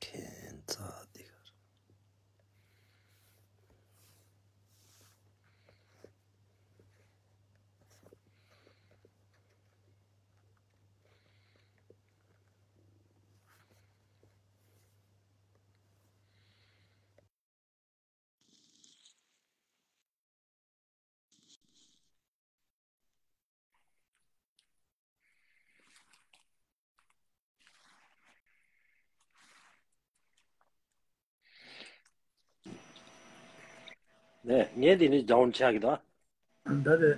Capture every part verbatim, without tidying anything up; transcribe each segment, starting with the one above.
ཁྱེད་ཚ་འདི་གར། ནས་ངས་འདི་ནི་ཇོན་ཆགས་ཀྱི་དང་། ད་དེ་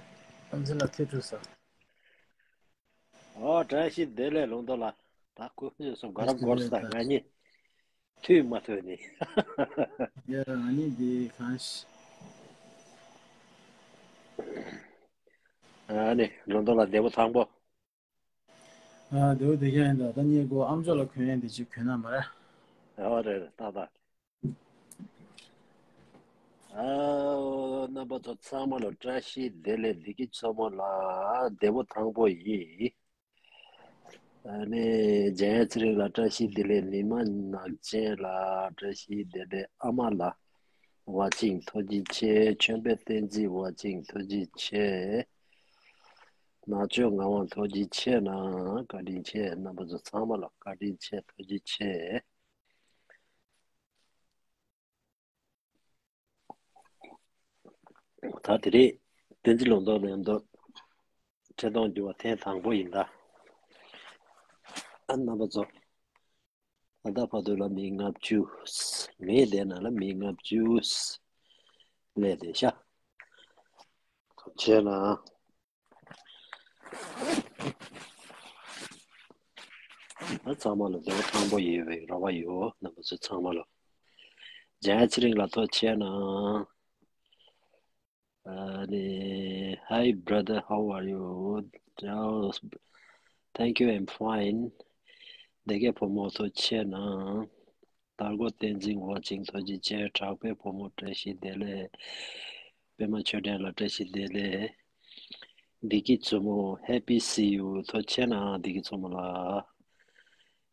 ཨམ་ཆི་ལ་ཐེ་ཐུ་ས། ཨོ་བཀྲ་ཤིས་བདེ་ལེགས་ལུང་རྟོགས་ལགས། ད་ཁོ་ཁོས་སོ་ག་ར་འགོར་ས་ང་གཉིས་མཐུད་མ་ཐུབ་ནི། ཡ་ང་གཉིས་འདི་གང་ཤི། ཨ་ནི་ལུང་རྟོགས་ལགས་བདེ་པོ་ཐང་པོ། ཨ་དེའུ་དེ་ག་ཡིན་ད་ད་ཉེ་གོ་ཨམ་ཅོག་ལ་གོན་ཡན་དེ་ཅིག་གོན་ན་མ་རེད། ཨོ་རེད་རེད་ཏག་ཏག། ཨ་རྣམ་པ་ཚོ་ཚང་མ་ལ་བཀྲ་ཤིས་བདེ་ལེགས། བདེ་སྐྱིད་མཚོ་མོ་ལགས་བདེ་པོ་ཐང་པོ་ཡིན། ཨ་ནི་འཇམ་ཚེ་རིང་ལགས་བཀྲ་ཤིས་བདེ་ལེགས། ལི་མ་ནག་ཅན་ལགས་བཀྲ་ཤིས་བདེ་ལེགས། ཨ་མ་ལགས་ཝ་ཅིང་ཐུགས་རྗེ་ཆེ། ཆོས་འཕེལ་བསྟན་འཛིན་ཝ་ཅིང་ཐུགས་རྗེ་ཆེ། ནག་ཅོ་ངག་དབང་ཐུགས་རྗེ་ཆེ་གནང་། བཀའ་དྲིན་ཆེ། རྣམ་པ་ཚོ་ཚང་མ་ལ་བཀའ་དྲིན་ཆེ། ཐུགས་རྗེ་ཆེ། ད་དེ་རེད། བསྟན་འཛིན་ལུང་རྟོགས་ལ་མཉམ་དུ་འཕྲིན་གཏོང་རྒྱུ་བ་ཐེངས་དང་པོ་ཡིན་ད། ཨ་རྣམ་པ་ཚོ། ཨ་ད་བར་དུ་ལ་མི་ལྔ་བཅུ། ངས་བསྡད་ན་ལ་མི་ལྔ་བཅུ་སླེབས་བསྡད་ཤག་བྱས་ན། ཨ་ཚང་མ་ལ་བདེ་པོ་ཐང་པོ་ཡོད་པའི་རེ་བ་ཡོད། རྣམ་པ་ཚོ་ཚང་མ་ལ། འཇམ་ཚེ་རིང་ལགས་ཐུགས་རྗེ་ཆེ་གནང་། ཨ་ནི། Hi brother, how are you? Oh, thank you, I'm fine. བདེ་སྐྱིད་བུ་མོ་ཐུགས་རྗེ་ཆེ་གནང་། དར་གོས་བསྟན་འཛིན་ཝ་ཅིང་ཐུགས་རྗེ་ཆེ། གྲགས་པའི་བུ་མོ་བཀྲ་ཤིས་བདེ་ལེགས། པད་མ་ཆོས་སྒྲོན་ལགས་བཀྲ་ཤིས་བདེ་ལེགས། བདེ་སྐྱིད་མཚོ་མོ། Happy see you. ཐུགས་རྗེ་ཆེ་གནང་བདེ་སྐྱིད་མཚོ་མོ་ལགས།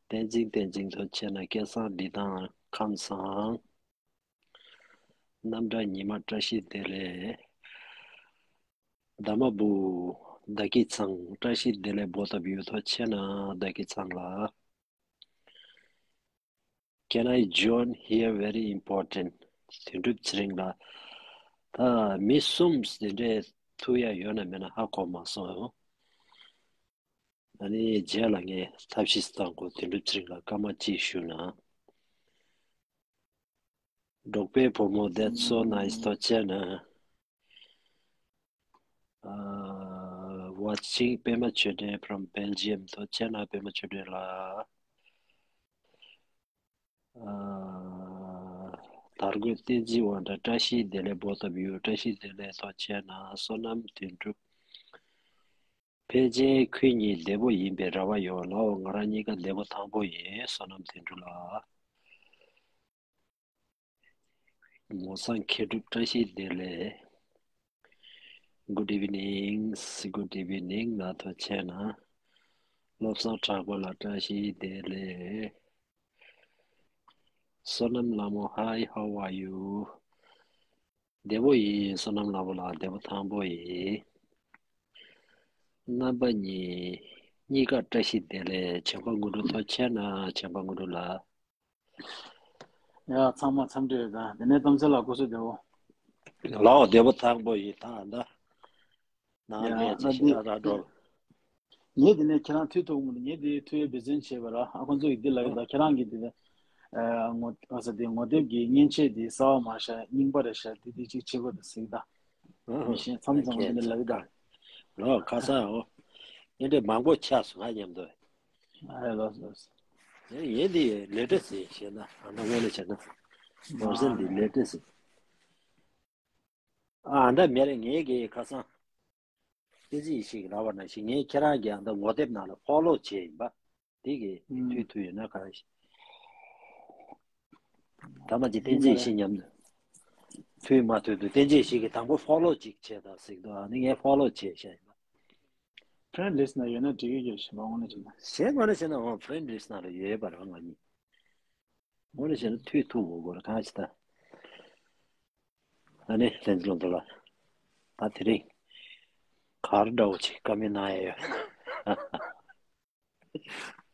བསྟན་འཛིན་བསྟན་འཛིན་ཐུགས་རྗེ་ཆེ་གནང་། སྐལ་བཟང་བདེ་ཐང་ཁམས་བཟང་། རྣམ་གྲྭ་ཉི་མ་བཀྲ་ཤིས་བདེ་ལེགས། ཟླ་མ་བུ། བདེ་སྐྱིད་ཚང་བཀྲ་ཤིས་བདེ་ལེགས། Both of you ཐུགས་རྗེ་ཆེ་གནང་བདེ་སྐྱིད་ཚང་ལགས། Can I join here? Very important. དོན་གྲུབ་ཚེ་རིང་ལགས། ད་མི་གསུམ་དེ་འདྲའི་ཐུག་ཡ་ཡོད་ན་མེད་ན་ཧ་གོ་མ་སོང་། ཨ་ནི་རྗེས་ལ་ངས་ཐབས་ཤེས་བཏང་དགོས། དོན་གྲུབ་ཚེ་རིང་ལགས་སྐར་མ་གཅིག་བཞུགས་ན། འབྲོག་པའི་བུ་མོ། That's so nice. ཐུགས་རྗེ་ཆེ་གནང་། ཨ་ཝ་ཅིང་པད་མ་ཆོས་སྒྲོན་from Belgium. ཐུགས་རྗེ་ཆེ་གནང་པད་མ་ཆོས་སྒྲོན་ལགས། ཨ་དར་གོས་བསྟན་འཛིན་དབང་གྲགས་བཀྲ་ཤིས་བདེ་ལེགས། Both of you བཀྲ་ཤིས་བདེ་ལེགས། ཐུགས་རྗེ་ཆེ་གནང་། བསོད་ནམས་དོན་གྲུབ། ཕལ་ཆེར་ཁོ་གཉིས་བདེ་པོ་ཡིན་པའི་རེ་བ་ཡོད། ལའོ་ང་རང་གཉིས་ཀ་བདེ་པོ་ཐང་པོ་ཡིན། བསོད་ནམས་དོན་གྲུབ་ལགས། མོ་སང་མཁས་གྲུབ་བཀྲ་ཤིས་བདེ་ལེགས། Good evening. Good evening. ལགས་ཐུགས་རྗེ་ཆེ་གནང་། བློ་བཟང་གྲགས་པ་ལགས་བཀྲ་ཤིས་བདེ་ལེགས། བསོད་ནམས་ལྷ་མོ། Hi, how are you? བདེ་པོ་ཡིན། བསོད་ནམས་ལྷ་མོ་ལགས་བདེ་པོ་ཐང་པོ་ཡིན། རྣམ་པ་གཉིས། གཉིས་ཀ་བཀྲ་ཤིས་བདེ་ལེགས། བྱམས་པ་དངོས་གྲུབ་ཐུགས་རྗེ་ཆེ་གནང་། བྱམས་པ་དངོས་གྲུབ་ལགས། ཡ་ཚང་མ་འཚམས་འདྲི་ཡོད་ད། དེ་ནས་གཏམ་ཚེ་ལགས་སྐུ་གཟུགས་བདེ་པོ། ལའོ་བདེ་པོ་ཐང་པོ་ཡིན་ད་ད། ནང་ཡ་ནས་ཅི་ཨ་ཞིག་འདི་ར་ར་འགྲོ། ངས་དེ་ནས་ཁྱེད་རང་ཐུག་ཐུབ་མི་འདུག་ངས་དེ་ཐུག་ཡའི་འབད་བརྩོན་བྱས་པ་ར། ཨ་ཁོ་ཚོ་གིས་འདི་ལབ་ཀྱི་འདུག་ཁྱེད་རང་གིས་དེ་ཨ་ངོ་ཨ་ས་དེ་ངོ་དེབ་ཀྱི་མཉེན་ཆས་དེ་གསར་པ་མ་ཤར་རྙིང་པ་རེད་ཤག་དེ་དེ་གཅིག་བྱེད་དགོས་འདུག་ཟེར་གྱི་འདུག་མི་ཤེས། མཚམས་མཚམས་དེ་འདྲ་ལབ་ཀྱི་འདུག་ལོ་ཁ་སང་འོ། ངས་འདྲ་མང་པོ་ཆགས་སོང་ང་མཉམ་དུ། ཨ་ལོས་ལོས། ཡིན་འདི་ལེ་ཏེ་སི་ཞེ་ན་ཨ་ན་ངོས་ལ་བྱས་ན། མ་ཟིན་འདི་ལེ་ཏེ་སི། ཨ་འདྲ་མེད་རེད། ངས་གི་ཁ་སང་། ཏི་ཙི་ཡི་ཞིག་ར་བ་ན་ཞིག་ངས་ཁྱེད་རང་གི་ཨ་འདྲ་ངོ་དེབ་ནང་ལ་ཕོ་ལོ་བྱས་ཡིན་པ། དེ་གི་ཨུམ། མཐུད་ཐུབ་ཡོད་ན་གང་ཞིག་ད་མ་ཅིག་བསྟན་འཛིན་ཡེ་ཤེས་མཉམ་དུ། མཐུད་མ་མཐུད་དུ་བསྟན་འཛིན་ཡེ་ཤེས་ཀྱི་དང་པོ་ཕོ་ལོ་ཅིག་བྱས་དང་ཟིག་འདུག་ཨ་ནི་ངས་ཕོ་ལོ་བྱས་བཞག་ཡིན་པ། ཕྲེན་ལིས་ན་ཡོད་ན་འགྲིག་གི་ཡོད་ཞེས་པ་དངོས་གནས་བྱས་ན། གཞན་དངོས་གནས་བྱས་ན་འོ་ཕྲེན་ལིས་ན་ལ་ཡོད་པ་རང་ང་གཉིས། དངོས་གནས་བྱས་ན་མཐུད་ཐུབ་འོ་གོ་ར་གང་ཞིག་ད། ཨ་ནི་ལྷན་རྒྱས་ལོ་འདི་ལ། ད་དེ་རིང་། གར་འདྲ་བོ་ཅིག་བཀའ་མོལ་གནང་ཡ་ཡོད།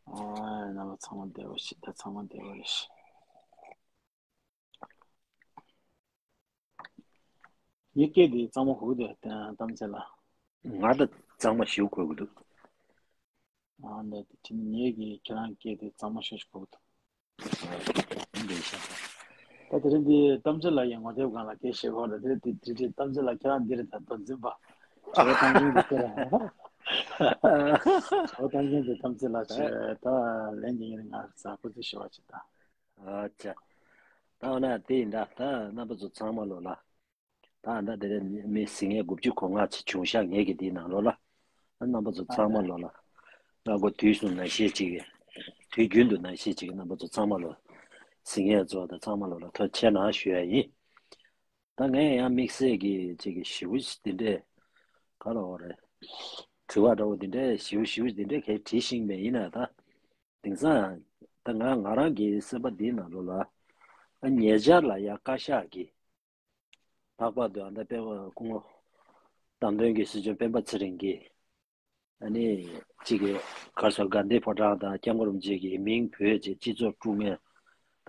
ཨ་རྣམ་པ་ཚང་མ་བདེ་བ་ཞིག་ད་ཚང་མ་བདེ་བ་རེད་ཤག་ངའི་སྐད་འདི་གཙང་མ་གོ་གི་འདུག་གཏམ་ཚེ་ལགས། ང་ད་གཙང་མ་ཞིག་གོ་གི་འདུག་ཨ་འདི་དེ་ངེད་ཀྱི་ཁྱེད་རང་སྐད་འདི་གཙང་མ་ཞིག་གོ་གི་འདུག་འདི་ཤག་ད་དེ་རིང་འདི་གཏམ་ཚེ་ལགས་ཡང་ངོ་དེབ་སྒང་ལ་སྐད་བཤད་གོ་ལ་དེ་དེ་དེ་དེ་གཏམ་ཚེ་ལགས་ཁྱེད་རང་འདི་རེད་ད་མདོ་འཛིན་པ། བྱ་བ་གཏམ་མཁན་འདི་ཁྱེད་རང་། བྱ་བ་གཏམ་མཁན་འདི་གཏམ་ཚེ་ལགས་བྱས་ད་ལན་གྱི་ཡིན་ང་ཟ་ཁུ་ཚེ་ཞུ་བ་བྱེད་ད། ཨ་ཅག་ད་འོ་ན་དེ་ཡིན་ད་ད་རྣམ་པ་ཚོ་ཚང་མ་ལོ་ལ། ད་ད་དེ་རེད་མི་ཟིང་ངེ་དགུ་བཅུ་གོ་ལྔ་ཅིག་བྱུང་ཤག་ངེད་ཀྱི་དེའི་ནང་ལོ་ལ། ཨ་རྣམ་པ་ཚོ་ཚང་མ་ལོ་ལ། ང་གོ་དུས་སུ་ནང་བཞིན་ཅིག་གི། དུས་རྒྱུན་དུ་ནང་བཞིན་ཅིག་གི་རྣམ་པ་ཚོ་ཚང་མ་ལོ། ཟིང་ངེ་ཚོ་དང་ཚང་མ་ལོ་ལ་ཐུགས་རྗེ་ཆེ་གནང་ཞུ་ཡ་ཡིན། ད་ངས་ཡང་དམིགས་བསལ་གྱི་ཅིག་གི་ཞིབ་པོ་འདི་འདྲས། ག་ལ་འོ་རེད། དྲི་བ་འདྲ་བོ་འདི་འདྲས་ཞིབ་པོ་ཞིབ་པོ་འདི་འདྲས་གས་དྲིས་ཤིང་མེད་ཡིན་ན་ད། དེང་སང་། ད་ང་ང་རང་གི་སེམས་པ་འདིའི་ནང་ལོ་ལ། ཨ་ཉེ་ཆར་ལ་ཡ་བཀའ་ཤག་གིས། ལྷག་པར་དུ་ཨ་ད་དཔེ་སྐུ་ངོ་བདམས་ཐོན་གྱི་སྲིད་སྐྱོང་སྤེན་པ་ཚེ་རིང་གིས། ཨ་ནི། གཅིག་གི་གར་སོ་དགའ་ལྡན་ཕོ་བྲང་དང་སྐྱབས་མགོན་རིན་པོ་ཆེ་གི་མིང་བོས་བྱས་སྤྱི་ཚོགས་དཀྲུག་མཁན།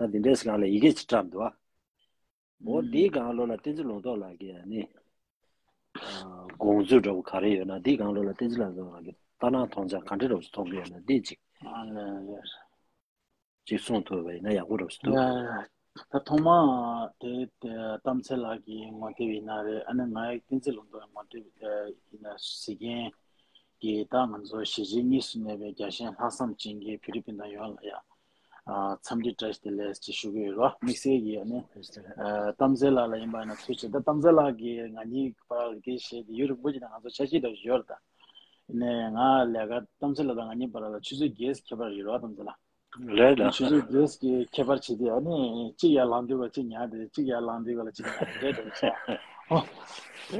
ད་འདི་འདྲའི་སྒང་ལ་ཡི་གེ་ཅིག་བཀྲམ་འདུག་ཨ། འོ་འདིའི་སྒང་ལོ་ལ་བསྟན་འཛིན་ལུང་རྟོགས་ལགས་ཀྱིས་ཨ་ནི། དགོངས་ཚུལ་འདྲ་བོ་ག་རེ་ཡོད་ན་འདིའི་སྒང་ལོ་ལ་བསྟན་འཛིན་ལུང་རྟོགས་ལགས་ཀྱིས་ལྟ་སྣང་མཐོང་ཆ་ག་འདྲ་འདྲ་བོ་ཞིག་མཐོང་གི་ཡོད་ན་འདི་གཅིག་ཨ་ལས། གཅིག་གསུངས་ཐུབ་པ་ཡིན་ན་ཡག་པོ་འདྲ་བོ་ཞིག་འདུག་ཡ། ད་ཐོག་མ་དེ་དེ་གཏམ་ཚེ་ལགས་ཀྱི་ངོ་དེབ་ཡིན་ན་རེད། ཨ་ནི་ང་ཡི་བསྟན་འཛིན་ལུང་རྟོགས་ངོ་དེབ་ཡིན་ན་གཟིགས་མཁན་གྱི་ད་ང་ཚོ་གཞིས་བྱེས་གཉིས་སུ་གནས་པའི་རྒྱལ་ཞེན་ལྷག་བསམ་ཅན་གྱི་བོད་རིགས་སྤུན་ཟླ་ཡོངས་ལ་ཡ། ཨ་འཚམས་འདྲི་བཀྲ་ཤིས་བདེ་ལེགས་ཅེས་ཞུ་གི་ཡོད་རེད་བ། དམིགས་བསལ་གྱིས་ཨ་ནི་ཨ་གཏམ་ཚེ་ལགས་ལ་ཡིན་པ་ཡིན་ན་ཐུགས་རྗེ་ཆེ། ད་གཏམ་ཚེ་ལགས་ཀྱིས་ང་གཉིས་བར་ལ་སྐད་བཤད་དེ་ཡུན་རིང་པོ་ཅིག་ནས་ང་ཚོ་འཆར་གཞི་འདྲ་བོ་ཞིག་ཡོད་རེད་ད། ཡིན་ནའི་ང་ལས་ཀ་གཏམ་ཚེ་ལགས་དང་ང་གཉིས་བར་ལ་ཆུ་ཚོད་བརྒྱད་ཀྱི་ཁྱད་པར་ཡོད་རེད་བ་གཏམ་ཚེ་ལགས། རེད་ད། ཆུ་ཚོད་བརྒྱད་ཀྱི་ཁྱད་པར་བྱེད་དུས་ཨ་ནི་གཅིག་ཡར་ལངས་དུས་ག་གཅིག་ཉལ་དུས་གཅིག་ཡར་ལངས་དུས་ག་ལ་གཅིག་ཉལ་དུས་འདྲ་འདྲ་བོ་ཆགས། ཨོ།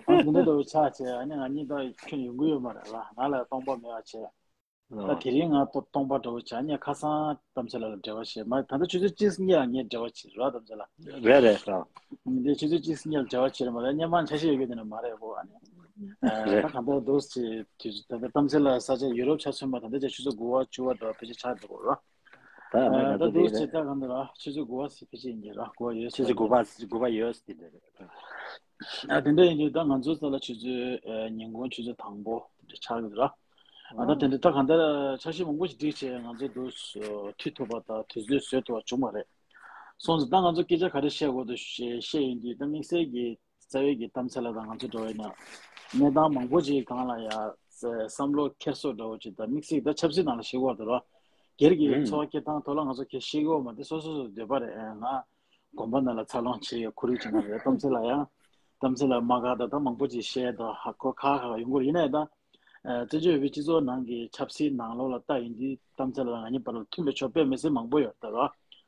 ཨ་འདི་འདྲ་འདྲ་བོ་ཆགས་བྱས་ཨ་ནི་ང་གཉིས་ད་ཁྱོན་ཡོང་གི་ཡོད་མ་རེད་ལ། ང་ལ་སྟོང་པ་མེད་པ་བྱས། ད་དེ་རིང་ང་ཏོ་སྟོང་པ་འདྲ་བོ་བྱས་ངས་ཁ་སང་གཏམ་ཚེ་ལགས་ལ་འབྲེལ་བ་བྱས་མ་ད་ལྟ་ཆུ་ཚོད་གཅིག་གཉིས་ལ་ངས་འབྲེལ་བ་བྱས་རོགས་གཏམ་ཚེ་ལགས། རེད་རེད་རེད། འདི་ཆུ་ཚོད་གཅིག་གཉིས་ལ་འབྲེལ་བ་བྱས་རེད་མ་རེད། སྔོན་མ་འཆར་གཞི་ཡོད་རྒྱུ་དེ་འདྲ་མ་རེད་གོ་ཨ་ནི། ད་རེད། གང་ལྟར་འདུག་ཅེས་དུས་ད་ལྟ་གཏམ་ཚེ་ལགས་ས་ཆ་ཡུ་རོབ་ཆ་མཚོན་པ་ད་ལྟ་ཆ་ཆུ་ཚོད་དགུ་པ་བཅུ་པ་འདྲ་བ་ཕལ་ཆེར་ཆགས་འདུག་གོ་ར། ད་ཨ་ནི་ད་ད་ད་འདུག་དེ་ཅེས་ད་གང་འདུག་ར་ཆུ་ཚོད་དགུ་པ་ཟེར་ཕལ་ཆེར་ཡིན་གྱི་ར་དགུ་པ་ཡོད་ཆུ་ཚོད་དགུ་པ་དགུ་པ་ཡོད་ཟེར་དེ་འདྲ་རེད། ཨ་དེ་འདྲ་ཡིན་དུས་ད་ང་ཚོའི་རྩ་ལ་ཆུ་ཚོད་ཨ་ཉིན་གུང་ཆུ་ཚོད་དང་པོ་དེ་འདྲ་ཆགས་ཀྱི་འདུག་ར། ཨ་ད་དེ་འདྲ་ད་གང་ལྟར་འཆར་གཞི་མང་པོ་ཞིག་བསྒྲིགས་བྱས་ང་ཚོ་འདུག་མཐུད་ཐུབ་པ་དང་དུས་ཚོད་བཟོས་ཐུབ་པ་བྱུང་བ་རེད། སོང་ཙང་ད་ང་ཚོ་སྐད་ཆ་ག་རེ་བཤད་དགོས་འདུག་ཞེས་བཤད་ཡོང་དུས་ད་དམིགས་བསལ་གྱི་རྩ་བའི་གི་གཏམ་ཚེ་ལགས་དང་ང་ཚོ་འགྲོ་བའི་ནང་གནས་སྟངས་མང་པོ་ཅིག་སྒང་ལ་ཡ་བསམ་བློ་འཁྱེར་སོ་འདྲ་བོ་ཅིག་ད་དམིགས་བསལ་གྱི་ད་ཆབ་སྲིད་ནང་ལ་ཞིག་བར་དུ་རོ་སྒེར་གྱི་ཨུམ་འཚོ་བ་སྐྱེལ་སྟངས་ཐོག་ལ་ང་ཚོ་ཁྱེད་ཤེས་ཀྱི་ཡོད་མ་རེད། སོ་སོ་སོ་འདོད་པ་རེད་ང་དགོན་པ་ནང་ལ་འཚར་ལོངས་བྱེད་ཡ་ཁོར་ཡུག་ཅིག་ནང་རེད། གཏམ་ཚེ་ལགས་ཡང་གཏམ་ཚེ་ལགས་མ་ག་ད་ད་མང་པོ་ཅིག་བཤད་ད་ཧ་གོ་ཁ་ཁ་ཡོང་གི་རེད། ཡིན་ནའི་ད། བཙན་བྱོལ་བོད་པའི་སྤྱི་ཚོགས་ནང་གི་ཆབ་སྲིད་ནང་ལོགས་ལ་ལྟ་ཡིན་དུས་གཏམ་ཚེ་ལགས་ང་གཉིས་བར་ལ་མཐུན་པའི་ཕྱོགས་དཔེ་མི་སྲིད་མང་པོ་ཡོད་རེད་ད་རོ།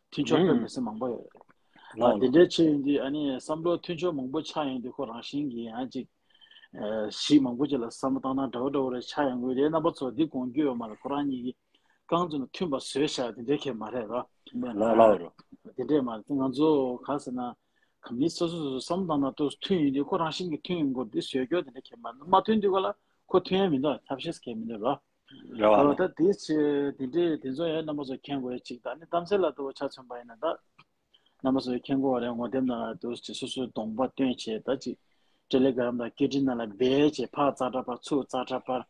མཐུན་ཕྱོགས་དཔེ་མི་སྲིད་མང་པོ་ཡོད་རེད། ཨ་འདི་འདྲའི་ཆེད་ཡིན་དུས་ཨ་ནི་བསམ་བློ་མཐུན་ཕྱོགས་མང་པོ་ཆགས་ཡོང་དུས་ཁོ་རང་བཞིན་གྱིས་ཡང་ཅིག་གཞིས་མང་པོ་ཅིག་ལ་བསམ་བློ་བཏང་སྟངས་འདྲ་བོ་འདྲ་བོ་རེ་ཆགས་ཡོང་གི་རེད། རྣམ་པ་ཚོ་འདི་དགོངས་རྒྱུ་ཡོད་མ་རེད། ཁོ་རང་གཉིས་ཀྱིས་རྐང་བཙུགས་ནས་མཐུན་པ་བཟོས་བཞག་དེ་འདྲའི་གལ་མ་རེད་རོ། ལགས་ལགས་རོ། དེ་འདྲས་མ་རེད། ང་ཚོ་ག་ཟེར་ན། ག་མི་སོ་སོ་སོ་སོ་བསམ་བློ་བཏང་ན་ཏོག་ཙམ་མཐུན་ཡོང་དུས་ཁོ་རང་བཞིན་གྱིས་མཐུན་ཡོང་དགོས་འདི་བཟོས་རྒྱུ་དེ་འདྲ་ཁྱད་པར་མ་མཐུན་དུས་ག་ལ་ཁོ་མཐུན་ཡ་མི་འདུག་ཐབས་ཤེས་གལ་མི་འདུག་རོ། རེད་བ། ད་དེ་ཆེ་དེ་འདྲའི་དེ་ཚོ་ཡང་རྣམ་པ་ཚོ་མཁྱེན་དགོས་ཡ་གཅིག་ད་ནི་གཏམ་ཚེ་ལགས་ལྟ་བུ་ཆ་མཚོན་པ་ཡིན་ན་ད། རྣམ་པ་ཚོ་མཁྱེན་དགོས་པ་རེད། ངོ་དེབ་ནང་ལ་ཏོག་ཙམ་སོ་སོའི་གདོང་པ་སྟོན་བྱས་ད་ཅིག་སྤྲེལ་ལད་དཀར་རམ་དང་སྐེ་དྲིན་ནང་ལ་སྦས་བྱས་ཕར་ཙག་སྒྲ་ཕར་ཚུར་ཙག་སྒྲ་ཕར་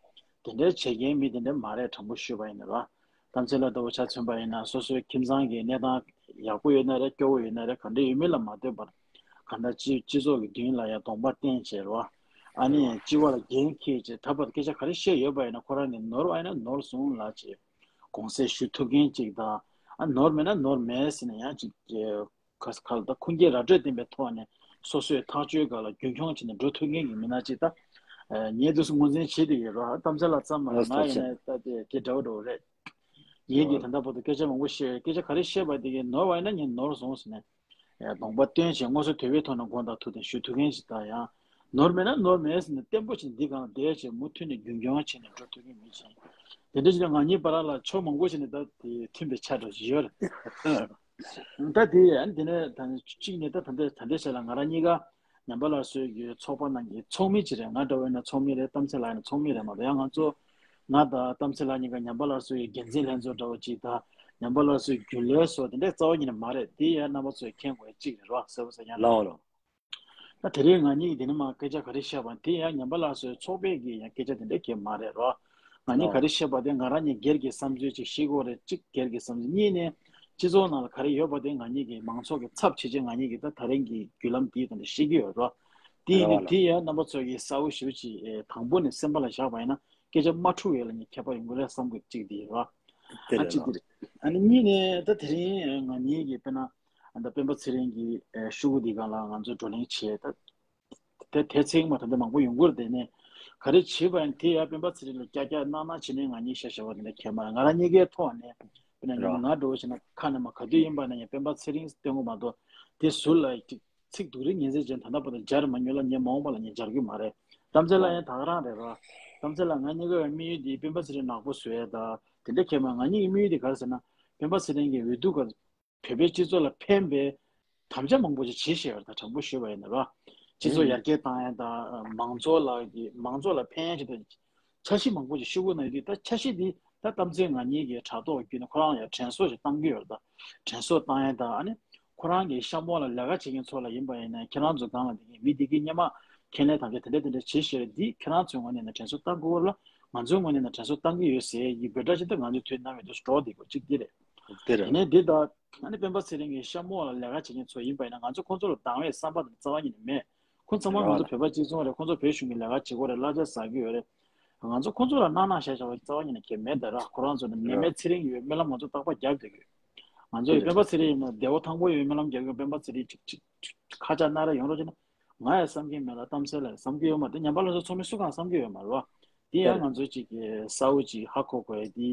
དེ་འདྲའི་བྱེད་མཁན་མི་དེ་འདྲ་མ་རེད། དྲང་པོ་ཞུས་པ་ཡིན་ན་རོ། གཏམ་ཚེ་ལགས་ལྟ་བུ་ཆ་མཚོན་པ་ཡིན་ན་སོ་སོའི་ཁྱིམ་ཚང་གི་གནས་སྟངས་ཡག་པོ་ཡོད་ན་རེད་སྐྱོ་བོ་ཡོད་ན་རེད་ག་འདྲ་ཡོད་མེད་ལ་མ་ལྟོས་པར་གང་ལྟར་སྤྱི་སྤྱི་ཚོགས་ཀྱི་མདུན་ལ་ཡང་གདོང་པ་བསྟན་བྱས་རོ། ཨ་ནི་སྤྱི་བ་ལ་འགན་འཁྱེར་བྱས་ད་བར་སྐད་ཆ་ག་རེ་བཤད་ཡོད་པ་ཡིན་ན་ཁོ་རང་གིས་ནོར་བ་ཡིན་ན་ནོར་སོང་ལབ་བྱས་དགོངས་སེལ་ཞུ་ཐུབ་མཁན་ཅིག་དང་ཨ་ནོར་མེད་ན་ནོར་མེད་ཟེར་ནས་ཡང་ཅིག་ཁ་ཁ་ལ་ད་ཁུངས་སྐྱེལ་ར་སྤྲོད་ལྡན་པའི་ཐོག་ནས་སོ་སོའི་ཐག་གཅོད་སྒང་ལ་རྒྱུན་འཁྱོངས་བྱས་ནས་འགྲོ་ཐུབ་མཁན་གྱི་མི་སྣ་ཅིག་ད་ངས་འདུག་སེ་ངོས་འཛིན་བྱེད་བསྡད་ཡོད་རོ། གཏམ་ཚེ་ལགས་ཙམ་མ་ལ་ང་ཡིན་ན་ད་དེ་དེ་འདྲ་བོ་འདྲ་བོ་རེད། ངས་ཀྱིས་ད་ལྟ་བར་དུ་སྐད་ཆ་མང་པོ་བཤད། སྐད་ཆ་ག་རེ་བཤད་པ་དེ་གས་ནོར་བ་ཡིན་ན་ངས་ནོར་སོང་ཟེར་ནས། ཡ་གདོང་པ་སྟོན་བྱས་དངོས་སུ་དོད་པའི་ཐོག་ནས་དགོངས་དག་ཐུགས་དང་ཞུ་ཐུབ་མཁན་ཞིག་དང་། ཡང་ནོར་མེད་ན་ནོར་མེད་ཟེར་ནས་བརྟན་པོ་བྱས་ནས་འདི་སྒང་ལ་བསྡད་བྱས་མུ་མཐུད་ནས་རྒྱུན་འཁྱོངས་བྱས་ནས་འགྲོ་ཐུབ་མཁན་མི་ཞིག་དེ་འདྲ་ཞིག་ལ་ང་གཉིས་བར་ལ་ཕྱོགས་མང་པོ་ཞིག་ནས་ད་དེ་མཐུན་པའི་ཆ་འདྲ་ཞིག་ཡོད་རེད། ད་དེ་ཡང་དེ་ནས་ད་གཅིག་ནས་ད་ད་ལྟའི་ད་ལྟའི་ཆ་ལ་ང་རང་གཉིས་ཀ་ཉམས་པ་སླར་གསོའི་གི་ཚོགས་པ་ནང་གི་ཚོགས་མི་ཅིག་རེད། ང་འདྲ་བོ་ཡིན་ན་ཚོགས་མི་རེད། གཏམ་ཚེ་ལགས་ཡིན་ན་ཚོགས་མི་རེད་མ་གཏོགས། ཡང་ང་ཚོ་ང་དང་གཏམ་ཚེ་ལགས་གཉིས་ཀ་ཉམས་པ་སླར་གསོའི་འགན་འཛིན་ལྷན་ཚོགས་འདྲ་བོ་ཅིག་དང་། ཉམས་པ་སླར་གསོའི་རྒྱུན་ལས་སོགས་དེ་འདྲའི་རྩ་བ་ཉིད་ནས་མ་རེད། དེ་ཡང་རྣམ་པ་ཚོས་མཁྱེན་དགོས་ཡ་གཅིག་རེད་རོ། གསལ་པོ་གསལ་རྐྱང་རེད། ལའོ་ལོ། ད་དེ་རིང་ང་གཉིས་ཀྱིས་འདི་ནས་མར་སྐད་ཆ་ག་རེ་བཤད་པ་དེ་ཡང་ཉམས་པ་སླར་གསོའི་ཚོགས་པའི་གི་ཡང་སྐད་ཆ་དེ་འདྲ་གང་ཡང་མ་རེད་རོ། ང་གཉིས་ག་རེ་བཤད་པ་དེ་ང་རང་གཉིས་སྒེར་གྱི་བསམ་ཚུལ་ཅིག་བཤད་དགོས་རེད། གཅིག་སྒེར་གྱི་བསམ་ཚུལ། གཉིས་ནས་སྤྱི་ཚོགས་ནང་ལ་ག་རེ་ཡོད་པ་དེ་ང་གཉིས་ཀྱི་མང་ཚོགས་ཀྱི་ཚབ་བྱེད་ཆེད་ང་གཉིས་ཀྱིས་ད་ད་རིང་གི་བརྒྱུད་ལམ་དེའི་སྟེང་དུ་བཤད་ཀྱི་ཡོད་རོ། དེ་ཡིན་དུས་དེ་ཡང་རྣམ་པ་ཚོ་གིས་གསལ་པོ་ཞེ་པོ་ཅིག་དང་པོ་ནས་སེམས་པ་ལ་བཞག་པ་ཡིན་ན་སྐད་ཆ་མ་འཁྲུག་ཡོད་ལ་ངས་ཁྱད་པར་ཡོང་གི་རེད་བསམ་གི་གཅིག་དེ་ཡིན་རོ། ཨ་གཅིག་དེ་རེད། ཨ་ནི་གཉིས་ནས་ད་དེ་རིང་ང་གཉིས་ཀྱིས་དཔེར་ན་ད་སྤེན་པ་ཚེ་རིང་གི་ཤོག་གུ་འདི་སྒང་ལ་ང་ཚོས་བགྲོ་གླེང་བྱས། ད་དེ་དེ་ཚེ་རིང་མ་ད་ལྟ་མང་པོ་ཡོང་གི་རེད། དེ་ནས་ག་རེ་བྱེད་པ་ཡིན་དེ་ཡང་སྤེན་པ་ཚེ་རིང་ལ་ཀྱག་ཀྱག་གནང་གནང་བྱས་ནས་ང་གཉིས་བཤད་བཤད་པ་དེ་འདྲ་གང་ཡང་མ་རེད། ང་རང་གཉིས་ཀའི་ཐོག་ནས་དཔེར་ན་ང་འདྲ་བོ་བྱས་ན་ཁ་ནས་མར་ག་དུས་ཡིན་པ་ན་ཡང་སྤེན་པ་ཚེ་རིང་སྟོན་གོ་མ་གཏོགས་དེ་ཟུར་ལ་ཅིག་ཚིག་སྡུག་རུས་ངན་ཚད་ཅན་ད་ལྟ་བར་དུ་སྦྱར་མ་མྱོང་ལ། ངས་མ་འོངས་པ་ལ་ངས་སྦྱར་གི་མ་རེད། གཏམ་ཚེ་ལགས་ཡང་ད་ག་རང་རེད་རོ། གཏམ་ཚེ་ལགས་ང་གཉིས་ཀའི་དམིགས་ཡུལ་འདི་སྤེན་པ་ཚེ་རིང་ནག་པོ་བཟོ་ཡས་ད་དེ་འདྲ་གང་ཡང་མ་རེད། ང་གཉིས་ཀྱི་དམིགས་ཡུལ་འདི་ག་རེ་ཟེར་ན། སྤེན་པ་ཚེ་རིང་གིས་འོས་བསྡུ་སྐབས་བོད་པའི་སྤྱི་ཚོགས་ལ་ཕན་པའི་དམ་བཅའ་མང་པོ་ཞིག་བྱེད་བཞིན་ཡོད་རེད། ད་དྲང་པོ་ཞུས་པ་ཡིན་ན་རོ། སྤྱི་ཚོགས་ཡར་རྒྱས་བཏང་ཡས་དང་། མང་ཚོགས་ལ་གི་མང་ཚོགས་ལ་ཕན་ཡས་ཆེད་དུ་འཆར་གཞི་མང་པོ་ཞིག་ཤོག་གུ་ནང་ཡོད་དུས། ད་འཆར་གཞི་འདི་ད་གཏམ་ཚེ་ང་གཉིས་ཀྱི་དྲ་ཐོག་བརྒྱུད་ནས་ཁོ་རང་ཡང་དྲན་གསོ་ཞིག་བཏང་གི་ཡོད་རེད། ད་དྲན་གསོ་བཏང་ཡས་དང་། ཨ་ནི་ཁོ་རང་གི་གཤམ་འོག་ལ་ལས་ཀ་བྱེད་མཁན་ཚོ་ལ་ཡིན་པ་ཡིན་ན། ཁྱེད་རང་ཚོ་སྒང་ལ་འདི་གི་མི་འདི་གིས་སྔོན་མ་ཁས་ལེན་དམ་བཅའ་དེ་འདྲ་དེ་འདྲ་བྱེད་བཞིན་རེད། འདི་ཁྱེད་རང་ཚོའི་ངོས་ནས་ན་དྲན་གསོ་བཏང་དགོས་ལ། ང་ཚོའི་ངོས་ནས་ན་དྲན་གསོ་བཏང་གི་ཡོད་ཟེར་ཡི་འབོད་སྒྲ་ཅིག་ད་ང་ཚོའི་དུས་ནམ་ཡོད་དུས་སུ་འགྲོ་བསྡད་དགོས་གཅིག་འདི་རེད། དེ་རེད། དེ་ནས་འདི་ད་ཨ་ནི་སྤེན་པ་ཚེ་རིང་གི་གཤམ་འོག་ལ་ལས་ཀ་བྱེད་མཁན་ཚོ་ཡིན་པ་ཡིན་ན། ང་ཚོ་ཁོང་ཚོ་ལ་སྡང་བའི་བསམ་པ་དང་རྩ་བ་ཉིད་ནས་མེད། ཁོང་ཚང་མ་ང་ཚོ་བོད་པ་གཅིག་མཚུངས་རེད། ཁོང་ཚོ་བོད་གཞུང་གི་ལས་ཀ་བྱེད་ཀྱི་ཡོད་རེད། གླ་ཆ་ཟ་གི་ཡོད་རེད། ང་ཚོ་ཁོང་ཚོ་ལ་སྣང་སྣང་བྱས་བྱས་པ་རྩ་བ་ཉིད་ནས་གང་ཡང་མེད། ད་ར་ཁོ་རང་ཚོ་ནི་ནད་མེད་ཚེ་རིང་ཡོད་སྨོན་ལམ་ང་ཚོ་རྟག་པར་རྒྱབ་བསྡད་ཀྱི་ཡོད། ང་ཚོ་ཡི་སྤེན་པ་ཚེ་རིང་ཡིན་ན་བདེ་བོ་ཐང་པོ་ཡོད་སྨོན་ལམ་རྒྱབ་ཀྱི་ཡོད། སྤེན་པ་ཚེ་རིང་ཅིག་ཅིག་ཅིག་ཁ་ཆག་སྣ་རལ་ཡོང་རོགས་བྱས་ན། ང་ཡང་བསམ་གྱི་མེད་ལ། གཏམ་ཚེ་ལགས་བསམ་གྱི་ཡོད་མ་རེད། ཉམས་པ་སླར་གསོའི་ཚོགས་མི་སུ་གང་བསམ་གྱི་ཡོད་མ་རེད་བ། དེ་ཡང་ང་ཚོས་ཅིག་གསལ་པོ་ཅིག་ཧ་གོ་དགོས་ཡ་དེ་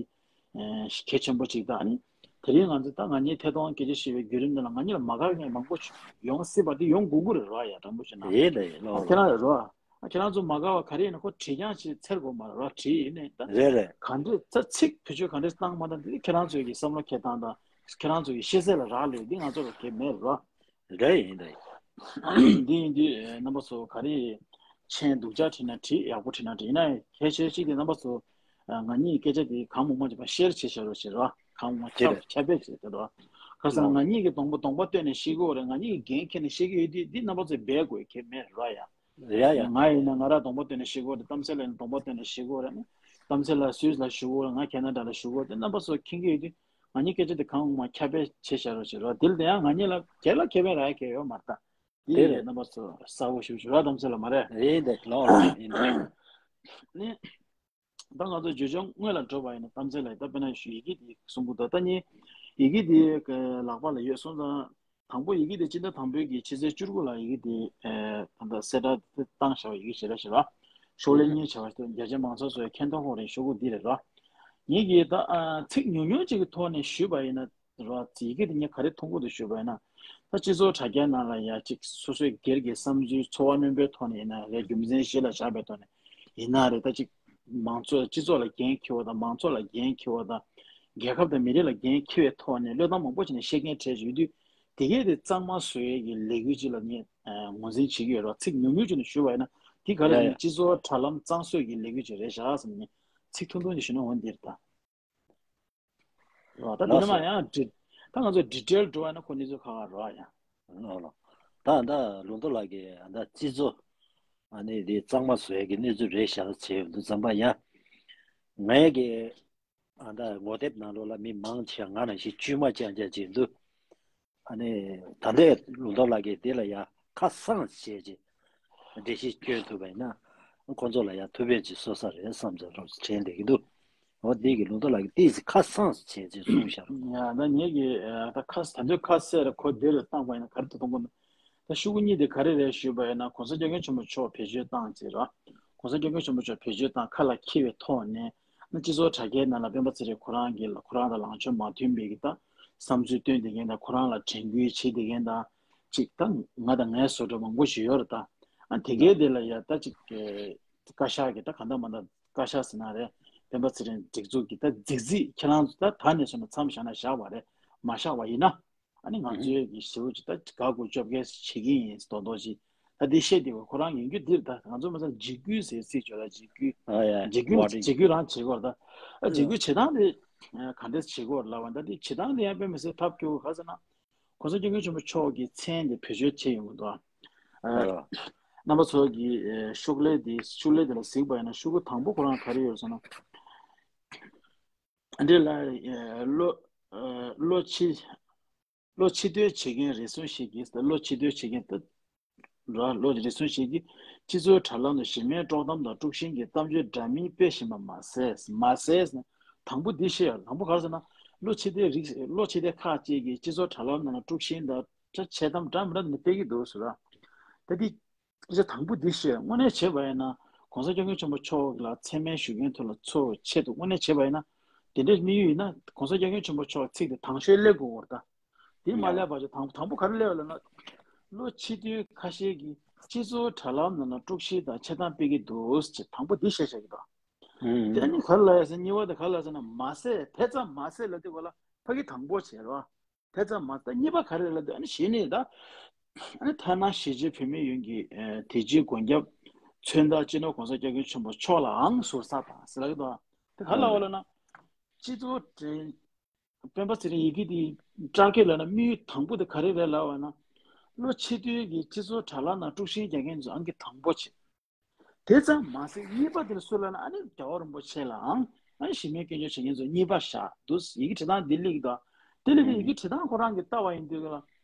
གལ་ཆེན་པོ་ཅིག་ད་ནི། དེ་རིང་ང་ཚོ་ད་ང་གཉིས་ཐད་གཏོང་སྐད་ཆ་བཤད་པའི་བརྒྱུད་རིམ་འདི་ལ་ང་གཉིས་ལ་མ་དགའ་བའི་མང་པོ་ཡོང་སྲིད་པ་འདི་ཡོང་དགོས་ཀྱི་རེད་ར། ཡ་དྲང་པོ་བཤད་ན། རེད་རེད། ལོ། ཁྱེད་རང་རེད་ར། ཁྱེད་རང་ཚོ་མ་དགའ་བ་ག་རེ་ཡིན་ན་ཁོ་བྲིས་རྐྱང་ཞིག་འཚེར་དགོས་མ་རེད་ར། བྲིས་ཡིན་ནའི་ད། རེད་རེད། ག་འདྲས་ད་ཚིག་བེད་སྤྱོད་ག་འདྲས་བཏང་མ་བཏང་འདི་ཁྱེད་རང་ཚོའི་གི་བསམ་བློ་འཁྱེར་སྟངས་དང་། ཁྱེད་རང་ཚོའི་གི་ཤེས་ཚད་ལ་རག་ལས། འདི་ང་ཚོ་ལ་གལ་མེད་ར། རེད་ཡིན་རེད། འདི་ཡིན་དུས་རྣམ་པ་ཚོ་ག་རེ་མཆན་སྡུག་ཅག་བྲིས་ན་བྲིས། ཡག་པོ་བྲིས་ན་བྲིས། ཡིན་ན་གལ་ཆེ་ཤོས་ཅིག་དེ་རྣམ་པ་ཚོ་ང་གཉིས་སྐད་ཆ་དེ་གང་མང་མང་བྱས་པ་ཤེར་བྱེད་བྱ་རོགས་བྱེད་རོགས། གང་མང་མང་ཁྱབ་ཁྱབ་སྤེལ་བྱེད་དེ་རོགས། ཁ་སང་ང་གཉིས་ཀྱི་གདོང་པ་གདོང་པ་སྟོན་ནས་བཤད་ཀྱི་ཡོད་རེད། ང་གཉིས་ཀྱི་འགན་འཁྱེར་ནས་བཤད་ཀྱི་ཡོད་དུས་འདི་རྣམ་པ་ཚོས་འབད་དགོས་གལ་མེད་ར། ཡ། ཡ་ཡ། ང་ཡིན་ན་ང་རང་གདོང་པ་སྟོན་ནས་བཤད་ཀྱི་ཡོད་རེད། གཏམ་ཚེ་ལགས་ནི་གདོང་པ་སྟོན་ནས་བཤད་ཀྱི་ཡོད་རེད། གཏམ་ཚེ་ལགས་སུད་སི་ལ་བཞུགས་ཀྱི་ཡོད་རེད། ང་ཁེ་ན་ཌ་ལ་བཞུགས་ཀྱི་ཡོད་རེད། དེ་རྣམ་པ་ཚོ་མཁྱེན་གྱི་ཡོད་དུས། ང་གཉིས་སྐད་ཆ་དེ་གང་མང་ཁྱབ་སྤེལ་བྱེད་བྱ་རོགས་བྱེད་རོགས། དེ་ལ་དེ་ཡང་ང་གཉིས་ལ་གལ་ལ་ཁེ་ཕན་རག་གི་ཡོད་མ་རེད་ད། དེ་དེ་རེད། རྣམ་པ་ཚོ་གསལ་པོ་ཞུ་ཞུ་ར། གཏམ་ཚེ་ལགས་མ་རེད། རེད་འདུག་ལོ། ཡིན་འདུག་ནི། ད་ང་ཚོ་བརྗོད་བྱ་དངོས་ལ་འགྲོ་བ་ཡིན་ན། གཏམ་ཚེ་ལགས་ད་དཔེར་ན་ཞུ་ཡི་གེ་དེ་གསུང་གི་འདུག་ད་ནི་ཡི་གེ་དེ་ལག་པ་ལ་ཡོད་སོང་ཙང་། དང་པོ་ཡི་གེ་དེ་སྤྱི་ཟླ་དང་པོའི་གི་ཕྱི་ཚེས་བཅུ་དགུ་ལ་ཡི་གེ་དེ་ད་ལྟ་གསལ་བསྒྲགས་དེ་བཏང་བཞག་པ། ཡི་གེ་ཞེ་དྲག་ཞེ་དྲག་ཤོག་ལྷེ་གཉིས་བྱས་པ་དེ་རྒྱ་ཆེ་མང་ཚོགས་ཚོའི་མཁྱེན་རྟོགས་ཁོངས་རེ་ཞུ་དགོས་འདི་རེད་ར། ངེད་ཀྱིས་ད་ཚིག་ཉུང་ཉུང་ཅིག་གི་ཐོག་ནས་ཞུས་པ་ཡིན་ན་ར། ཡི་གེ་དེ་ངས་ག་རེ་མཐོང་གི་འདུག་ཞུས་པ་ཡིན་ན། ད་སྤྱི་ཚོགས་དྲ་རྒྱའི་ནང་ལ་ཡ་ཅིག་སོ་སོའི་སྒེར་གྱི་བསམ་ཚུལ་ཚོར་བ་རྣོན་པོའི་ཐོག་ནས་ཡིན་ན་རེད། རྒྱུ་མཚན་གཞི་ལ་བཞག་པའི་ཐོག་ནས་ཡིན་ན་རེད། ད་ཅིག་མང་ཚོགས་སྤྱི་ཚོགས་ལ་འགན་འཁྱེར་བ་དང་། མང་ཚོགས་ལ་འགན་འཁྱེར་བ་དང་། རྒྱལ་ཁབ་དང་མི་རིགས་ལ་འགན་འཁྱེར་བའི་ཐོག་ནས་བློས་བཏང་མང་པོ་བྱས་ནས་བཤད་མཁན་གྲས་ཅིག་ཡོད་དུས། དེ་གས་དེ་གཙང་མ་བཟོ་ཡས་ཀྱི་ལས་འགུལ་ཅིག་ལ་ངས་ངོས་འཛིན་བྱེད་ཀྱི་ཡོད་ར། ཚིག་ཉུང་ཉུང་ཅིག་ནས་ཞུས་པ་ཡིན་ན། དེ་ག་རེ་ཡིན་ན། ཡ་ཡ། སྤྱི་ཚོགས་དྲ་ལམ་གཙང་བཟོ་གི་ལས་འགུལ་ཅིག་རེད་བཞག་ཟེར་ནས་ཚིག་ཐུང་ཐུང་ཅིག་ཞུས་ན་འོ་འདིར་ད། རོ། ད་དེ་ལགས་ནས་མ་སོ། ཡང་ཌི། ད་ང་ཚོ་ཌི་ཊེལ་འགྲོ་བ་ན་ཁོ་གནས་ཚུལ་ཁག་ཁག་རོ་ཡ། ལོ་ལོ། ད་ད་ལུང་རྟོགས་ལགས་ཀྱིས་ད་སྤྱི་ཚོགས་ཨ་ནི་དེ་གཙང་མ་བཟོ་ཡས་ཀྱི་གནས་ཚུལ་རེད་ཤག་བྱས་ཡོང་དུས་ཙམ་པ་ཡ། ངའི་གི་ཨ་ད་ངོ་དེབ་ནང་ལོགས་ལ་མི་མང་ཆེ་ང་ནང་བཞིན་དཀྱུས་མ་རྐྱང་རྐྱང་བྱས་འདུག་ཨ་ནི་ད་ལྟའི་ལུང་རྟོགས་ལགས་ཀྱིས་དེ་ལ་ཡ་ཁ་སང་བྱས་རྗེས་འགྲེལ་བཤད་སྐྱོན་ཐུབ་པ་ཡིན་ན། ཁོང་ཚོ་ལ་ཡ་ཐུགས་ཕན་ཅིག་གསོས་ས་རེད་བསམ་ཚུལ་རོབ་ཙམ་དྲན་བསྡད་ཀྱི་འདུག་འོ་དེ་གི་ལུང་རྟོགས་ལགས་ཀྱིས་ཏོག་ཙམ་ཁ་སང་བྱས་རྗེས་གསུངས་ཤག་ཡ་ད་ངེད་ཀྱིས་ད་ཁ་ད་ཚོད་ཁ་གསལ་རེ་ཁོ་དེ་རུ་བཏང་པ་ཡིན་ན་ག་རེ་ད་གཏོང་དགོས་ན། ད་ཤོག་གུ་གཉིས་དེ་ག་རེ་རེད་ཞུས་པ་ཡིན་ན། གོང་ས་སྐྱབས་མགོན་ཆེན་པོ་མཆོག་བེད་སྤྱོད་བཏང་ཅིག་ར། གོང་ས་སྐྱབས་མགོན་ཆེན་པོ་མཆོག་བེད་སྤྱོད་བཏང་ཁ་ལ་འཁྱེར་བའི་ཐོག་ནས། ན་སྤྱི་ཚོགས་དྲ་རྒྱའི་ནང་ལ་སྤེན་པ་ཚེ་རིང་ཁོ་རང་གི་ལ་ཁོ་རང་དང་ལངས་ཕྱོགས་མ་མཐུན་པའི་གི་ད་བསམ་ཚུལ་བཏོན་བསྡད་མཁན་དང་ཁོ་རང་ལ་དྲན་སྐུལ་བྱེད་བསྡད་མཁན་དང་ཅིག་ད་ང་དང་ངའི་བཟོ་འདྲ་མང་པོ་ཞིག་ཡོད་རེད་ད། ཨ་དེ་གའི་དེ་ལ་ཡ་ད་ཅིག་བཀའ་ཤག་གི་ད་གང་ལྟར་མ་ད་བཀའ་ཤག་ཟེར་ན་རེད། སྤེན་པ་ཚེ་རིང་སྒྲིག་འཛུགས་ཀྱི་ད་རྫིག་རྫིག་ཁྱེད་རང་ཚོ་ད་ད་ནས་བཟུང་ནས་མཚམས་བཞག་ན་བཞག་པ་རེད། མ་བཞག་པ་ཡིན་ན། ཨ་ནི་ང་ཚོའི་གི་ཞེ་པོ་ཅིག་ད་དགའ་དགུ་བཅོ་བརྒྱད་བྱེད་ཀྱི་ཡིན་མདོག་མདོག་ཅིག་ད་འདི་བཤད་དེ་བ་ཁོ་རང་ཡིན་རྒྱུ་འདིར་ད་ང་ཚོ་མ་ཚད་འཇིགས་སྐུལ་ཟེར་ཚིག་བརྗོད་ལ་འཇིགས་སྐུལ། ཨ་ཡ། འཇིགས་སྐུལ་ཝར་ཌིང་། འཇིགས་སྐུལ་རང་བྱེད་དགོས་རེད་ད། ཨ་འཇིགས་སྐུལ་བྱེད་སྟངས་དེ་ག་འདྲས་བྱེད་དགོས་རེད་ལབ་པ་ད་འདི་བྱེད་སྟངས་དེ་ཡང་དཔེ་མི་སྲིད་ཐབས་སྐྱོ་བོ་ག་ཟེར་ན། གོང་ས་སྐྱབས་མགོན་ཆེན་པོ་མཆོག་གི་མཚན་དེ་བེད་སྤྱོད་བྱས་ཡོང་གི་འདུག་ཨ་ཡ། རྣམ་པ་ཚོ་གི་ཤོག་ལྷེ་དེ་ཤོག་ལྷེ་དེ་ལ་གཟིགས་པ་ཡིན་ན་ཤོག་གུ་དང་པོ་ཁོ་རང་ག་རེ་ཡོད་ཟེར་ན། འདི་ལ་ལོ་ལོ་ཕྱི་ལོ་ཕྱི་སྡོད་བྱེད་མཁན་རེ་ཟུང་ཞིག་གིས་ལོ་ཕྱི་སྡོད་བྱེད་མཁན་དེ་ར་ལོ་རེ་ཟུང་ཞིག་གིས་སྤྱི་ཚོགས་དྲ་ལམ་དུ་གཞི་མེད་དཀྲོག་གཏམ་དང་དཀྲུག་ཤིང་གི་གཏམ་བརྗོད་འདྲ་མིན་སྤེལ་བཞིན་པ་མ་ཟད་མ་ཟད་ན་དང་པོ་འདི་བཤད་ཡ་དང་པོ་ག་རེ་ཟེར་ན་ལོ་ཕྱི་སྡོད་རིགས་ལོ་ཕྱི་སྡོད་ཁག་ཅིག་གིས་སྤྱི་ཚོགས་དྲ་ལམ་ནང་ལ་དཀྲུག་ཤིང་དང་འཆལ་གཏམ་འདྲ་མི་འདྲ་དེ་འདྲ་སྤེལ་གྱི་འདུག་ཟེར་བ། ད་འདི་སྐད་ཆ་དང་པོ་འདི་བཤད་དངོས་གནས་བྱས་པ་ཡིན་ན་གོང་ས་སྐྱབས་མགོན་ཆེན་པོ་མཆོག་ལ་མཚན་སྨད་ཞུ་མཁན་ཐོག་ལ་ཚོར་བ་ཆེད་དུ་དངོས་གནས་བྱས་པ་ཡིན་ན་དེ་འདྲའི་དམིགས་ཡུལ་ཡིན་ན་གོང་ས་སྐྱབས་མགོན་ཆེན་པོ་མཆོག་ཚིག་དེ་དང་ཤོས་སླེབས་དགོས་པར་ད། དེ་མ་སླེབས་པ་ཅིག་དང་དང་པོ་ག་རེ་སླེབས་ལབ་ན། ལོ་ཕྱི་དུས་ཁ་ཤས་ཀྱིས་སྤྱི་ཚོགས་དྲ་ལམ་ནང་ལ་དཀྲུག་ཤིང་དང་འཆལ་གཏམ་སྤེལ་གྱི་འདུག་ཅེས་དང་པོ་འདི་བཤད་བཞག་གི་འདུག་དེ་ནི་ག་རེ་ལབ་ཟེར་གཉིས་པ་དེ་ག་རེ་ལབ་ཟེར་ན་མ་ཟད་དེ་ཙམ་མ་ཟད་ལབ་དུས་ག་ལ་ཕ་གི་དང་པོ་བྱས་རོགས། དེ་ཙམ་མ་ཟད་གཉིས་པ་ག་རེ་ལབ་དུས་ཨ་ནི་གཞི་ནས་ད། ཨ་ནི་ཐ་ན་གཞིས་བྱེས་བོད་མི་ཡོངས་ཀྱི་ཨ་དེ་རྗེས་མགོན་སྐྱབས་མཚོན་རྟགས་སྤྱི་ནོར་གོང་ས་སྐྱབས་མགོན་ཆེན་པོ་མཆོག་ལའང་ཟུར་ཟ་དང་ཟེར་ལབ་ཀྱི་འདུག་དེ་ག་ལ་འོ་ལབ་ན། སྤྱི་ཚོགས་དྲན། སྤེན་པ་ཚེ་རིང་ཡི་གེ་འདི་བཀྲ་ཤིས་ལབ་ན་དམིགས་ཡུལ་དང་པོ་དེ་ག་རེ་རེད་ལབ་པ་ན། ལོ་ཕྱི་དུས་ཀྱི་སྤྱི་ཚོགས་དྲ་ལམ་ནང་དཀྲུག་ཤིང་རྒྱག་མཁན་ཚོ་ཨང་ཀི་དང་པོ་བྱེད། དེ་ཙམ་མ་ཟད་གཉིས་པ་དེ་ལ་སུ་ལབ་ན་ཨ་ནི་རྒྱལ་བ་རིན་པོ་ཆེ་ལའང་ཨ་ནི་གཞི་མེད་སྐྱོན་བརྗོད་བྱེད་མཁན་ཚོ་གཉིས་པ་བཞག་འདུག་ཡི་གེ་བྲིས་སྟངས་འདི་སླེབས་ཀྱི་འདུག་དེ་ལས་ཀྱི་ཡི་གེ་བྲིས་སྟངས་ཁོ་རང་གིས་ལྟ་བ་ཡིན་དུས་ལ་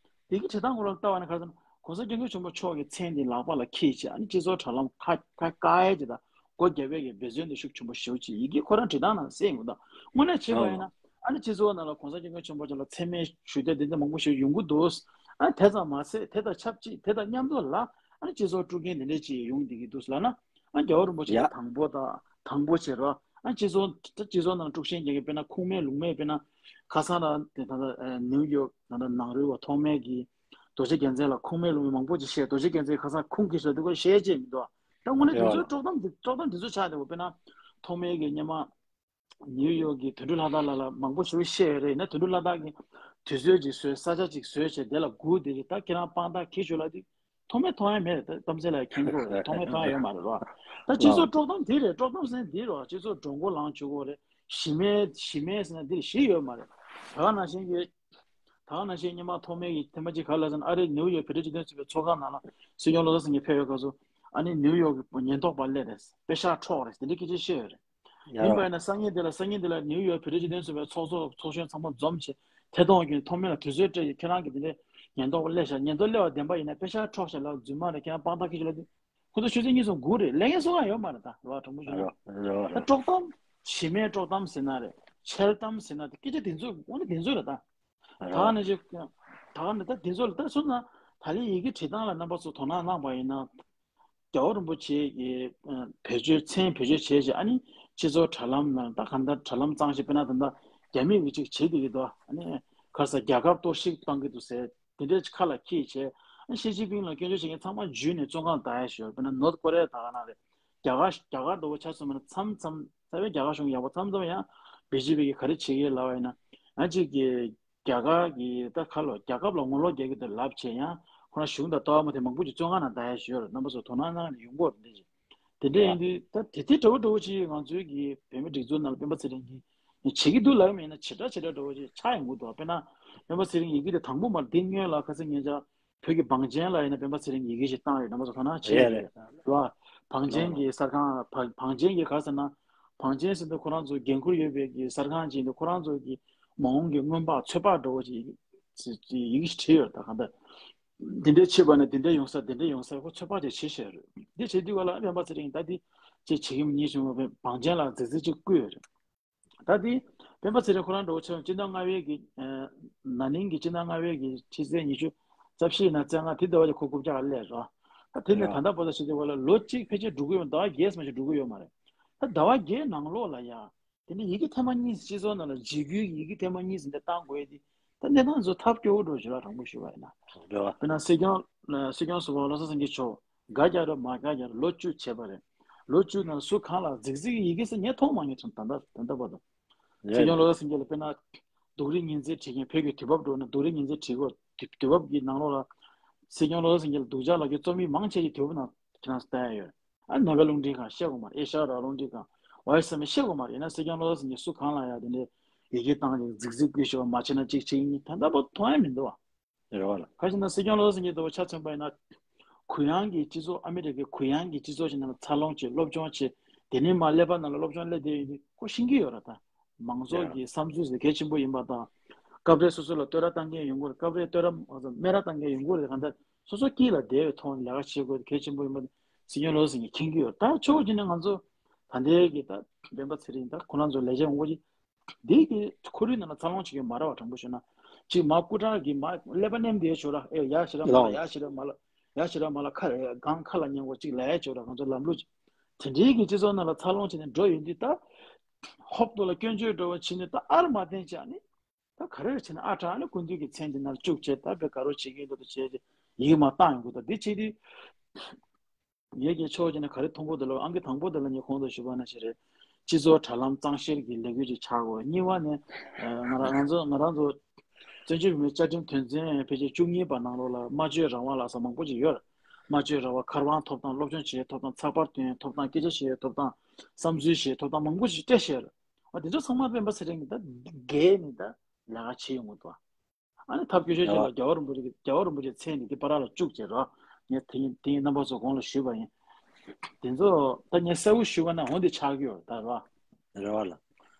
ཡི་གེ་བྲིས་སྟངས་ཁོ་རང་ལྟ་བ་ནི་ག་རེ་ཟེར་ན་གོང་ས་སྐྱབས་མགོན་ཆེན་པོ་མཆོག་གི་མཚན་འདི་ལག་པ་ལ་འཁྱེར་བྱས་ཨ་ནི་སྤྱི་ཚོགས་དྲ་ལམ་ཁ་ཁ་བཀག་ཡས་ཀྱི་དང་སྒོ་རྒྱབ་པའི་གི་འབད་བརྩོན་དེ་ཤུགས་ཆེན་པོ་ཞེ་པོ་ཅིག་ཡི་གེ་ཁོ་རང་བྲིས་སྟངས་ནང་གསལ་ཡོང་གི་འདུག་དངོས་གནས་བྱས་པ་ཡིན་ན་ཨ་ནི་སྤྱི་ཚོགས་ནང་ལ་གོང་ས་སྐྱབས་མགོན་ཆེན་པོ་མཆོག་ལ་མཚན་སྨད་ཞུ་འདོད་དེ་འདྲ་མང་པོ་ཞིག་ཡོང་གི་འདུག་ཨ་དེ་ཙམ་མ་ཟད་དེ་དང་ཆབས་ཅིག་དེ་དང་མཉམ་དུ་ལ་ཨ་ནི་སྤྱི་ཚོགས་དཀྲུག་མཁན་དེ་འདྲ་ཅིག་ཡོང་བསྡད་ཀྱི་འདུག་ལབ་ན། ཨ་རྒྱལ་བ་རིན་པོ་ཆེ་ཡ། དང་པོ་དང་དང་པོ་བྱེད་རོགས། ཨ་སྤྱི་ཚོགས་ད་སྤྱི་ཚོགས་ནང་དཀྲུག་ཤིང་རྒྱག་མཁན་དཔེར་ན་ཁུངས་མེད་ལུང་མེད་དཔེར་ན་ཁ་སང་ར་དེ་ད་ལྟ་ནིའུ་ཡོག་ད་ལྟ་ནང་རུལ་བ་ཐོགས་མེད་ཀྱི་རྡོ་རྗེ་རྒྱལ་མཚན་ལ་ཁུངས་མེད་ལུང་མེད་མང་པོ་ཅིག་བཤད། རྡོ་རྗེ་རྒྱལ་མཚན་ཁ་སང་ཁུངས་སྐྱེལ་ཤོག་དེ་ཁོ་བཤད་ཅེས་མི་འདུག་ད་དངོས་གནས་དེ་ཡོད་ཚོའི་ལ། དཀྲོག་གཏམ་འདི་དཀྲོག་གཏམ་འདི་ཚོ་ཆགས་བསྡད་པ་དཔེར་ན་ཐོགས་མེད་ཀྱི་སྔོན་མ། ནིའུ་ཡོག་གི་དོན་གྲུབ་ལྷ་དར་ལགས་ལ་མང་པོ་ཞིག་བཤད་ཡོད་རེད། ཡིན་ན་དོན་གྲུབ་ལྷ་དར་གྱིས་དུས་ཚོད་ཅིག་བཟོས་ས་ཆ་ཅིག་བཟོས་བྱས་དེ་ལ་སྒུག་བསྡད་རེད། ད་ཁྱེད་རང་དཔང་རྟགས་འཁྱེར་ཤོག་ལབ་དུས་ཐོགས་མེད་མཐོང་ཡ་མེད་རེད། ད་གཏམ་ཚེ་ལགས་མཁྱེན་གྱི་རེད། ཐོགས་མེད་མཐོང་ཡ་ཡོད་མ་རེད་རོ། ད་སྤྱི་ཚོགས་དཀྲོག་གཏམ་དེ་རེད། དཀྲོག་གཏམ་ཟེར་ན་འདི་རོ། སྤྱི་ཚོགས་འགྲོ་མགོ་ལངས་བཅུག་གི་རེད། གཞི་མེད་གཞི་མེད་ཟེར་ན་འདི་གཞི་ཡོད་མ་རེད། ད་ག་ནང་བཞིན་གྱི་ད་ག་ནང་བཞིན་སྔོན་མ་ཐོགས་མེད་ཀྱི་ཐེངས་མ་གཅིག་ག་རེ་ལབ་ཟེར་ན་ཨ་རིའི་ནིའུ་ཡོག་བོད་རིགས་སྤྱི་མཐུན་ཚོགས་པའི་ཚོགས་ཁང་ནང་ལ་སྲིད་སྐྱོང་བློ་བཟང་སེང་གེ་ཕེབས་ཡོད་སྐབས་སུ་ཨ་ནི་ནིའུ་ཡོག་གི་ཉེན་རྟོག་པ་སླེབས་རེད། པེ་ཤག་འཕྲོག་རེད། དེ་འདྲའི་སྐད་ཆ་བཤད་ཡོད་རེད། ཡིན་པ་ཡིན་ན་སང་ཉིན་དེ་ལ་སང་ཉིན་དེ་ལ་ནིའུ་ཡོག་བོད་རིགས་སྤྱི་མཐུན་ཚོགས་པའི་ཚོགས་གཙོ་ཚོགས་གཞོན་ཚང་མ་འཛོམས་བྱས་ཐད་གཏོང་གི་ཐོག་མེད་ལ་དུས་ཚོད་སྤྲད་ཡོད། ཁྱེད་རང་གི་དེ་འདྲའི་ཉེན་རྟོག་པ་སླེབས་ཤག་ཉེན་རྟོག་སླེབས་པ་བདེན་པ་ཡིན་ན་པེ་ཤག་འཕྲོག་ཤག་ལབ་རྫུན་མ་རེད། ཁྱེད་རང་དཔང་རྟགས་ཁྱེར་ཤོག་ལབ་དུས་ཁོ་ཚོ་ཆུ་ཚོད་གཉིས་གསུམ་སྒུག་རེད། ལས་ངན་སུ་གང་ཡོད་མ་རེད། ད་རེད་བ། དྲང་པོ་ཞུ་ན་ད་དཀྲོག་གཏམ་གཞི་མེད་དཀྲོག་གཏམ་ཟེར་ན་རེད། འཆལ་གཏམ་ཟེར་ན་དེ་སྐད་ཆ་དེ་ཚོ་དངོས་གནས་དེ་ཚོ་རེད་ད། ད་ག་ནང་བཞིན་ད་ག་ནང་ད་དེ་ཚོ་ལ་ད་སོང་ན་ད་ལན་ཡི་གེ་བྲིས་སྟངས་ལ་རྣམ་པ་ཚོ་དོ་སྣང་གནང་པ་ཡིན་ན། རྒྱལ་བ་རིན་པོ་ཆེ་གི་བེད་སྤྱོད་མཚན་བེད་སྤྱོད་བྱས་བྱས་ཨ་ནི་སྤྱི་ཚོགས་དྲ་ལམ་ནང་ད་གང་ལྟར་དྲ་ལམ་གཙང་བཞིན་དཔེར་ན་ད་ལྟ་རྒྱ་མི་གི་ཅིག་བྱེད་བསྡད་ཀྱི་འདུག་ཨ་ནི་ག་རེ་ཟེར་རྒྱལ་ཁབ་གཏོར་བཤིག་བཏང་གི་འདུག་ཟེར་དེ་འདྲའི་ཁ་ལ་འཁྱེར་བྱས་ཨ་ནི་ཞི་ཅིན་ཕིང་ལ་སྐྱོན་བརྗོད་བྱེད་མཁན་ཚང་མ་འཇུས་ནས་བཙོན་ཁང་བསྡད་ཡ་ཞིག་ཡོད། དཔེར་ན་ནོར་ཐ་ཀོ་རི་ཡ་ད་ག་ནང་རེད། རྒྱ་གར་རྒྱ་གར་འདྲ་བོ་ཆ་མཚོན་པ་ན་མཚམས་མཚམས་རྩ་བའི་རྒྱ་གར་གཞུང་ཡག་པོ་མཚམས་མཚམས་ཡང་བི་ཇེ་པི་གིས་ག་རེ་བྱེད་ཀྱི་ལབ་པ་ཡིན་ན་ང་གཅིག་གི་རྒྱ་གར་གྱི་ད་ཁ་ལོ་རྒྱལ་ཁབ་ལ་ངོ་ལོག་རྒྱག་གི་འདུག་ལབ་བྱས་ཡང་ཁོ་རང་གཞུང་དང་ལྟ་བ་མ་མཐུན་མང་པོ་ཅིག་བཙོན་ཁང་ནང་བསྡད་ཡ་ཞིག་ཡོད་རེད། རྣམ་པ་ཚོ་དོ་སྣང་གནང་ནས་ཡོང་གི་ཡོད་རེད། འདི་ཅིག་དེ་འདྲ་ཡིན་དུས་ད་དེ་དེ་འདྲ་བོ་འདྲ་བོ་ཅིག་ང་ཚོའི་གི་བོད་མི་སྒྲིག་འཛུགས་ནང་ལ་སྤེན་པ་ཚེ་རིང་གིས་བྱེད་ཀྱི་འདུག་ལབ་ཡ་མེད་ན་བྱེ་བྲག་བྱེ་བྲག་འདྲ་བོ་ཅིག་ཆགས་ཡོང་གི་འདུག་དཔེར་ན་སྤེན་པ་ཚེ་རིང་ཡི་གེ་དེ་དང་པོ་མར་འདི་སྔོན་ལ་ཁ་སང་ཉེ་ཆར་བོད་ཀྱི་བང་ཆེན་ལ་ཡིན་ན་སྤེན་པ་ཚེ་རིང་ཡི་གེ་ཞིག་བཏང་ཡོད། རྣམ་པ་ཚོ་དོ་སྣང་བྱས་ཡོད་རེད་རེད་བ། བང་ཆེན་གྱི་གསར་ཁང་བ་བང་ཆེན་གྱི་ག་རེ་ཟེར་ན། བང་ཆེན་ཟེར་དུས་ཁོ་རང་ཚོ་འགན་འཁུར་ཡོད་པའི་གི་གསར་ཁང་ཅིག་ཡིན་དུས་ཁོ་རང་ཚོ་གི་མ་འོངས་ཀྱི་སྔོན་དཔག་ཚོད་དཔག་འདྲ་བོ་ཅིག་ཡི་གེ་ཞིག་བྲིས་ཡོད་རེད་ད། གང་ལྟར་འདི་འདྲའི་ཆེད་པ་ནས་འདི་འདྲའི་ཡོང་ས་འདི་འདྲའི་ཡོང་ས་ཁོ་ཚོད་དཔག་ཅིག་བྱེད་བཞག་ཡོད་རེད། འདི་བྱེད་དུས་ག་ལ་སྤེན་པ་ཚེ་རིང་ད་འདི་ཅིག་བྱེད་ཀྱི་མིན་ཞུ་བ་བང་ཆེན་ལ་རྫིག་རྫིག་ཅིག་བསྐུར་ཡོད་རེད། ད་དེ་སྤེན་པ་ཚེ་རིང་ཁོ་རང་འདྲ་བོ་ཆེ་སྤྱི་ཟླ་ལྔ་པའི་གི་ན་ནིང་གི་སྤྱི་ཟླ་ལྔ་པའི་གི་ཕྱི་ཚེས་ཉི་ཤུ་རྩ་བཞི་ཡིན་ན་རྩ་ལྔ་དེ་ཟླ་བ་ཅིག་ཁོ་རྐུབ་བཀྱག་སླེབས་རོ། ད་དེ་ནས་ད་ལྟ་བར་དུ་བྱེད་དུས་བ་ལ་ལོ་གཅིག་ཕལ་ཆེར་འགྲོ་གི་ཡོད་མ་རེད། ཟླ་བ་བརྒྱད་ནང་ལོགས་ལ་ཡ་ དེ་ནས་ཡི་གེ་ཐེངས་མ་གཉིས་སྤྱི་ཚོགས་ནང་ལ་འཇིགས་སྐུལ་གྱི་ཡི་གེ་ཐེངས་མ་གཉིས་ཟིན་ཏེ་བཏང་དགོས་ཡས་དེ་ད་གནས་སྟངས་ཚོ་ཐབས་སྐྱོ་བོ་འགྲོ་བཞིན་ལ་དྲང་པོ་ཞུ་བ་ཡིན་ན། རེད་བ། དཔེར་ན་སྲིད་སྐྱོང་སྲིད་སྐྱོང་ཟུར་པ་བློ་བཟང་སེང་གེ་མཆོག་དགའ་རྒྱག་རེད་མ་དགའ་རྒྱག་རེད། ལོ་བཅུ་བྱས་པ་རེད། ལོ་བཅུ་ནང་སུ་གང་ལ་རྫིག་རྫིག་ཡི་གེ་ཟེར་ངས་མཐོང་མ་མྱོང་། ད་ལྟ་ད་ལྟ་བར་དུ། སྲིད་སྐྱོང་བློ་བཟང་སེང་གེ་ལ་དཔེར་ན་སྡུག་རུས་ཉེས་འཛུགས་བྱེད་མཁན། བོད་ཀྱི་དུས་བབ་འགྲོ་ན་སྡུག་རུས་ཉེས་འཛུགས་བྱེད་དགོས། དུས་དུས་བབ་ཀྱི་ནང་ལོགས་ལ་སྲིད་སྐྱོང་བློ་བཟང་སེང་གེ་ལ་སྡུག་ཅག་ལབ་རྒྱུ་རྩོམ་ཡིག་མང་ཆེ་ཞིག་དུས་བབ་ནང་ཁྱེད་རང་ཚོ་ལྟ་ཡ་ཡོད། ཨ་ནོ་བེལ་རླུང་འཕྲིན་ཁང་བཤད་དགོས་མ་རེད། ཨེ་ཤ་ཡ་རླུང་འཕྲིན་ཁང་། ཝའི་ཨེས་ཨེམ་བཤད་དགོས་མ་རེད། ཡིན་ན་སྲིད་སྐྱོང་བློ་བཟང་སེང་གེ་སུ་གང་ལ་ཡ་དེ་འདྲའི་ཡི་གེ་བཏང་ཅིག་རྫིག་རྫིག་སྐུལ་ཞུ་བ་མ་བྱས་ན་གཅིག་བྱེད་ཀྱི་ཡིན། ད་ལྟ་བར་མཐོང་ཡ་མི་འདུག་བ། རེད་བ་ལ། ཁ་ཅིག་ན་སྲིད་སྐྱོང་བློ་བཟང་སེང་གེ་ལྟ་བུ་ཆ་མཚོན་པ་ཡིན་ན། གུ་ཡངས་ཀྱི་སྤྱི་ཚོགས། ཨ་མི་རི་ཀའི་གུ་ཡངས་ཀྱི་སྤྱི་ཚོགས་ཤིག་ནང་ལ་འཚར་ལོངས་བྱེད། སློབ་སྦྱོང་བྱེད། དེ་ནས་མར་ཀླད་པ་ནང་ལ་སློབ་སྦྱོང་སླེབས་བསྡད་ཡོད་དུས་ཁོ་ཤེས་ཀྱི་ཡོད་རེད། ད་མང་ཚོགས་ཀྱི་བསམ་ཚུལ་ཟེར་གལ་ཆེན་པོ་ཡིན་པ་དང་། སྐབས་རེ་སོ་སོ་ལ་བསྟོད་ར་བཏང་མཁན་ཡོང་གི་རེད། སྐབས་རེ་བསྟོད་ར་སྨད་ར་བཏང་མཁན་ཡོང་གི་རེད། གང་ལྟར་སོ་སོ་དཀྱིལ་ལ་བསྡད་པའི་ཐོག་ནས་ལས་ཀ་བྱེད་དགོས་གལ་ཆེན་པོ་ཡིན་པ་སྲིད་སྐྱོང་བློ་བཟང་སེང་གེས་མཁྱེན་གྱི་ཡོད། ད་ཕྱོགས་གཅིག་ནས་ང་ཚོ་ད་ལྟའི་གི་ད་སྤེན་པ་ཚེ་རིང་ད་ཁོ་རང་ཚོ་ལས་བྱེད་འོང་གི་འདི་གི་ཁོར་ཡུག་ནང་ལ་འཚར་ལོངས་བྱེད་ཀྱི་མ་རེད་བ། དྲང་པོ་ཞུ་ན། ཅིག་མ་སྐུ་དྲག་གི་མ་ཀླད་པ་ནེམ་བསྡད་ཆོག་ར། ཨེ་ཡ་ཞེ་དྲག་མ་ལ། ལའོ། ཡ་ཞེ་དྲག་མ་ལ། ཡ་ཞེ་དྲག་མ་ལ། ཁ་རེ་སྒང་ཁ་ལ་ཉན་དགོས། ཅིག་ལ་ཡ་ཆོག་ར། ང་ཚོ་ལམ་ལུགས་ཅིག་དེ་འདྲའི་གི་སྤྱི་ཚོགས་ནང་ལ་འཚར་ལོངས་བྱས་ནས་འགྲོ་ཡོང་དུས། ད་ཧོབ་ཏོ་ལ་སྐྱོན་བརྗོད་འགྲོ་བ་བྱས་ནས་ད་ཨར་མ་བསྟན་བྱས་ནས་ད་ག་རེ་བྱས་ནས་ཨ་དྲག་ནས་སྐུ་མདུན་གྱི་མཚན་དེ་ནང་བཅུག་བྱས། ད་བེ་ག་རོ་བྱེད་ཀྱི་འདུག་ད་བྱས་ཏེ་ཡིག་མ་བཏང་ཡོང་གི། ད་འདི་བྱེད་དུས། ངས་ཀྱི་ཕྱོགས་གཅིག་ནས་ག་རེ་མཐོང་གི་འདུག་ལབ། ཨང་ཀི་དང་པོ་དེ་ལ་ངས་གོང་དུ་ཞུས་པ་ནང་བཞིན་རེད། སྤྱི་ཚོགས་དྲ་ལམ་གཙང་བཤེར་གྱི་ལས་འགུལ་ཅིག་ཆགས་དགོས། གཉིས་པ་ནས་ང་རང་ང་ཚོ་ང་རང་ཚོ་བཙན་བྱོལ་བོད་མིའི་བཅའ་ཁྲིམས་དོན་ཚན་ཕལ་ཆེར་བཅུ་གཉིས་པ་ནང་ལོགས་ལ་སྨྲ་བརྗོད་རང་དབང་ལབ་ས་མང་པོ་ཅིག་ཡོད་རེད། སྨྲ་བརྗོད་རང་དབང་། མཁར་དབང་ཐོབ་ཐང་། སློབ་སྦྱོང་བྱེད་ཐོབ་ཐང་། ཚགས་པར་ཐོན་ཐོབ་ཐང་། སྐད་ཆ་བཤད་ཐོབ་ཐང་། བསམ་ཚུལ་བཤད་ཐོབ་ཐང་མང་པོ་ཞིག་སྤྲད་བཞག་རེད། འོ་དེ་ཚོ་ཚང་མ་སྤེན་པ་ཚེ་རིང་གིས་ད་འགལ་ནས་ད་ལས་ཀ་བྱེད་ཡོང་གི་འདུག་ཨ་ནི་ཐབས་སྐྱོ་ཤོས་ཅིག་ལ་རྒྱལ་བ་རིན་པོ་ཆེ་གི་རྒྱལ་བ་རིན་པོ་ཆེའི་མཚན་ནི་འདི་བར་ལ་བཅུག་བྱས་རོགས། ངས་དེ་ཡིན་དེ་ཡིན་རྣམ་པ་ཚོ་གོང་ལ་ཞུས་པ་ཡིན། དེ་ཚོ་ད་ངས་གསལ་པོ་ཞུས་པ་ན་འོ་འདི་ཆགས་ཀྱི་ཡོད་ད་རོགས། རེད་བ་ལ།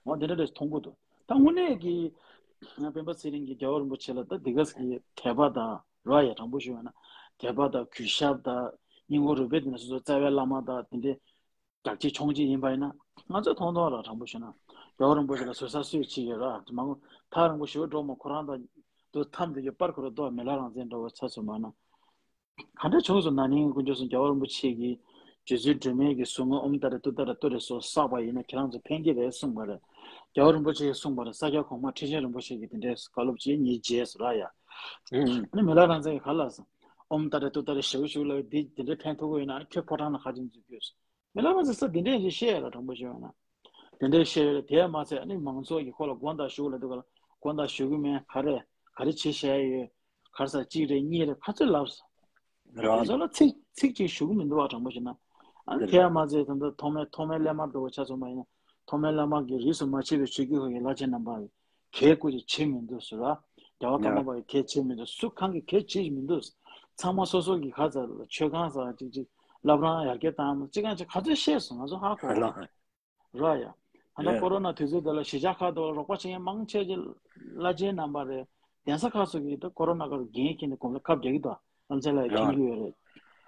འོ་འདི་འདྲ་རེད་མཐོང་གི་འདུག་ད་དངོས་གནས་ཀྱི་ང་སྤེན་པ་ཚེ་རིང་གིས་རྒྱལ་བ་རིན་པོ་ཆེ་ལ་ད་འདི་ག་ཟེར་གི་དད་པ་དང་རོགས་ཡ་དྲང་པོ་ཞུས་པ་ན། དད་པ་དང་གུས་ཞབས་དང་སྙིང་ཁོང་རུས་པའི་གཏིང་ནས་སོ་སོ་རྩ་བའི་བླ་མ་དང་དེ་འདྲའི་རྒྱག་ཅིག་མཆོང་ཅིག་ཡིན་པ་ཡིན་ན། ང་ཚོས་མཐོང་མཐོང་ར་དྲང་པོ་ཞུ་ན། རྒྱལ་བ་རིན་པོ་ཆེ་ལ་བཟོད་ས་སུས་བྱེད་ཀྱི་ར། མ་དངུལ་ཐག་རིང་པོ་ཞུ་འགྲོ་མ། ཁོ་རང་དང་དུ་འཐམ་དེ་གི་པར་ཁོ་ར་ཏོ་མི་ལ་རང་བཙན་འགྲོ་བ་ཚ་སུ་མ་ན། ག་འདྲ་བྱུང་སོང་ན་ནིང་དཀོན་མཆོག་གསུམ་རྒྱལ་བ་རིན་པོ་ཆེ་གིས་རྗེ་བཙུན་སྒྲོལ་མའི་གི་གཟུངས་སྔགས་ཨོཾ་ཏཱ་རེ་ཏུཏྟཱ་རེ་ཏུ་རེ་སོགས་བསགས་པ་ཡིན་ན་ཁྱེད་རང་ཚོ་ཕན་གྱི་རེད་གསུངས་པ་རེད། རྒྱལ་བ་རིན་པོ་ཆེ་གིས་གསུངས་པ་རེད། ས་སྐྱ་གོང་མ་ཁྲི་ཆེན་རིན་པོ་ཆེ་གིས་དེ་འདྲའི་བཀའ་སློབ་ཅིག་ཉིད་རྗེས་སུ་ར་ཡ། ཨ་ནི་མི་ལ་རང་བཙན་གྱིས་ག་ལ་སོང་། ཨོཾ་ཏཱ་རེ་ཏུཏྟཱ་རེ་ཞེ་པོ་ཞེ་པོ་ལབ་འདི་དེ་འདྲའི་ཕན་ཐོགས་ཀྱི་ཡོད་ན་ཨ་ནི་ཁྱོད་ཕོ་བྲང་ལ་ག་ཅིག་འཛུལ་རྒྱུ། མི་ལ་རང་བཙན་ས་དེ་འདྲས་ཞིག་བཤད་ཡ་ལ་དྲང་པོ་ཞུ་བ་ན། དེ་འདྲས་བཤད་ཡ་ལ་དེ་མ་ཚད་ཨ་ནི་མང་ཚོགས་ཀྱིས་ཁོ་ལ་དགོངས་དག་ཞུ་ལབ་དུས་ག་ལ་དགོངས་དག་ཞུ་གི་མེད། ག་རེ་ག་རེ་བྱེད་བཤད་ཡ་ཡོད། ག་རེ་ཟ་གཅིག་རེད་གཉིས་རེད་ག་ཚོད་ལབ་སོང་། རེད་བ། དེ་ཚོ་ལ་ཚིག་ཚིག་གཅིག་ཞུ་གི་མི་འདུག་བ་དྲང་པོ་ཞུ་ན། ཨ་ནི་དེ་ཡ་མ་ཚད་ད་ལྟ་ཐོགས་མེད་ཐོགས་མེད་སླད་མར་འགྲོ་བ་ཆ་ཚང་མ་ཡིན་ན་ཐོགས་མེད་སླད་མར་གྱི་རིས་སུ་མ་ཆད་པའི་ཆོས་བརྒྱུད་ཁག་གི་བླ་ཆེན་རྣམ་པ་གིས་གལ་ཀུ་ཅིག་བྱེད་མི་འདུག་ཟེར་བ། རྒྱལ་བ་ཀརྨ་པ་ཡིས་གལ་བྱེད་མི་འདུག་སུ་གང་གིས་གལ་བྱེད་མི་འདུག་ཚང་མ་སོ་སོ་གི་ཁ་ཚ་ལ་མཆོད་ཁང་ཟེར་ཅིག་ཅིག་བླ་བྲང་ཡར་རྒྱས་བཏང་ཅིག་གང་ཅིག་ག་ཚོད་བཤད་སོང་ང་ཚོ་ཧ་གོ་ར་ཡ། ད་ལྟ་ཀོ་རོ་ན་དུས་ཚོད་འདི་ལ་གཞིས་ཆགས་ཁག་ཏུ་རོགས་པ་བྱེད་མཁན་མང་ཆེ་ཅིག་བླ་ཆེན་རྣམ་པ་རེད། གདན་ས་ཁག་སོགས་ཀྱིས་ད་ཀོ་རོ་ན་སྐབས་འགན་འཁྱེར་ནས་གོང་ལ་ཁབ་རྒྱག་གི་འདུག་བླ་ཆེན་ལ་ཡ་མཁྱེན་གྱི་ཡོད་རེད།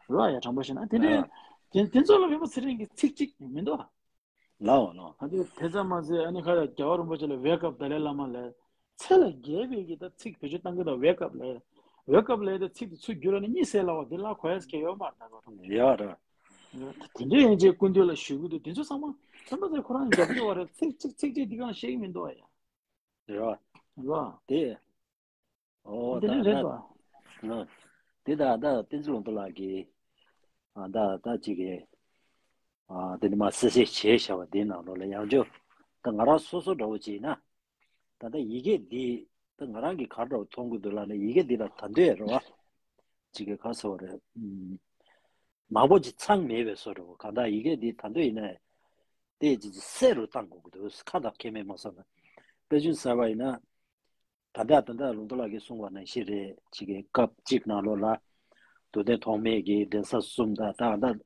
ར་ཡ་དྲང་པོ་བཤད་ན་དེ་འདྲའི་དེ་དེ་ཚོ་ལ་སྤེན་པ་ཚེ་རིང་གིས་ཚིག་གཅིག་མི་འདུག་ལའོ་ལའོ། ད་དེ་དེ་ཙམ་མ་ཟད་ཨ་ནི་ཁ་རྒྱལ་བ་རིན་པོ་ཆེ་ལ་ཝེ་ཀབ་ཏཱ་ལའི་བླ་མ་ལབ། ཚེ་ལ་རྒྱས་པའི་གི་ད་ཚིག་བེད་སྤྱོད་བཏང་གི་ད་ཝེ་ཀབ་ལབ། ཝེ་ཀབ་ལབ་ད་ཚིག་དེ་ཚུར་བསྒྱུར་ལ་ནི་གཉིད་སད་ལ་བ་དེ་ལ་གོ་ཡ་ཁེ་ཡོད་མ་རེད་ད་གོ། ཡོད་རེད། དེ་འདྲ་ཡན་ཆད་སྐུ་མདུན་ལ་ཞུ་གི་འདུག་དེ་ཚོ་ཚང་མ་ཚང་མ་ཚེ་ཁོ་རང་རྒྱབ་སྐྱོར་བ་རེད། ཚིག་ཚིག་ཚིག་གཅིག་འདི་གང་བཤད་གི་མི་འདུག་ཨ་ཡ། རེད་བ། རེད་བ། དེ། ཨོ་དེ་ད་ནི་རེད་ད། ཨ། དེ་ད་ད་བསྟན་འཛིན་ལུང་རྟོགས་ལགས་ཀྱིས་ཨ་ད་ད་ཅིག་གི་ཨ་དེ་ནི་མ་གསལ་བཤད་བྱས་བཞག་པ་དེའི་ནང་ལོགས་ལ་ཡང་བསྐྱར་ད་ང་རང་སོ་སོ་འདྲ་བོ་ཅིག་ཡིན་ན་ད་ལྟ་ཡི་གེ་འདི་ད་ང་རང་གིས་ག་འདྲ་བོ་མཐོང་གི་འདུག་ལབ་ན་ཡི་གེ་འདི་ལ་ད་འདོད་རེད་བ། ཅིག་གི་ག་ཟེར་བ་རེད། ཨུམ། མང་པོ་ཅིག་ཚང་མེད་པའི་བཟོ་འདྲ་བོ། གང་ལྟར་ཡི་གེ་འདི་ད་འདོད་ཡིན་ན་དེ་ཅིག་ཅིག་གསལ་རུ་བཏང་དགོས་ཀྱི་འདུག་ཁ་དང་ཁེ་མེད་མ་བསམ་ན། དཔེ་ཅུང་ཟེར་བ་ཡིན་ན། ད་ལྟ་ད་ལྟ་ལུང་རྟོགས་ལགས་ཀྱིས་གསུངས་པ་ནང་བཞིན་རེད། ཅིག་གི་སྐབས་གཅིག་ནང་ལོགས་ལ་རྡོར་གདན་ཐོགས་མེད་ཀྱི་གདན་ས་གསུམ་དང་ད་ད་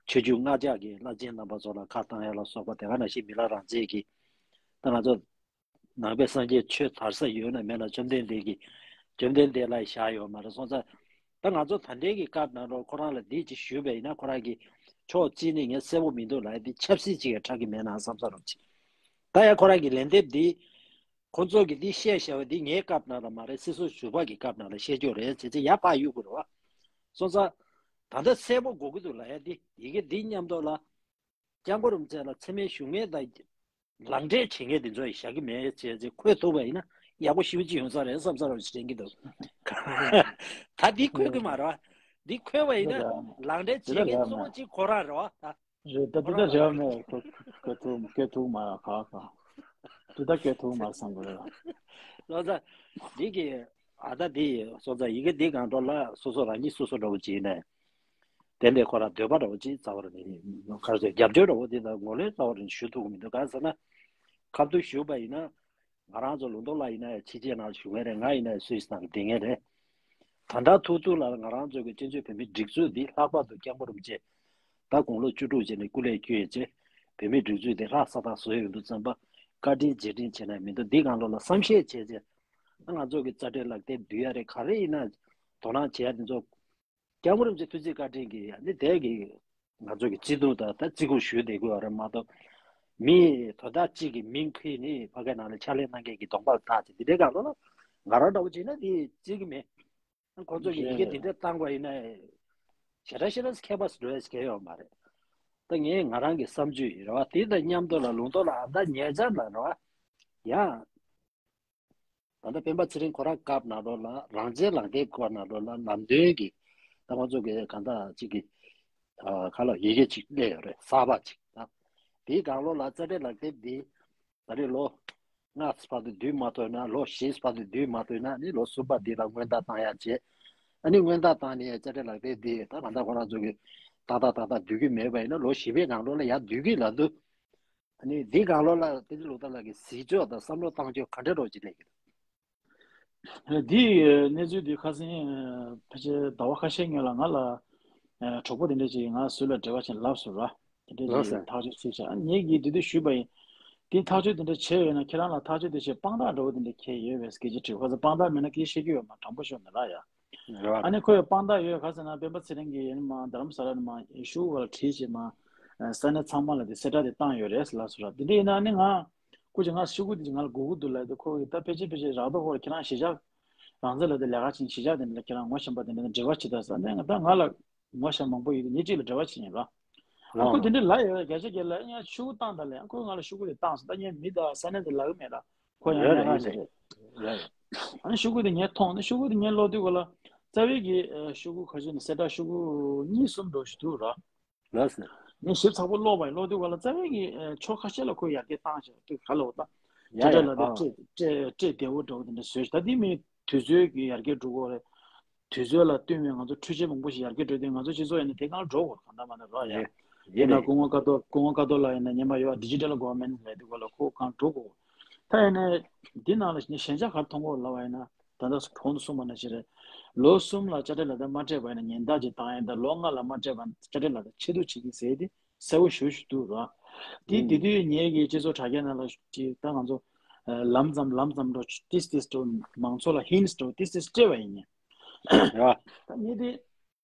ཆོས་བརྒྱུད་ལྔ་ཆ་གི་བླ་ཆེན་རྣམ་པ་ཚོ་ལ་ཁ་བཏང་ཡ་ལ་སོགས་པ་དེ་ག་ནང་བཞིན་མི་ལ་རང་བཙན་གྱི་ད་ང་ཚོ་ནང་པའི་སངས་རྒྱས་ཆོས་དར་ས་ཡོད་ན་མེད་ན་བཅོམ་ལྡན་འདས་ཀྱི་བཅོམ་ལྡན་འདས་ལ་བཞག་ཡོད་མ་རེད་སོང་ཙང་། ད་ང་ཚོ་ད་ལྟའི་གི་སྐབས་ནང་ལོགས་ཁོ་རང་ལ་འདི་ཅིག་ཞུས་པ་ཡིན་ན་ཁོ་རང་གི་ཕྱོགས་གཅིག་ནས་ངས་གསལ་པོ་མི་འདུག་ལབ་ཡ་འདི་ཆབ་སྲིད་ཅིག་ཡང་ཆགས་ཀྱི་མེད་ན་བསམ་ས་རོགས་ཅིག་ད་ཡང་ཁོ་རང་གི་ལན་འདེབས་འདི། ཁོ་ཚོ་གིས་འདི་བཤད་བཞག་པ་འདི་ངའི་སྐབས་ནང་ལ་མ་རེད། སྲིད་ཟུར་ཞུགས་པ་གི་སྐབས་ནང་ལ་བཤད་རྒྱུ་རེད་ཟེར་ཚེ་ཡར་ཕར་གཡུག་དགོས་རེད་བ། སོང་ཙང་། ད་ལྟ་གསལ་པོ་དགོས་ཀྱི་འདུག་ལབ་ཡ་འདི་ཡི་གེ་འདི་མཉམ་དུ་ལ། སྐྱབས་མགོན་རིན་པོ་ཆེ་ལ་མཚན་སྨད་ཞུ་མཁན་དང་། ལག་འབྲེལ་བྱེད་མཁན་དེ་ཚོ་ཡིས་བཞག་གི་མེད་ཅེས་ཅེས་འཁོད་ཐུབ་པ་ཡིན་ན་ཡག་པོ་ཞེ་པོ་ཅིག་ཡོང་ས་རེད་བསམ་ས་རེད་དྲན་གྱི་འདུག་ད་འདི་འཁོད་ཀྱི་མ་རེད་བ། འདི་འཁོད་པ་ཡིན་ན་ལག་འབྲེལ་བྱེད་མཁན་གཙོ་བོ་གཅིག་ཁོ་རང་རེད་བ། ད་རེད་ད་འདི་ད་རེད་བ་མེད་ཁོ་ཁོ་ཐུག་ཁོ་ཐུག་མ་ག་ག་འདི་ད་ཁོ་ཐུག་མ་བསམ་གི་རེད་བ། ལོ་ཙཱ། འདི་གི་ཨ་ད་འདི་སོང་ཙང་ཡི་གེ་འདི་གང་འགྲོ་ལ་སོ་སོ་རང་ཉིད་སོ་སོ་འདྲ་བོ་བྱས་ནས། དེ་འདྲའི་ཁོ་རང་འདོད་པ་འདྲ་བོ་ཅིག་རྩ་བ་རེད་ནི། ག་རེ་ཟེར་རྒྱབ་སྐྱོར་འདྲ་བོ་དེ་དང་ངོ་ལོག་རྩ་བ་རེད་ནི་ཞུ་ཐུབ་ཀྱི་མི་འདུག་གང་ཟེར་ན། ཁ་ཐུག་ཞུས་པ་ཡིན་ན། ང་རང་ཚོ་ལུང་རྟོགས་ལགས་ཡིན་ན་ཕྱི་རྒྱལ་ནང་བཞུགས་མཁན་རེད། ང་ཡིན་ན་སུད་སི་ནང་བསྡད་མཁན་རེད། ད་ལྟ་ཐུག་ཐུག་ལ་ང་རང་ཚོ་གི་བཙན་བྱོལ་བོད་མིའི་སྒྲིག་འཛུགས་འདི་ལྷག་པར་དུ་སྐྱབས་མགོན་རིན་པོ་ཆེ་ད་དགུང་ལོ་བཅུ་དྲུག་བྱས་ནས་སྐུ་ལས་བསྐྱོན་ཡོད་ཅེ། བོད་མིའི་སྒྲིག་འཛུགས་འདི་ལྷ་ས་དང་བཟོ་ཡོང་དུས་ཙམ་པ་བཀའ་དྲིན་རྗེས་དྲན་བྱས་ན་མི་འདུག་འདི་གང་ལོ་ལ་བསམ་ཤེས་བྱས་ཅེ། ང་ཚོ་གི་རྩ་འགྲེལ་ལག་དེབ་བསྡུ་ཡ་རེད་ག་རེ་ཡིན་ན་དོ་སྣང་བྱེད་ཡ་དེ་ཚོ། སྐྱབས་མགོན་རིན་པོ་ཆེ་ཐུགས་རྗེ་བཀའ་དྲིན་གྱིས་ནི་དེ་གི་ང་ཚོ་གི་བརྩི་མཐོང་དང་ད་བརྩི་བཀུར་ཞུ་བསྡད་དགོས་པ་རེད་མ་གཏོགས། མི་དོ་བདག་གཅིག་གི་མིང་ཁུར་ནས་ཕ་གའི་ནང་ལ་ཕྱག་ལས་གནང་མཁན་གྱི་གདོང་པ་ལ་བལྟས་ཏེ་འདི་འདྲའི་སྒང་ལ་ང་རང་འདྲ་བོ་བྱས་ན་དེ་བརྩི་གི་མེད། ཁོང་ཚོ་གི་ཡི་གེ་འདི་འདྲ་བཏང་དགོས་ཡིན་ན་ཞེ་དྲག་ཞེ་དྲག་ཁྱད་པར་འགྲོ་ཡ་ཞིག་ཡོད་མ་རེད། ད་ངས་ང་རང་གི་བསམ་ཚུལ་ཡིན་རེད་བ། དེ་དང་མཉམ་དུ་ལ་ལུང་རྟོགས་ལགས་ད་ཉེ་ཆར་ལ་རེད་བ། ཡང་། ད་ལྟ་སྤེན་པ་ཚེ་རིང་ཁོ་རང་སྐབས་ནང་ལོགས་ལ་རང་བཙན་ལག་དེབ་སྐོར་ནང་ལོགས་ལ་ལམ་སྟོན་གྱི་ད་ང་ཚོ་གི་གང་ལྟར་གཅིག་གི་ཁ་ལ་ཡི་གེ་གཅིག་སླེབས་ཡོད་རེད་གསར་པ་གཅིག་ད། དེའི་སྒང་ལོགས་ལ་རྩ་འགྲེལ་ལག་དེབ་འདི་ད་རེས་ལོ་ལྔ་བར་དུ་བསྡུས་མ་ཐུབ་ན་ལོ་བཞི་བར་དུ་བསྡུས་མ་ཐུབ་ན་ནི་ལོ་གསུམ་པ་འདི་ལ་སྔོན་བརྡ་བཏང་ཡ་བྱས། ཨ་ནི་སྔོན་བརྡ་བཏང་ནས་རྩ་འགྲེལ་ལག་དེབ་འདི་ད་གང་ལྟར་ཁོ་རང་ཚོ་གི་ཏག་ཏག་ཏག་ཏག་བསྡུ་གི་མེད་པ་ཡིན་ན་ལོ་བཞི་པའི་སྒང་ལོགས་ལ་ཡར་བསྡུ་གི་ལབ་དུས། ཨ་ནི་འདི་གང་ལོ་ལ་བསྟན་འཛིན་ལོ་ཏ་ལགས་ཀྱི་གཟིགས་ཕྱོགས་དང་བསམ་བློ་བཏང་ཕྱོགས་ག་འདྲ་རོགས་ཅིག་སླེབས་ཀྱི་འདུག་འདིའི་གནས་ཚུལ་འདི་ཁ་སང་ཕལ་ཆེར་ཟླ་བ་ཁ་ཤས་སྔོན་ལ་ང་ལ་གྲོགས་པོ་དེ་འདྲ་ཅིག་ང་ཟུར་ལ་འབྲེལ་བ་བྱས་ལབ་སོང་ར། དེ་འདྲ་ཅིག་ཐག་གཅོད་བྱས་ཤག་ངས་ཀྱིས་དེ་དུས་ཞུས་པ་ཡིན། དེ་ཐག་གཅོད་དེ་འདྲ་བྱས་ཡོད་ན་ཁྱེད་རང་ལ་ཐག་གཅོད་དེ་བྱས་དཔང་རྟགས་འདྲ་བོ་དེ་འདྲ་ཁྱེད་ཡོད་པས་སྐད་ཆ་དྲིས། ཁ་སང་དཔང་རྟགས་མེད་ན་སྐད་ཆ་བཤད་རྒྱུ་ཡོད་མ་དྲང་པོ་ཤོད་ན་ར་ཡ། རེད་བ། ཨ་ནི་ཁོས་དཔང་རྟགས་ཡོད་ག་ཟེར་ན་སྤེན་པ་ཚེ་རིང་གིས་ཡིན་མ་རྡ་རམ་ས་ལ་ནས་མ་ཤོག་གུ་ལ་བྲིས་བྱས་མ་ས་གནས་ཚང་མ་ལ་དེ་གསལ་བསྒྲགས་དེ་བཏང་ཡོད་རེད་ལབ་སོང་ར། དེ་འདྲ་ཡིན་ན་ཨ་ནི་ང་སྐུ་མཁྱེན་ང་ཤོག་གུ་དེ་ང་ལ་དགོས་ཀྱི་འདུག་ལབ་དུས་ཁོ་གིས་ད་ཕལ་ཆེར་ཕལ་ཆེར་རག་མདོག་ཁོ་ལ་ཁྱེད་རང་གཞིས་ཆགས་རང་བཙན་ལ་དེ་ལས་ཀ་བྱེད་གཞིས་ཆགས་དེ་འདྲ་ལ་ཁྱེད་རང་ངོ་ཤེས་པ་དེ་འདྲ་ནས་འབྲེལ་བ་བྱེད་དང་ཟེར་ནས་ད་ང་ལ་ངོ་ཤེས་མང་པོ་ཡོད་དུས་ཉིན་གཅིག་ལ་འབྲེལ་བ་བྱེད་ཡིན་ར། ཨ་ཁོ་དེ་འདྲ་ལབ་ཡོད་ར། བརྒྱ་ཆ་བརྒྱ་ལབ་ཡང་ཤོག་གུ་བཏང་ད་ལབ་ཡང་ཁོས་ང་ལ་ཤོག་གུ་དེ་བཏང་སོང་ད་ངས་མི་དང་ས་གནས་དེ་ལབ་ཀྱི་མེད་ར། ཁོ་ཡང་རེད་རེད་ཡིན་རེད། རེད་རེད། ཨ་ནི་ཤོག་གུ་དེ་ངས་མཐོང་ནས་ཤོག་གུ་དེ་ངས་ཀློག་དུས་ག་ལ་རྩ་བའི་གི་ཨ་ཤོག་གུ་ཁ་ཤས་ནས་གསལ་བསྒྲགས་ཤོག་གུ་གཉིས་གསུམ་འགྲོ་ཞིག་འདུག་ར། ལགས་སོ། ངས་ཞིབ་ཚགས་པོ་ཀློག་པ་ཡིན། ཀློག་དུས་ག་ ལ་རྩ་བའི་གི་ཨ་ཕྱོགས་ཁ་ཤས་ལ་ཁོས་ཡར་རྒྱས་བཏང་ཤག་དུས་ག་ལ་འོ་ད་ཡ་ཅ་ཡ་ཏྲ་ལ་དེ་ཨ་སྤྲད་སྤྲད་སྤྲད་བདེ་བོ་འདྲ་བོ་དེ་འདྲ་བཟོས་ཤག་ད་དེ་མིན་དུས་ཚོད་ཀྱི་ཡར་རྒྱས་འགྲོ་གི་རེད། དུས་ཚོད་ལ་བསྟུན་པའི་ང་ཚོ་འཕྲུལ་ཆས་མང་པོ་ཞིག་ཡར་རྒྱས་འགྲོ་དུས་ང་ཚོ་སྤྱི་ཚོགས་ཡིན་ན་དེ་གང་འགྲོ་དགོས་གང་ལྟར་མ་ན་རོགས་ཡ། ཡིན་ཡིན་ན་ནའི་སྐུ་ངོ་ཀ་ཏོ་སྐུ་ངོ་ཀ་ཏོ་ལགས་ཡིན་ན་ཉི་མ་ཡོད་ཌི་ཇི་ཊལ་གོ་ཝར་མེན་ཊི་ལབ་དུས་ག་ལ་ཁོ་གང་འགྲོ་དགོས། ད་ཡིན་ནའི་འདི་ནང་ལ་ཞེན་ཆགས་ག་རེ་མཐོང་གོ་ལབ་པ་ཡིན་ན་ད་ལྟ་གོང་དུ་གསུངས་པ་ནང་བཞིན་རེད། ལོ་གསུམ་ལ་དཔྱ་ཁྲལ་ལག་དེབ་མ་སྤྲད་པ་ཡིན་ན་ཉེན་བརྡ་ཅིག་བཏང་ཡ་ཡིན། ད་ལོ་ལྔ་ལ་མ་སྤྲད་པ་ཡིན་ན་དཔྱ་ཁྲལ་ལག་དེབ་ཆེད་གཏོང་བྱེད་ཀྱི་ཟེར་ཏེ་གསལ་པོ་ཞེ་པོ་ཞིག་འདུག་ར། དེ་དེ་དུས་ངེད་ཀྱི་སྤྱི་ཚོགས་དྲ་རྒྱ་ནང་ལ་ཅིག་ད་ང་ཚོ་ལམ་ཙམ་ལམ་ཙམ་འགྲོ་ཏིས་ཏིས་འགྲོ་མང་ཚོགས་ལ་ཧིན་སི་འགྲོ་ཏིས་ཏིས་སྤྲད་པ་ཡིན། ཡ། ད་ངས་དེ་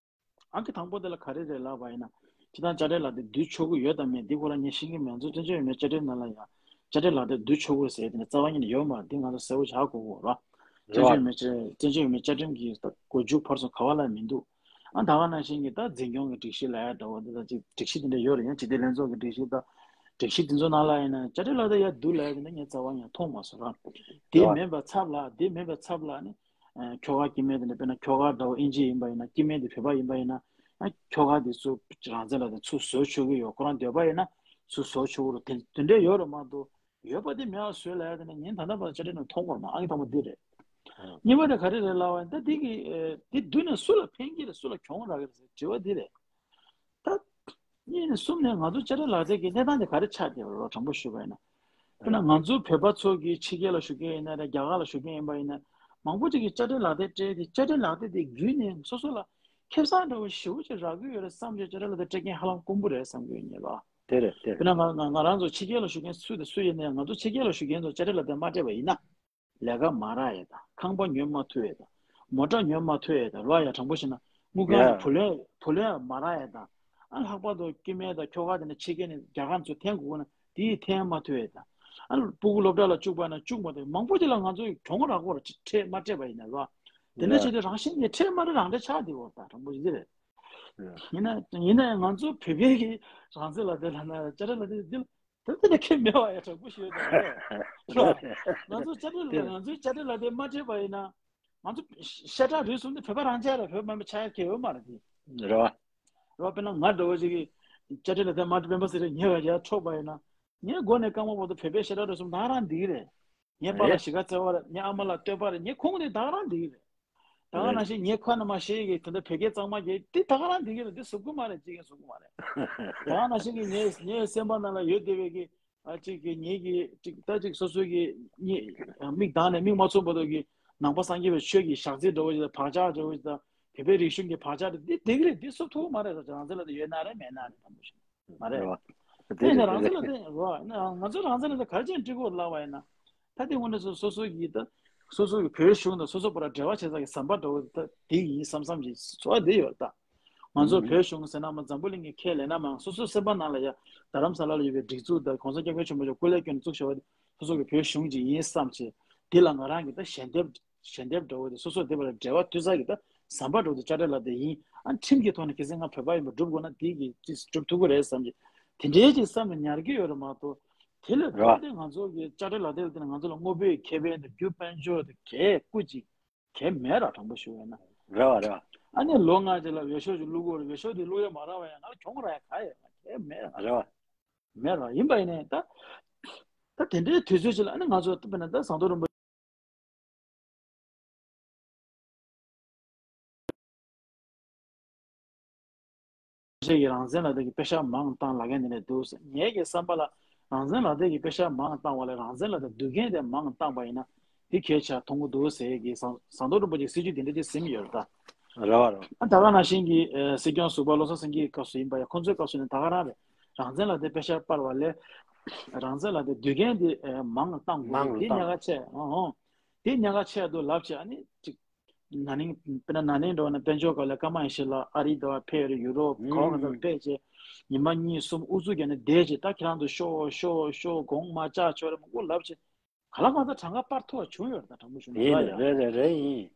ཨང་ཀི་དང་པོ་དེ་ལ་ག་རེ་རེད་ལབ་པ་ཡིན་ན་སྤྱིར་བཏང་དཔྱ་ཁྲལ་ལག་དེབ་བསྡུ་ཆོག་གི་ཡོད་དམ་མེད་འདི་སྐོར་ལ་ངས་ཤེས་ཀྱི་མེད། ང་ཚོ་བཙན་བྱོལ་བོད་མིའི་དཔྱ་ཁྲལ་ནང་ལ་ཡང་དཔྱ་ཁྲལ་ལག་དེབ་བསྡུ་ཆོག་གི་ཟེར་དེ་ནི་རྩ་བ་ཉིད་ནས་ཡོད་མ་རེད། འདི་ང་ཚོ་གསལ་པོ་བྱ་དགོས་གོ་ར། བཙན་བྱོལ་བོད་མིའི་བཙན་བྱོལ་བོད་མིའི་དཔྱ་ཁྲལ་གྱི་ད་གོ་མཇུག་བར་གསུམ་ག་བ་ལ་མི་འདུག་ཨ་ད་ག་ནང་བཞིན་གྱི་ད་འཛིན་སྐྱོང་གི་སྒྲིག་གཞི་ལ་ཡ་འདྲ་བོ་འདི་ད་ཅིག་སྒྲིག་གཞི་དེ་འདྲ་ཡོད་རེད། ཡང་སྤྱི་བདེ་ལྷན་ཚོགས་ཀྱི་སྒྲིག་གཞི་ད་སྒྲིག་གཞི་དེ་ཚོ་ནང་ལ་ཡིན་ན་དཔྱ་ཁྲལ་ལག་དེབ་ཡ་བསྡུ་ལ་ཡ་དེ་འདྲ་ངས་རྩ་བ་ཉིད་མཐོང་མ་སོང་ར། དེ་མེད་པའི་ཚབ་ལ་དེ་མེད་པའི་ཚབ་ལ་ནི་ཨ་ཁྱོ་ག་སྐྱེ་དམན་དེ་འདྲ་དཔེར་ན་ཁྱོ་ག་འདྲ་བོ་ཨིན་ཇི་ཡིན་པ་ཡིན་ན་སྐྱེ་དམན་དེ་བོད་པ་ཡིན་པ་ཡིན་ན་ཨ་ཁྱོ་ག་དེ་ཚུར་རང་བཙན་ལག་དེབ་ཚུར་བཟོ་ཆོག་གི་ཡོད། ཁོ་རང་འདོད་པ་ཡིན་ན་ཚུར་བཟོ་ཆོག་གི་རེད། དེ་དེ་འདྲ་ཡོད་རེད་མ་གཏོགས་ཡོད་པ་དེ་མེད་པ་བཟོས་ལབ་ཡ་དེ་ནི་ཉིན་ད་ལྟ་བར་དཔྱ་ཁྲལ་ནང་མཐོང་བར་མ་ཨང་ཀི་དང་པོ་འདི་རེད། གཉིས་པ་དེ་ག་རེ་རེད་ལབ་པ་ཡིན་ད་འདི་གི་ཨེ་འདི་བསྡུ་ནས་སུ་ལ་ཕན་གྱི་རེད་སུ་ལ་གྱོང་རག་གི་རེད་ཟེར་དྲི་བ་འདི་རེད། ད་གཉིས་ནས་གསུམ་ནས་ང་ཚོ་དཔྱ་ཁྲལ་ལག་དེབ་ཀྱི་གནས་སྟངས་དེ་ག་རེ་ཆགས་བསྡད་པ་རེད་དྲང་པོ་ཞུས་པ་ཡིན་ན། དཔེར་ན་ང་ཚོ་བོད་པ་ཚོ་གིས་ཕྱི་རྒྱལ་ལ་བཞུགས་མཁན་ཡིན་ན་རེད། རྒྱ་གར་ལ་བཞུགས་མཁན་ཡིན་པ་ཡིན་ན་མང་པོ་ཅིག་གིས་དཔྱ་ཁྲལ་ལག་དེབ་སྤྲད་དེ་དཔྱ་ཁྲལ་ལག་དེབ་དེ་བརྒྱུད་ནས་སོ་སོ་ལ་ཁེ་བཟང་འདྲ་བོ་ཞེ་པོ་ཅིག་རག་གི་ཡོད་རེད་བསམ་བྱས་དཔྱ་ཁྲལ་ལག་དེབ་སྤྲད་མཁན་ཧ་ལམ་དཀོན་པོ་རེད་བསམ་གྱི་ཡོད་ངེས་པ། དེ་རེད་དེ་རེད། དཔེར་ན་ང་ང་ང་རང་ཚོ་ཕྱི་རྒྱལ་ལ་བཞུགས་མཁན་སུ་དང་སུ་ཡིན་ནའི་ང་ཚོ་ཕྱི་རྒྱལ་ལ་བཞུགས་མཁན་ཚོ་དཔྱ་ཁྲལ་ལག་དེབ་མ་སྤྲད་པ་ཡིན་ན། ལས་ཀ་མ་རག་ཡས་དང་ཁང་པ་ཉོ་མ་ཐུབ་ཡས་དང་མོ་ཊ་ཉོ་མ་ཐུབ་ཡས་དང་ལོ་ཡ་དྲང་པོ་བཤད་ན་དངུལ་ཁང་གི་བུ་ལོན་བུ་ལོན་མ་རག་ཡས་དང་ཨ་ལྷག་པར་དུ་སྐྱེ་དམན་དང་ཁྱོ་ག་དེ་འདྲ་ཕྱི་རྒྱལ་ནས་རྒྱ་གར་ཚོ་འཐེན་དགོས་ན་དེ་འཐེན་མ་ཐུབ་ཡས་དང་ཨ་སྤུ་གུ་སློབ་གྲྭ་ལ་བཅུག་པ་ན་བཅུག་མ་ཐུབ་མང་པོ་ཅིག་ལ་ང་ཚོ་གྱོང་རག་གོ་ར་ཁྲལ་མ་སྤྲད་པ་ཡིན་ན་ལོ་དེ་འདྲ་བྱེད་དུས་རང་བཞིན་གྱིས་ཁྲལ་མ་རེད་རང་ཁྲལ་ཆགས་བསྡད་ཡོད་ད་དྲང་པོ་ཞིག་འདི་རེད། ཡིན་ན་ཡིན་ན་ཡང་ང་ཚོ་བོད་པའི་གི་རང་བཙན་ལག་དེབ་ལ་ན་དཔྱ་ཁྲལ་ལག་དེབ་འདི་ལ། དེ་དེ་ལས་ཁྱད་མེད་པ་ཡ་དྲང་པོ་ཞུ་ཡ་དང་རེད། ང་ཚོ་བཅའ་ཁྲིམས་ལ་ང་ཚོའི་བཅའ་ཁྲིམས་ལ་དེ་མ་འཁྲིད་པ་ཡིན་ན། ང་ཚོ་ཤ་ཁྲག་རུས་གསུམ་དེ་བོད་པ་རང་ཆགས་རེད། བོད་པ་མ་ཆགས་ཡ་གལ་ཡོད་མ་རེད་དེ། རེད་བ། རེད་བ། དཔེར་ན་ང་འདྲ་བོ་ཞིག་གིས་བཅའ་ཁྲིམས་ལ་དེ་མ་འཁྲིད་པ་ཟེར་ཉེ་བ་ཡ་འཕྲོག་པ་ཡིན་ན། ངའི་མགོ་ནས་རྐང་པ་བར་དུ་བོད་པའི་ཤ་ཁྲག་རུས་གསུམ་ད་ག་རང་འདི་གི་རེད། ངའི་པཱ་ལགས་གཞིས་ཀ་རྩེ་བ་རེད། ངའི་ཨ་མ་ལགས་སྟོན་པ་རེད། ངའི་ཁོང་དེ་ད་ག་རང་འདི་གི་རེད། ད་ག་ནང་བཞིན་ངའི་ཁ་ན་མ་ཤེས་ཀྱི་དེ་འདྲ་བོད་སྐད་གཙང་མ་གྱི་དེ་ད་ག་རང་འདི་གི་རེད། དེ་ཟུག་གི་མ་རེད། ཅི་གི་ཟུག་གི་མ་རེད། ད་ག་ནང་བཞིན་གྱི་ངའི་ངའི་སེམས་པ་ནང་ལ་ཡོད་བསྡད་པའི་གི་ཨ་ཅིག་གི་ངེད་ཀྱི་ཅིག་ད་ཅིག་སོ་སོའི་གི་ངེད་མིག་གདངས་ནས་མིག་མ་ཚུམ་བར་དུ་གི་ནང་པ་སངས་རྒྱས་པའི་ཆོས་ཀྱི་ཞག་རྩི་འདྲ་བོ་ཞིག་དང་བག་ཆགས་འདྲ་བོ་ཞིག་དང་བོད་པའི་རིག་གཞུང་གི་བག་ཆགས་དེ་འདི་འདི་གི་རེད། འདི་སུབ་ཐུབ་མ་རེད། ད་རང་བཙན་ལ་དེ་ཡོད་ན་རེད། མེད་ན་རེད། དང་པོ་ཞིག་མ་རེད། རེད་བ། དེ་དེ་ནས་རེད། རང་བཙན་ལ་དེ་རེད་བ། ང་ཚོ་རང་བཙན་ལ་དེ་ག་རེ་བྱས་ནས་འཁྲི་དགོས་ལབ་པ་ཡིན་ན། ད་དེ་དངོས་གནས་སོ་སོ་སོ་གི་ད་སོ་སོ་གི་བོད་གཞུང་དང་སོ་སོ་བར་འབྲེལ་བ་བྱེད་ས་གི་ཟམ་པ་འདྲ་བོ་ད་དེ་ཡིན་བསམ་བསམ་གྱི་ཚོར་བ་དེ་ཡོད་ད། ང་ཚོ་བོད་གཞུང་ཟེར་ན་མ་འཛམ་བུ་གླིང་གི་ཁས་ལེན་ན་མ་སོ་སོའི་སེམས་པ་ནང་ལ་ཡ་རྡ་རམ་ས་ལ་ལ་ཡོད་པའི་སྒྲིག་འཛུགས་དང་གོང་ས་སྐྱབས་མགོན་ཆེན་པོ་མཆོག་སྐུ་ལས་བསྐྱོན་ནས་བཙུགས་བཞག་པ་དེ་སོ་སོ་གི་བོད་གཞུང་ཅིག་ཡིན་བསམ་བྱས། དེ་ལ་ང་རང་གི་ད་ཞལ་འདེབས་ཞལ་འདེབས་འདྲ་བོ་དེ་སོ་སོ་དེ་བར་འབྲེལ་བ་མཐུད་ས་གི་ད་ཟམ་པ་འདྲ་བོ་དེ་བཅའ་ཁྲིམས་ལ་དེ་ཡིན། ཨ་ཁྲིམས་ཀྱི་ཐོག་ནས་གལ་སྲིད་ང་བོད་པ་ཡིན་པ་སྒྲུབ་དགོས་ན་དེ་གི་ཅིག་སྒྲུབ་ཐུབ་ཀྱི་རེད་བསམ་གྱི་དེ་འདྲའི་ཅིག་བསམ་ནས་ཉར་གྱི་ཡོད་རེད་མ་གཏོགས། དེ་ལས་རེད་ལྡོག་བ། སྟེ་ང་ཚོ་གི་བཅའ་ཁྲིམས་ལ་དེ་ལ་བརྟེན་ནས་ང་ཚོ་ལ་དངོས་པོའི་ཁེ་ཕན་དང་རྒྱུ་དཔལ་འབྱོར་དང་གས་སྐུ་ཅིག་གས་མེད་ར། དྲང་པོ་ཞུ་བས་ན། རེད་བ་རེད་བ། ཨ་ནི་ལོ་ལྔ་ཅིག་ལ་འོས་ཤོག་ཅིག་བླུག་དགོས་རེད། འོས་ཤོག་དེ་བླུག་ཡ་མ་རག་པ་ཡང་ང་ལ་གྱོང་རག་ཡ་ག་ཡོད། ང་གས་མེད་ར། རེད་བ། མེད་ར། ཡིན་པ་ཡིན་ནའི་ད་ད་དེ་འདྲའི་དུས་ཚོད་ཅིག་ལ་ཨ་ནི་ང་ཚོ་ད་དཔེར་ན་ད་ཟམ་གདོང་རིན་པོ་ཆེ་གིས་རང་བཙན་ལག་དེབ་ཀྱི་པེ་ཤག་མང་བཏང་ལབ་མཁན་དེ་འདྲ་འདུག་ཟེར། ངའི་གི་བསམ་པ་ལ་རང་བཙན་ལག་དེབ་ཀྱི་པེ་ཤག་མང་བཏང་བ་ལས་རང་བཙན་ལག་དེབ་བསྡུ་མཁན་དེ་མང་བཏང་པ་ཡིན་ན་དེ་གལ་ཆེ་མཐོང་གི་འདུག་ཟེར་གི་ཟམ་ཟམ་གདོང་རིན་པོ་ཆེའི་སྲིད་ཇུས་དེ་འདྲ་ཅིག་ཟིན་ཡོད་རེད་ད། རེད་བ་རེད། ཨ་ད་ག་ནང་བཞིན་གྱི་ཨ་སྲིད་སྐྱོང་ཟུར་པ་བློ་བཟང་སེང་གེའི་སྐབས་སུ་ཡིན་པ་ཡང་ཁོང་ཚོའི་སྐབས་སུ་ནི་ད་ག་རང་རེད། རང་བཙན་ལག་དེབ་པེ་ཤག་སྤར་བ་ལས་རང་བཙན་ལག་དེབ་བསྡུ་མཁན་དེ་ཨ་མང་བཏང་དགོས། མང་དེ་གནད་ལ་འགག་ཆེ། ཨོ་ཨོ། དེ་གནད་འགག་ཆེ་འདུག་ལབ་བྱས། ཨ་ནི་ཅིག་ན་ནིང་དཔེར་ན་ན་ནིང་འགྲོ་བ་ན་དཔལ་འབྱོར་སྐབས་ལ་ཀརྨ་ཡེ་ཤེས་ལགས་ཨ་རིའི་དེ་བ་ཕེབས་རེད། ཡུ་རོབ་ག་བ་ག་ས་ཕེབས་བྱས་ཉི་མ་གཉིས་གསུམ་ཨུ་ཚུགས་བརྒྱབ་ནས་བསྡད་བྱས། ད་ཁྱེད་རང་ཚོ་ཤོག་ཤོག་ཤོག་དགོངས་མ་འཇགས་ཆོག་རེད་མང་པོ་ལབ་བྱས། ག་ལ་གང་ལྟར་གྲངས་ཀ་སྤར་ཐུབ་པ་བྱུང་ཡོད་རེད། ད་དྲང་པོ་ཞུ་ན་ཡིན། རེད་རེད་རེད་ཡིན།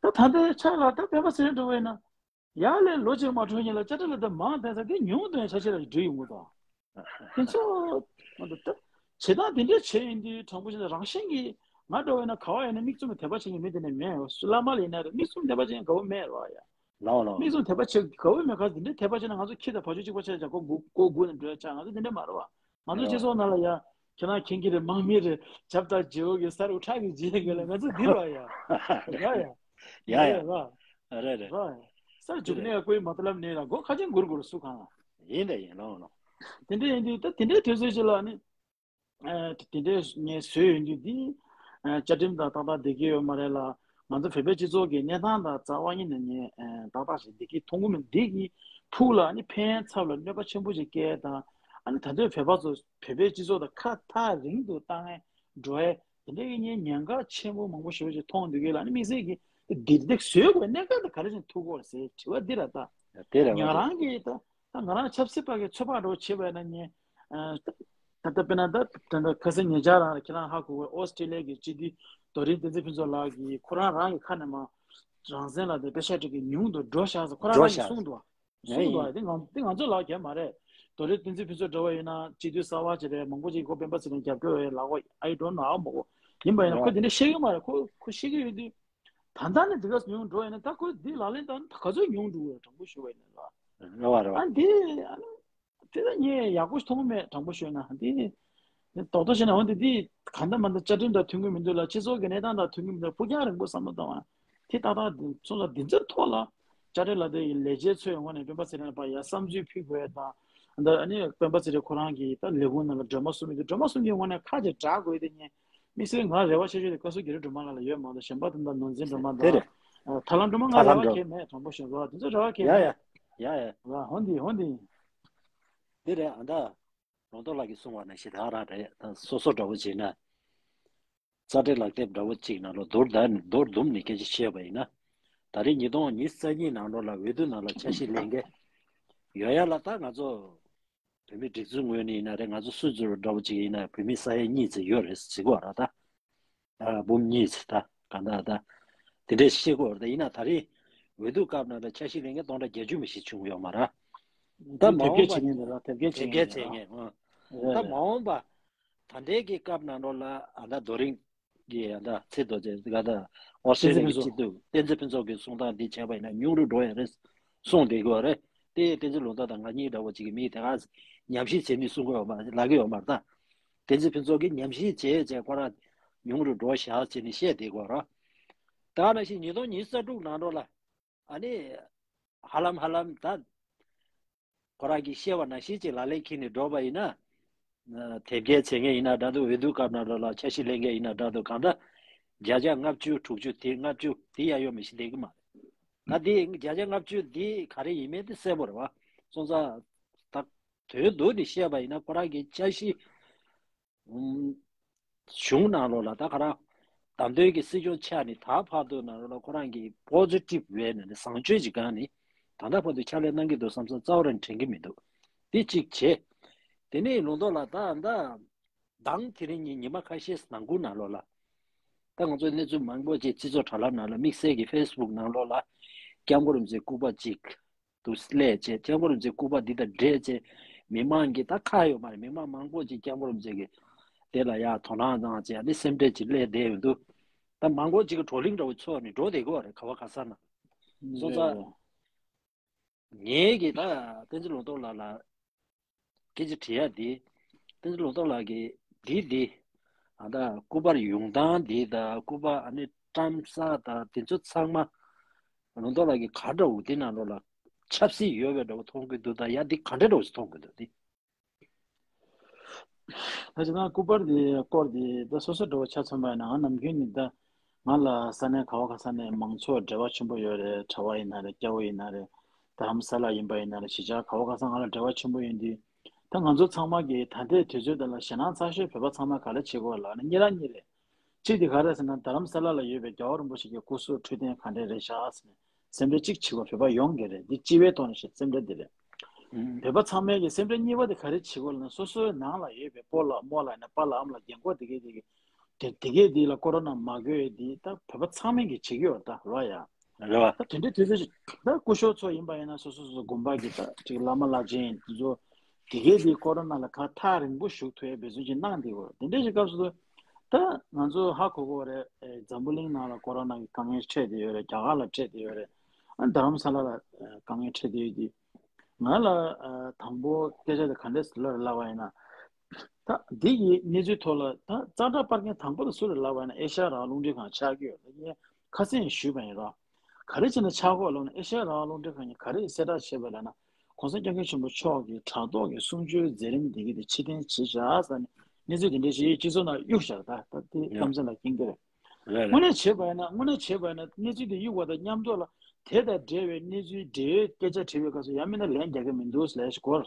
ད་ད་ལྟའི་ཆ་ལ་ད་སྤེན་པ་ཚེ་རིང་འགྲོ་བས་ན་ཡར་ལས་ལོ་གཅིག་མ་འགྲོ་ཉིན་ལ་བཅའ་ཁྲིམས་ལ་ད་མང་བཏང་ས་དེ་ཉུང་བཏང་ཆ་ཤས་ལ་འགྲོ་ཡོང་གི་འདུག་དེ་ཚོ་མ་འདུག་ད་བྱེད་སྟངས་དེ་འདྲ་བྱས་ཡིན་དུས་དྲང་པོ་བྱས་ན་རང་བཞིན་གྱིས་ང་འགྲོ་བས་ན་ག་བ་ཡིན་ན་མིག་བཙུམ་ནས་དད་པ་བྱེད་མཁན་མི་དེ་ནས་མེད། བླ་མ་ལ་ཡིན་ན་རེད། མིག་བཙུམ་དད་པ་བྱེད་མཁན་དགའ་བོ་མེད་རེད་བ་ཡ། ལའོ་ལའོ། མིག་བཙུམ་དད་པ་བྱེད་དགའ་བོ་མེད་ག་དེ་འདྲའི་དད་པ་བྱས་ན་ང་ཚོ་ཁྱི་དང་བ་ཕྱུགས་གཅིག་པ་ཆགས་ཀྱང་ཁོ་མགོ་མགོ་སྒུར་ནས་འགྲོ་ཡ་ཆགས། ང་ཚོ་དེ་འདྲ་མ་རེད་བ། ང་ཚོ་སྤྱི་ཚོགས་ནང་ལ་ཡ་ཁྱེད་རང་མཁྱེན་གྱི་རེད། དམག་མི་རེད། ཇབ་དང་རྗེ་བོ་གི་ས་རུ་ཁྲག་གི་རྗེས་གི་ལ་ང་ཚོ་འདི་རེད་བ་ཡ། རེད་བ་ཡ། ཡ་ཡ། རེད་རེད། རེད་བ་ཡ། རེད་རེད། རེད་བ་ཡ། ས་རྒྱུག་ནས་ཀོའི་མ་ཏ་ལབ་ནས་ལ་སྒོ་ཁ་ཅན་སྒུར་སྒུར་སུ་གང་ལ། ཡིན་དེ་ཡིན། ལོ་ལོ། དེ་འདྲ་ཡིན་དུས་ད་དེ་འདྲའི་དུས་ཚོད་ཅིག་ལ་ནི། ཨ་དེ་འདྲའི་ངས་བཟོས་ཡོང་དུས་འདི་ཨ་བཅའ་ཁྲིམས་དང་ཏག་ཏག་བསྡད་ཀྱི་ཡོད་མ་རེད་ལ། ང་ཚོ་བོད་པའི་སྤྱི་ཚོགས་ཀྱི་གནས་སྟངས་དང་རྩ་བ་ཉིད་ནས་ངས་ཨ་ཏག་ཏག་ཞིག་བསྡད་ཀྱི་མཐོང་གི་མི་འདི་གི་ཕུགས་ལ་ཨ་ནི་ཕན་ཚབ་ལ་གནོད་པ་ཆེན་པོ་ཞིག་བསྐྱལ་དང་། ཨ་ནི་ད་ལྟའི་བོད་པ་ཚོ་བོད་པའི་སྤྱི་ཚོགས་དང་ཁ་ཐག་རིང་དུ་བཏང་ཡས་འགྲོ་ཡས་དེ་འདྲའི་གི་ངས་ཉེན་ཁ་ཆེན་པོ་མང་པོ་ཞེ་པོ་ཞིག་མཐོང་འདུག་གི་ལ། ཨ་ནི་དམིགས་བསལ་གྱི་འདི་འདི་བཟོས་དགོས་གནད་འགག་དེ་ག་རེ་བྱས་ནས་ཐུག་གོ་ཟེར་དྲི་བ་འདི་ར་ད། དེ་རེད་བ། ང་རང་གི་ད་ད་ང་རང་ཆབ་སྲིད་པ་གི་ཚོད་དཔག་འདྲ་བོ་བྱེད་པ་ཡིན་ན་ངས་ཨ་ད་ད་ལྟ་དཔེར་ན་ད་ད་ལྟ་ཁ་སང་ཉེ་ཆར་རང་ལ་ཁྱེད་རང་ཧ་གོ་གི། ཨོ་སི་ཀྲི་ལི་ཡ་གི་སྤྱི་འཐུས་རྡོ་རིང་བསྟན་འཛིན་ཕུན་ཚོགས་ལགས་ཀྱིས་ཁོ་རང་རང་གི་ཁ་ནས་མ་རང་བཙན་ལག་དེབ་པེ་ཤག་སྒྲིག་གི་ཉུང་དུ་འགྲོ་བཞག་ཟེར་ཁོ་རང་རང་གིས་གསུངས་འདུག་བ། གསུངས་འདུག་བ། དེ་ང་དེ་ང་ཚོ་ལག་རྒྱབ་མ་རེད། རྡོ་རིང་བསྟན་འཛིན་ཕུན་ཚོགས་འདྲ་བོ་ཡིན་ན་སྤྱི་འཐུས་གསར་བ་ཅིག་རེད། མང་པོ་ཅིག་ཁོ་སྤེན་པ་ཚེ་རིང་རྒྱབ་སྐྱོར་ཡོད་ལབ་གོ། ཡིན་པ་ཡིན་ན་ཁོ་དེ་འདྲ་བཤད་ཀྱི་མ་རེད། ཁོ་ཁོ་བཤད་ཀྱི་ཡོད་དུས། ད་ལྟ་ནས་འདི་ག་ཉུང་འགྲོ་ཡིན་ན་ད་ཁོ་འདི་ལག་ལེན་བསྟར་ན་ད་ག་ཚོད་ཉུང་འགྲོ་གི་རེད། དྲང་པོ་ཞུ་བ་ཡིན་ན་རེད་བ། རེད་བ་རེད་བ། ཨ་འདི་ཨ་ནི་དེ་ད་ངས་ཡག་པོ་ཞིག་མཐོང་གི་མེད། དྲང་པོ་ཞུས་ན་འདི་རྡོག་རྡོག་བྱས་ན། འོན་ཏེ་འདི་གང་ལྟར་མ་ལྟར་བཅའ་ཁྲིམས་དང་མཐུན་གྱི་མི་འདུག་ལ། སྤྱི་ཚོགས་ཀྱི་གནས་སྟངས་དང་མཐུན་གྱི་མི་འདུག་ཕུགས་རྒྱང་རིང་པོ་བསམ་བློ་བཏང་བ་དེ་ཏག་ཏག་འདི་ཚོ་ལ་འདི་ཚོའི་ཐོག་ལ་བཅའ་ཁྲིམས་ལ་དེ་ལས་བྱེད་ཚོའི་ངོས་ནས་སྤེན་པ་ཚེ་རིང་ལ་ཕར་ཡར་བསམ་ཚུལ་ཕུལ་དགོས་ཡ་དང་། འདི་ཨ་ནི་སྤེན་པ་ཚེ་རིང་ཁོ་རང་གིས་ད་ལས་ཁུངས་ནང་ལ་སྒྲོལ་མ་གསུམ་ཡོད་དུས་སྒྲོལ་མ་གསུམ་གྱི་ངོས་ནས་ཁ་ཅིག་གྲག་དགོས་ཡ་དེ་ངས་དམིགས་བསལ་ང་རེ་བ་ཆེ་ཤོས་དེ་བཀའ་ཟུར་རྒྱ་རི་སྒྲོལ་མ་ལགས་ལ་ཡོད་མ་གཏོགས་གཞན་པ་དེ་འདྲ་ནོར་འཛིན་སྒྲོལ་མ་དང་། དེ་རེད། ཨ་ཐར་ལམ་སྒྲོལ་མ། ང་ཐར་ལམ་རེ་བ་སྒྲོལ་གང་ཡང་མེད། དྲང་པོ་ཞུ་རོགས། དེ་ཚོ་རེ་བ་གང་ཡང་ཡ་ཡ་མེད། ཡ་ཡ། ར་ཧོན་དི་ཧོན་དི། འདི་རེད། ཨ་ད་རོང་ཏོ་ལགས་ཀྱིས་གསུངས་པ་ནང་བཞིན་ད་རང་རེད། ད་སོ་སོ་འདྲ་བོ་བྱས་ན། རྩ་ཁྲིམས་ལག་དེབ་འདྲ་བོ་གཅིག་ནང་ལ་མདོར་བསྡུས་ནས་མདོར་བསྡུས་ནས་སྐད་ཆ་བཤད་པ་ཡིན་ན། ད་རེས་ཉིས་སྟོང་ཉི་ཤུ་རྩ་གཉིས་ནང་ལོགས་ལ་འོས་བསྡུ་ནང་ལ་ཆ་ཤས་ལེན་མཁན་ཡོད་ཡ་ལ། ད་ང་ཚོ་བོད་མི་སྒྲིག་འཛུགས་ངོས་ནས་ཡིན་ན་རེད། ང་ཚོ་སུད་སི་འདྲ་བོ་ཅིག་ཡིན་ན་བོད་མི་ས་ཡ་གཉིས་ཙམ་ཡོད་རེད་ཟེར་གོ་ར། ད་ཨ་འབུམ་གཉིས་ཙམ་ད་གང་ལྟར་ད་དེ་འདྲས་བཤད་གོ་ར། ད་ཡིན་ན་ད་རེས་འོས་བསྡུ་སྐབས་ནང་ལ་ཆ་ཤས་ལེན་མཁན་སྟོང་ཕྲག་བརྒྱད་ཅུ་མི་ཞིག་བྱུང་ཡོད་མ་རེད། ད་མ་འོངས་པ་དེབ་སྐྱེལ་བྱེད་མཁན་རེད་ལ། དེབ་སྐྱེལ་བྱེད་མཁན་རེད་ལ། ཨ། ད་མ་འོངས་པ་ད་ལྟའི་གི་སྐབས་ནང་ལོགས་ལ་ཨ་ད་རྡོ་རིང་གི་ཨ་ད་ཚེ་རྡོ་རྗེ་ག་ད་ཨོ་སི་ཀྲི་ལི་ཡ་གི་སྤྱི་འཐུས་བསྟན་འཛིན་ཕུན་ཚོགས་ཀྱི་གསུང་སྟངས་འདི་བྱས་པ་ཡིན་ན་ཉུང་རུ་འགྲོ་ཡ་རེད་གསུངས་བསྡད་ཀྱི་ཡོད་རེད། དེ་བསྟན་འཛིན་ལུང་རྟོགས་དང་ང་གཉིས་འདྲ་བོ་ཅིག་གི་མི་དེ་ག་ཉམས་ཞིབ་བྱེད་ནི་གསུང་གི་ཡོད་མ་ལབ་ཀྱི་ཡོད་མ་རེད་ད། བསྟན་འཛིན་ཕུན་ཚོགས་ཀྱིས་ཉམས་ཞིབ་བྱས་བྱས་ཁོ་རང་ཉུང་རུ་འགྲོ་བཞག་བྱས་ནས་བཤད་བསྡད་ཀྱི་ཡོད་རེད། ད་ནང་བཞིན་ཉིས་སྟོང་ཉི་ཤུ་རྩ་དྲུག་ནང་ལོགས་ལ་ཨ་ནི་ཧ་ལམ་ཧ་ལམ་ད། ཁོ་རང་གིས་བཤད་པ་ནང་བཞིན་ཅིག་ལག་ལེན་འཁྱེར་ནས་འགྲོ་བ་ཡིན་ན། དེབ་སྐྱེལ་བྱེད་མཁན་ཡིན་ན་འདྲ་འདུག་འོས་བསྡུ་སྐབས་ནང་ལོགས་ལ་འཆར་གཞི་ལེན་མཁན་ཡིན་ན་འདྲ་འདུག་གང་ལྟར་བརྒྱ་ཆ་ལྔ་བཅུ་དྲུག་ཅུ་དེ་ལྔ་བཅུ་དེ་ཡ་ཡོད་མི་ཤེས་བསྡད་ཀྱི་མ་རེད། ད་དེ་བརྒྱ་ཆ་ལྔ་བཅུ་དེ་ག་རེ་ཡིན་མིན་དེ་གསལ་པོ་རེད་བ། སོང་ཙང་ད་དོན་བསྡུས་ནས་བཤད་པ་ཡིན་ན་ཁོ་རང་གི་འཆར་གཞི། གཞུང་ནང་ལོགས་ལ་ད་ག་རང་བདམས་ཐོན་གྱི་སྲིད་སྐྱོང་ཆགས་ནས་ད་བར་དུ་ནང་ལོགས་ལ་ཁོ་རང་གི་པོ་ཟི་ཊིབ་ཝེ་ནས་ནི་བཟང་སྤྱོད་ཀྱི་སྒང་ནས་ད་ལྟ་བར་དུ་ཕྱག་ལས་གནང་གི་འདུག་བསམ་ས་རྩ་བ་རང་དྲན་གྱི་མི་འདུག་དེ་གཅིག་བྱས། དེ་ནས་ལུང་རྟོགས་ལ་ད་ད་མདང་དེ་རིང་ཉིན་ཉི་མ་ཁ་ཤས་ནང་ཁུལ་ནང་ལོགས་ལ་ད་ང་ཚོ་གནས་ཚུལ་མང་པོ་ཅིག་སྤྱི་ཚོགས་དྲ་ལམ་ནང་ལ་དམིགས་བསལ་གྱི་ཕེ་སི་བུག་ནང་ལོགས་ལ་སྐྱབས་མགོན་རིན་པོ་ཆེའི་སྐུ་པར་གཅིག་དུ་སླེབས་བྱས་སྐྱབས་མགོན་རིན་པོ་ཆེའི་སྐུ་པར་འདི་དང་འབྲེལ་བྱས་མི་མང་གི་ད་ཁག་ཡོད་མ་རེད། མི་མང་མང་པོ་ཅིག་སྐྱབས་མགོན་རིན་པོ་ཆེ་གི་དེ་ལ་ཡ་དོ་སྣང་གནང་བྱས་ཨ་ནི་སེམས་ཁྲལ་ཅིག་སླེབས་བསྡད་ཡོད་འདུག་ད་མང་པོ་ཅིག་གི་བགྲོ་གླེང་འདྲ་བོ་ཚོགས་ནས་འགྲོ་བསྡད་ཀྱི་ཡོད་རེད་ག་བ་ག་ས་ན། སོང་ཙང་ངས་གི་ད་བསྟན་འཛིན་ལུང་རྟོགས་ལགས་ལ་སྐད་ཆ་དྲི་ཡ་འདི། བསྟན་འཛིན་ལུང་རྟོགས་ལགས་ཀྱིས་འདི་འདི་ཨ་ད་སྐུ་པར་ཡོང་སྟངས་འདི་དང་སྐུ་པར་ཨ་ནི་བཀྲམ་ས་དང་དེ་ཚོ་ཚང་མ། ལུང་རྟོགས་ལགས་ཀྱིས་ག་འདྲ་འུ་དེ་ནང་ལོགས་ལ་ཆབ་སྲིད་ཡོད་པའི་འདྲ་བོ་མཐོང་གི་འདུག་ད་ཡ་འདི་ག་འདྲ་འདྲ་བོ་ཞིག་མཐོང་གི་འདུག་འདི། ད་ཅི་ན་སྐུ་པར་འདི་སྐོར་འདི་ད་སོ་སོ་འདྲ་བོ་ཆ་མཚོན་པ་ཡིན་ན་ང་ནམ་རྒྱུན་ནས་ད་ང་ལ་ས་གནས་ག་བ་ག་ས་ནས་མང་ཚོགས་འབྲེལ་བ་ཆེན་པོ་ཡོད་རེད། གྲྭ་བ་ཡིན་ན་རེད། སྐྱ་བོ་ཡིན་ན་རེད། རྡ་རམ་ས་ལ་ཡིན་པ་ཡིན་ན་རེད། གཞིས་ཆགས་ག་བ་ག་ས་ང་ལ་འབྲེལ་བ་ཆེན་པོ་ཡོད་དུས་ད་ང་ཚོ་ཚང་མ་གིས་ད་ལྟའི་དུས་ཚོད་འདི་ལ་ཞེད་སྣང་ཚ་ཤོས་བོད་པ་ཚང་མ་ག་རེ་བྱེད་དགོས་ལབ་ན་གཉིས་རང་གཉིས་རེད། གཅིག་དེ་ག་རེ་ཟེར་ན་རྡ་རམ་ས་ལ་ལ་ཡོད་པའི་རྒྱལ་བ་རིན་པོ་ཆེ་གི་སྐུ་གཟུགས་འཕྲོད་བསྟེན་ག་འདྲས་རེད་ཤག་ཟེར་ནས་སེམས་ཁྲལ་གཅིག་བྱེད་པ་བོད་པ་ཡོངས་ཀྱི་རེད། འདི་སྤྱི་བའི་ཐོག་ནས་བཤད་སེམས་ཁྲལ་འདི་རེད། ཨུམ། བོད་པ་ཚང་མའི་གི་སེམས་ཁྲལ་གཉིས་པ་དེ་ག་རེ་བྱེད་དགོས་ལབ་ན་སོ་སོའི་ནང་ལ་ཡོད་པའི་སྤོ་ལགས་རྨོ་ལགས་ཡིན་ན་པཱ་ལགས་ཨ་མ་ལགས་རྒན་གོག་དེ་གས་དེ་གས་དེ་དེ་གས་དེ་ལ་ཀོ་རོ་ན་མ་འགོས་ཡོད་དེ་ད་བོད་པ་ཚང་མས་གི་བྱེད་ཀྱི་ཡོད་ད་རོ་ཡ། རེད་བ། ད་དེ་འདྲའི་དུས་ཚོད་ཅིག་ད་སྐུ་ཞབས་ཚོ་ཡིན་པ་ཡིན་ན་སོ་སོ་སོ་སོ་དགོན་པ་གི་ད་ཅིག་བླ་མ་བླ་ཆེན་དེ་ཚོ་དེ་གས་དེ་ཀོ་རོ་ན་ལ་ཁ་ཐག་རིང་པོ་བཞུགས་ཐུབ་ཡ་འབད་བརྩོན་ཅིག་གནང་བསྡད་ཡོད་དེ་འདྲའི་ཅིག་སྐབས་སུ། ད་ང་ཚོ་ཧ་གོ་གོ་རེད། ཨེ་འཛམ་བུ་གླིང་ནང་ལ་ཀོ་རོ་ན་གི་དཀའ་ངལ་འཕྲད་བསྡད་ཡོད་རེད། རྒྱ་གར་ལ་འཕྲད་བསྡད་ཡོད་རེད། ཨ་རྡ་རམ་ས་ལ་ལ་དཀའ་ངལ་འཕྲད་བསྡད་ཡོད་དེ། ང་ལ་ཨ་དང་པོ་སྐད་ཆ་དེ་ག་འདྲས་ལབ་རེད་ལབ་པ་ཡིན་ན། ད་འདི་ཡི་གནས་ཚུལ་ཐོག་ལ་ད་ཛ་དྲག་པར་མཁན་དང་པོ་དེ་སུ་རེད་ལབ་པ་ཡིན་ན་ཨེ་ཤ་ཡ་རང་དབང་རླུང་འཕྲིན་ཁང་ཆགས་ཀྱི་ཡོད་རེད། ངས་ཁ་སང་ཞུས་པ་ཡིན་རོགས། ག་རེ་བྱས་ན་ཆགས་ཀྱི་ཡོད་ལབ་ན་ཨེ་ཤ་ཡ་རང་དབང་རླུང་འཕྲིན་ཁང་གིས་ག་རེ་གསལ་བསྒྲགས་བྱས་པ་ལབ་ན། གོང་ས་སྐྱབས་མགོན་ཆེན་པོ་མཆོག་གིས་དྲ་ཐོག་གི་གསུང་ཆོས་མཛད་རིམ་འདི་གི་དེ་ཕྱིར་འཐེན་བྱེད་བཞག་ཟེར་ནས་གནས་ཚུལ་དེ་འདྲ་ཞིག་སྤྱི་ཚོགས་ནང་གཡུགས་བཞག་ད་ད་དེ་ཡ། གཏམ་ཚན་ལ་འཁྱེར་གྱི་རེད། རེད་རེད། དངོས་གནས་བྱས་པ་ཡིན་ན་དངོས་གནས་བྱས་པ་ཡིན་ན་གནས་ཚུལ་དེ་གཡུགས་པ་དང་མཉམ་དུ་ལ་དེ་དང་འབྲེལ་བའི་གནས་ཚུལ་འབྲེལ་ཡོད་སྐད་ཆ་དྲིས་པའི་སྐབས་སུ་ཡང་མིན་ན་ལན་རྒྱག་གི་མི་འདུག་ལབ་ཞིག་གོ།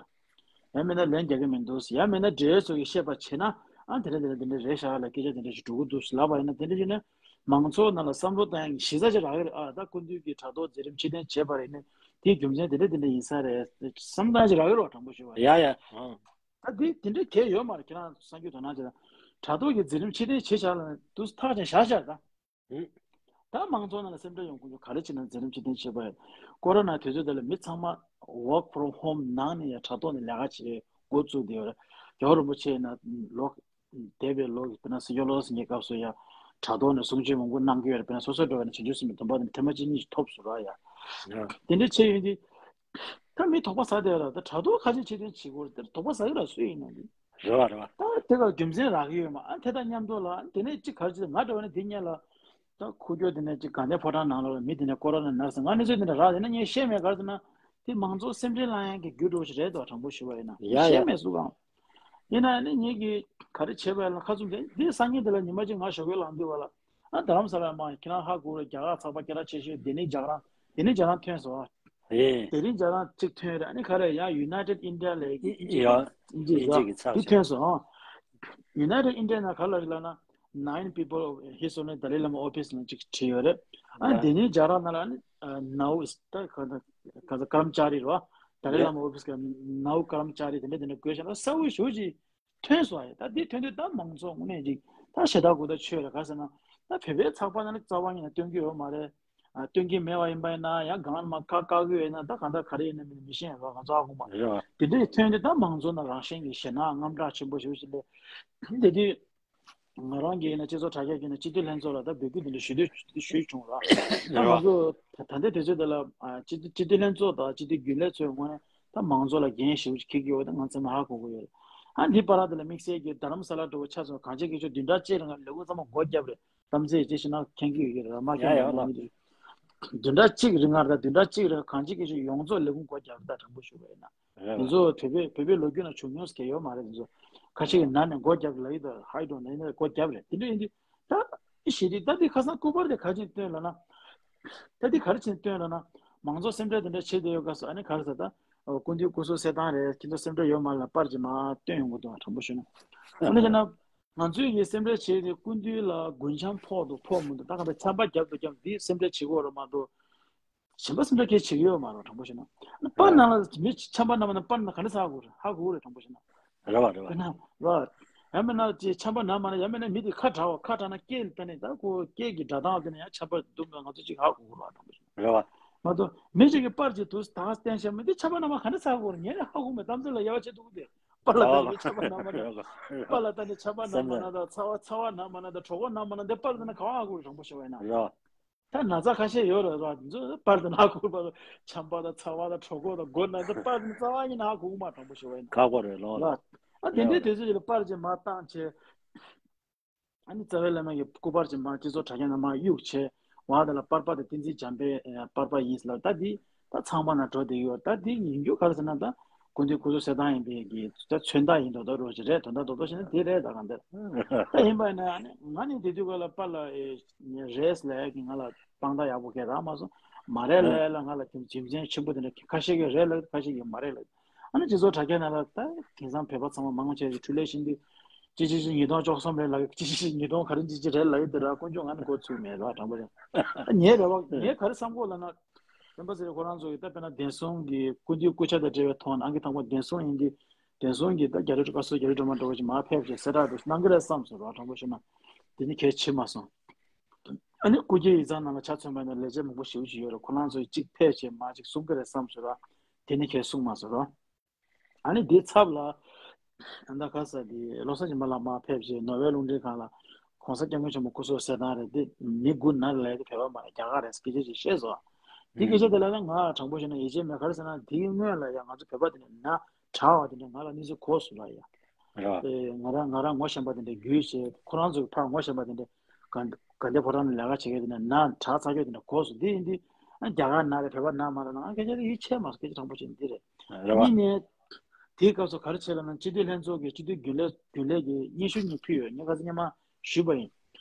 ཡང་མིན་ན་ལན་རྒྱག་གི་མི་འདུག་ཡང་མིན་ན་འབྲེལ་ཡོད་ཚོ་གིས་བཤད་པ་བྱས་ན་ཨ་དེ་འདྲ་དེ་འདྲ་དེ་འདྲ་རེད་ཤག་ལ་སྐད་ཆ་དེ་འདྲ་ཞིག་འགྲོ་གི་འདུག་ལབ་པ་ཡིན་ན་དེ་འདྲ་བྱས་ན་མང་ཚོགས་ནང་ལ་བསམ་བློ་བཏང་ཡག་གི་གཞི་རྩ་ཅིག་རག་གི་རེད། ཨ་ད་སྐུ་མདུན་གྱིས་དྲ་ཐོག་མཛད་རིམ་ཕྱིར་འཐེན་བྱས་པ་རེད་ནས་དེའི་རྒྱུ་མཚན་དེ་འདྲ་དེ་འདྲ་ཡིན་ས་རེད་བསམ་སྟངས་ཅིག་རག་གི་རེད་བ། དྲང་པོ་ཞུ་བ་ཡ་ཡ། ཨང་། ད་དེ་དེ་འདྲ་གལ་ཡོད་མ་རེད། ཁྱེད་རང་གསར་འགྱུར་དོ་སྣང་བྱས་ན་དྲ་ཐོག་གི་མཛད་རིམ་ཕྱིར་འཐེན་བྱས་བཞག་ལ་འདུག་ཐག་ཅིག་བཞག་བཞག་ད། ཨང་། ད་མང་ཚོགས་ནང་ལ་སེམས་ཁྲལ་ཡོང་ཁུངས་ཚོ་ག་རེ་བྱས་ན་མཛད་རིམ་ཕྱིར་འཐེན་བྱས་པ་ཡིན། ཀོ་རོ་ན་དུས་ཚོད་དེ་ལ་མི་ཚང་མ་work from home་ནང་ནས་ཡང་དྲ་ཐོག་ནས་ལས་ཀ་བྱེད་འགོ་བཙུགས་བསྡད་ཡོད་རེད། རྒྱལ་བ་རིན་པོ་ཆེ་ཡིན་ན་ལོ་འདས་པའི་ལོ་དཔེར་ན་སྲིད་སྐྱོང་བློ་བཟང་སེང་གེའི་སྐབས་སུ་ཡང་དྲ་ཐོག་ནས་གསུང་ཆོས་མང་པོ་གནང་གི་ཡོད་རེད། དཔེར་ན་སོ་སོའི་འགྲོ་བ་ནས་བྱང་ཆུབ་སེམས་དཔའི་སྡོམ་པ་དེ་ཐེངས་མ་གཅིག་གཉིས་ཤིག་ཐོབ་སོང་ར་ཡ། ཡ། དེ་འདྲ་བྱས་ཡོད་དུས། ད་མི་དོགས་པ་ཟ་བསྡད་ཡོད་ར། ད་དྲ་ཐོག་ཁ་ཆེ་ཆེ་དོན་བྱེད་དགོས་རེད། དེར་དོགས་པ་ཟ་གི་ར་སུ་ཡིན་ན་འདི། རེད་བ་རེད་བ། ད་དེ་ག་རྒྱུ་མཚན་རག་གི་ཡོད་མ། ཨ་དེ་དང་མཉམ་དུ་ལ་དེ་ནས་ཅིག་ག་རེ་བྱེད་ང་འདྲ་བ་ནི་དེ་སྔོན་ལ་ད་ཁུག་ཀྱོག་དེ་ནས་ཅིག་དགའ་ལྡན་ཕོ་བྲང་ནང་ལ་མི་དེ་ནས་ཀོ་རོ་ན་ན་ཟེར་ང་གནས་ཚུལ་དེ་འདྲ་རག་དེ་ན་ངས་ཤེས་མེད་ག་རེ་ཟེར་ན་དེ་མང་ཚོགས་སེམས་ཁྲལ་ལངས་ཡག་གི་རྒྱུ་འགྲོ་ཞིག་རེད་དོ། དྲང་པོ་ཞུ་བ་ཡིན་ན་ཡ་ཡ། ཤེས་མེད་སུ་གང་། ཡིན་ན་ནི་ངེད་ཀྱིས་ག་རེ་བྱས་པ་ཡིན་ལ་ཁ་ཚུམ་དེ་འདི་སང་ཉིན་དེ་ལ་ཉི་མ་གཅིག་ང་ཞོགས་ཀས་ལངས་དུས་བ་ལ་ཨ་རྡ་རམ་ས་ལ་མ་ཁྱེད་རང་ཧ་གོ་རེད། རྒྱ་གར་ཚགས་པ་སྐད་གྲགས་ཆེ་ཤོས་དེ་ནི་རྒྱ་གར་དེ་ནི་རྒྱ་གར་ཐོན་སོང་། ཨེ། དེ་རིང་རྒྱ་གར་གཅིག་ཐོན་རེད། ཨ་ནི་ག་རེ་ཡ་United India་ལས་ཀྱི་ཨིན་ཇི་ཡ། ཨིན་ཇི་ཨིན་ཇི་གི་ཚགས་དེ་ཆ་ཐོན་སོང་། United India་ན་ག་ལ་རེད་ལབ་ན་Nine People of His Holiness Dalai Lama Office་ནང་གཅིག་བྲིས་ཡོད་རེད། ཨ་ནི་ཡ། དེ་ནི་རྒྱ་གར་ནང་ལ་ཨ་ནི་Now is ད་ག་ད་ག་ད་Karmachari་རེད་བ། Dalai Lama Office་ག་Now Karmachari་དེ་འདྲ་དེ་འདྲ་བཀོད་བཞག་ན་གསལ་བོ་ཞེ་པོ་ཅིག་ཐོན་སོང་ཡ། ད་འདི་ཐོན་དུས་ད་མང་ཚོགས་དངོས་གནས་ཅིག་ད་ཞེ་དྲག་གུ་ད་ཆོས་རེད་ག་ཟེར་ན་ད་བོད་པའི་ཚགས་པར་ནང་ལ་རྩ་བ་ཉིད་ནས་སྟོན་གྱི་ཡོད་མ་རེད། ཨ་སྟོན་གྱི་མེད་པ་ཡིན་པ་ཡིན་ན་ཡང་སྒང་ལ་མར་ཁ་བཀག་གི་ཡོད་ན་ད་གང་ལྟར་ག་རེ་ཡིན་ན་མིན་མི་ཤེས་ཡང་ང་ཚོ་ཧ་གོ་མ་རེད་བ། དེ་འདྲའི་ཐོན་དུས་ད་མང་ཚོགས་ནང་རང་བཞིན་གྱི་ཞེད་སྣང་དངངས་སྐྲག་ཆེན་པོ་ཞེ་པོ་ཞིག་སླེབས། དེ་དུས་ང་རང་གིས་ཡིན་ན་སྤྱི་ཚོགས་དྲ་རྒྱ་བརྒྱུད་ནས་སྤྱི་འཐུས་ལྷན་ཚོགས་ལ་ད་འབོད་སྐུལ་དེ་འདྲ་ཞུ་འདོད་ཞུས་བྱུང་ར། ད་ང་ཚོ་ད་ལྟའི་དུས་ཚོད་འདི་ལ་ཨ་སྤྱི་སྤྱི་འཐུས་ལྷན་ཚོགས་དང་སྤྱི་འཐུས་རྒྱུན་ལས་ཚོའི་ངོས་ནས་ད་མང་ཚོགས་ལ་འགན་ཞེ་པོ་ཅིག་འཁྱེར་གྱི་ཡོད་པ་ད་ང་ཚང་མས་ཧ་གོ་གི་ཡོད་རེད། ཨ་འདི་བར་དུ་ལ་དམིགས་བསལ་གྱི་རྡ་རམ་ས་ལ་འགྲོ་བ་ཆ་ཚང་གངས་ཅན་སྐྱིད་ཆུ་བདུན་ཕྲག་གཅིག་རིང་ལས་འགུལ་ཚང་མ་སྒོ་བརྒྱབ་རེད། གཏམ་ཚེས་ཅི་ཞིག་ན་མཁྱེན་གྱི་ཡོད་ཀྱི་རེད་མ་མཁྱེན་ཡ་ཡོད་ན་ལ། བདུན་ཕྲག་གཅིག་རིང་ང་ར་བདུན་ཕྲག་གཅིག་རིང་གངས་ཅན་སྐྱིད་ཆུ་ཡོངས་རྫོགས་ལས་ཁུངས་སྒོ་བརྒྱབ་ད་དྲང་པོ་ཞུ་བ་ཡིན་ན། རེད་དེ་བ། ཚོ་བོད་པའི་བོད་པའི་ལོ་རྒྱུས་ནང་བྱུང་མྱོང་ཟེར་མཁན་ཡོད་མ་རེད་དེ་ཚོ། ཁ་ཤས་ཀྱིས་ནང་ནས་སྒོ་བརྒྱབ་ལབ་ཡི་དང་ཧའི་ཀྲོ་ནང་ནས་སྒོ་བརྒྱབ་རེད་དེ་འདྲ་ཡིན་དུས། ད་ཞེ་དྲི་ད་དེ་ཁ་སང་སྐུ་པར་དེ་ག་ཅིག་སྟོན་ལ་ན། ད་དེ་ག་རེ་ཅིག་སྟོན་ལ་ན། མང་ཚོགས་སེམས་ཁྲལ་དེ་འདྲ་བྱེད་བསྡད་ཡོད་སྐབས་སུ་ཨ་ནི་ག་རེ་ཟེར་ད། སྐུ་མདུན་སྐུ་གཟུགས་གསལ་ཐང་རེད་ཁྱེད་ཚོ་སེམས་ཁྲལ་ཡོད་མ་རེད་ལ་པར་ཅིག་མར་སྟོན་ཡོང་གི་འདུག་དྲང་པོ་ཞུ་ན། ཨ་ནི་ཡིན་ན། ང་ཚོས་ཀྱི་སེམས་ཁྲལ་བྱས་ཏེ་སྐུ་མདུན་ལ་རྒུན་ཆང་ཕོག་འདུག་ཕོག་མི་འདུག་ད་ག་ད་ཆམ་པ་བརྒྱབ་འདུག་བརྒྱབ་འདི་སེམས་ཁྲལ་བྱེད་དགོས་རེད་མ་གཏོགས། གཞན་པ་སེམས་ཁྲལ་གལ་ཆེ་གི་ཡོད་མ་རེད་དྲང་པོ་བཤད་ན། པར་ནང་ལ་མི་ཆམ་པ་ན་མ་ན་པར་ནང་ག་འདྲ་ཟ་དགོས་རེད་ཧ་གོ་གི་རེད་དྲང་པོ་བཤད་ན། རེད་བ་རེད་བ། དཔེར་ན་རེད་བ། ཡང་མིན་ན་ཅི་ཆམ་པ་ན་མ་ན་ཡང་མིན་ན་མི་དེ་ཁ་གྲག་བ་ཁ་གྲག་ན་སྐད་ལ་ལྟ་ནས་ད་ཁོ་སྐད་ཀྱི་སྒྲ་གདངས་ལ་ལྟ་ནས་ཡང་ཆམ་པ་འདུག་མེད་ང་ཚོ་ཅིག་ཧ་གོ་གི་རེད་བ་དྲང་པོ་བཤད་ན། རེད་བ། མ་གཏོགས་མི་ཞིག་གིས་པར་ཅིག་འདུག་ད་བསྟན་བཤད་མི་དེ་ཆམ་པ་ན་མ་ག་འདྲ་ཟ་དགོས་རེད་ངས་ནི་ཧ་གོ་མེད་གཏམ་ཚེ་ལ་ཡ་བ་བྱེད་ཐུབ་གི་དེ། པར་ལ་ལྟ་ནས་ཆམ་པ་ན་མ་ན། པར་ལ་ལྟ་ནས་ཆམ་པ་ན་མ་ན་དང་ཚ་བ་ཚ་བ་ན་མ་ན་དང་གྲོད་ཁོག་ན་མ་ན་དེ་པར་ལ་ལྟ་ན་ག་བ་ཧ་གོ་རེད་དྲང་པོ་བཤད་བ་ཡིན་ན། རེད་བ། ད་ན་ཚ་ཁ་ཤས་ཡོད་རེད་ར་འདི་ཚོ་པར་དུ་ན་གོ་པ་ཆམ་པ་དང་ཚ་བ་དང་གྲོད་ཁོག་དང་མགོ་ན་ཚ་པར་དུ་རྩ་བ་ཉིད་ན་གོ་མ་དྲང་པོ་ཞུ་བ་ཡིན་ཁག་པོ་རེད་ལོ་ལ། ཨ་དེ་འདྲའི་དུས་ཚོད་ཅིག་ལ་པར་ཅིག་མར་བཏང་བྱས། ཨ་ནི་རྩ་བའི་བླ་མ་གི་སྐུ་པར་ཅིག་མར་སྤྱི་ཚོགས་དྲ་རྒྱ་ནང་མར་གཡུགས་བྱས་བ་དེ་ལ་པར་པ་དེ་བསྟན་འཛིན་འཇམ་དཔལ་པར་པ་ཡིན་ཟེར་ལ་ད་འདི་ད་ཚང་མ་ན་འགྲོ་བསྡད་ཡོད་ད་འདི་ཡིན་རྒྱུ་ག་རེ་ཟེར་ན་ད། སྐུ་མདུན་སྐུ་གཟུགས་གསལ་ཐང་ཡིན་པའི་གི་ད་མཚོན་རྟགས་ཡིན་མདོག་མདོག་རོ་ཞིག་རེད་དོན་དག་རྡོག་རྡོག་བྱས་ན་དེ་རེད་ད་གང་ལྟར། ད་ཡིན་པ་ཡིན་ན་ཨ་ནི་ང་ནི་དེ་དུས་སྐབས་ལ་པཱ་ལགས་རེད་ཟེར་ལབ་ཡ་གི་ང་ལ་དཔང་རྟགས་ཡག་པོ་གས་རག་མ་སོང་། མ་རེད་ལབ་ཡ་ལ་ང་ལ་རྒྱུ་མཚན་ཆེན་པོ་དེ་འདྲ་ཁ་ཤས་ཀྱིས་རེད་ལབ་ཁ་ཤས་ཀྱིས་མ་རེད་ལབ། ཨ་ནི་སྤྱི་ཚོགས་དྲ་རྒྱ་ནང་ལ་ད་དེང་སང་བོད་པ་ཚང་མ་མང་ཆེ་ཞིག་འཕྲུལ་ལས་ཤེས་འདི་ཅི་ཅི་ཅི་ཉིས་སྟོང་བཅུ་གསུམ་རེད་ལབ་ཡ་ཅི་ཅི་ཅི་ཉིས་སྟོང་ག་རེ་ཅི་ཅི་རེད་ལབ་ཡ་དེ་ར་དཀོན་མཆོག་ང་ནི་མགོ་ཚོས་མེད་ར་དྲང་པོ་རེད། ད་ངའི་རེ་བ་ངས་ག་རེ་བསམ་གོ་ལབ་ན། སྤེན་པ་ཚེ་རིང་ཁོ་རང་ཚོ་གིས་ད་དཔེར་ན་བདེ་སྲུང་གི་སྐུ་མདུན་སྐུ་ཕྱྭ་དང་འབྲེལ་བའི་ཐོག་ནས་ཨང་ཀི་དང་པོ་བདེ་སྲུང་ཡིན་དུས་བདེ་སྲུང་གིས་ད་རྒྱ་རི་བཀའ་ཟུར་རྒྱ་རི་སྒྲོལ་མ་འདྲ་བོ་ཞིག་མར་ཕེབས་བྱས་གསལ་བསྒྲགས་འདྲ་ཞིག་གནང་གི་རེད་བསམ་སོང་རོགས་དྲང་པོ་ཞུ་ན། དེ་ནི་གལ་ཆེ་མ་སོང་། ཨ་ནི་སྐུ་སྒེར་ཡིག་ཚང་ནང་ལ་ཆ་མཚོན་པ་ཡིན་ན་ལས་བྱེད་མང་པོ་ཞེ་པོ་ཅིག་ཡོད་རེད་ཁོ་རང་ཚོས་གཅིག་ཕེབས་བྱས་མར་གཅིག་གསུང་གི་རེད་བསམ་སོང་ར། དེ་ནི་གལ་གསུང་མ་སོང་རོགས། ཨ་ནི་དེའི་ཚབ་ལ། ཨ་ད་ཁ་ས་དེ་བློ་བཟང་སྦྱིན་པ་ལགས་མར་ཕེབས་རྗེས་ནོར་ཝེ་རླུང་འཕྲིན་ཁང་ལ་༸གོང་ས་༸སྐྱབས་མགོན་ཆེན་པོ་སྐུ་གཟུགས་གསལ་ཐང་རེད་དེ་མི་དགུ་ན་ལས་དེ་བོད་པ་མ་རེད་རྒྱ་གར་རེད་སྐད་ཆ་ཅིག་བཤད་སོང་། དེ་སྐད་ཆ་དེ་ལ་ཡང་ང་དྲང་པོ་བཤད་ན་ཡིད་ཆེས་མེད་ག་རེ་ཟེར་ན་དེའི་སྔོན་ལ་ཡང་ང་ཚོ་བོད་པ་དེ་ནས་ན་དྲག་བ་དེ་འདྲ་ང་ལ་གནས་ཚུལ་གོ་སོང་ལ་ཡ། རེད་བ། ཨེ་ང་རང་ང་རང་ངོ་ཤེས་པ་དེ་འདྲ་རྒྱུས་བྱས་ཁོ་རང་ཚོ་གི་ཕར་ངོ་ཤེས་པ་དེ་འདྲ་དགའ་དགའ་ལྡན་ཕོ་བྲང་ནས་ལས་ཀ་བྱེད་མཁན་དེ་འདྲ་ན་དྲག་ཚ་རྒྱུ་དེ་འདྲ་གོ་སོང་དེ་ཡིན་དུས་ཨ་རྒྱ་གར་ན་རེད་བོད་པ་ན་མ་རེད་ན་ཨ་སྐད་ཆ་དེ་ཡིད་ཆེས་མ་སོང་སྐད་ཆ་དྲང་པོ་བཤད་ན་འདི་རེད། རེད་བ། གཉིས་ནས། དེའི་སྐབས་སུ་ག་རེ་བྱས་ལབ་ན་སྤྱི་འཐུས་ལྷན་ཚོགས་ཀྱི་སྤྱི་འཐུས་རྒྱུན་ལས་རྒྱུན་ལས་ཀྱི་སྙན་ཞུ་གཉིས་ཕུལ་ཡོད་ངས་ཁ་སང་སྔོན་མ་ཞུས་པ་ཡིན།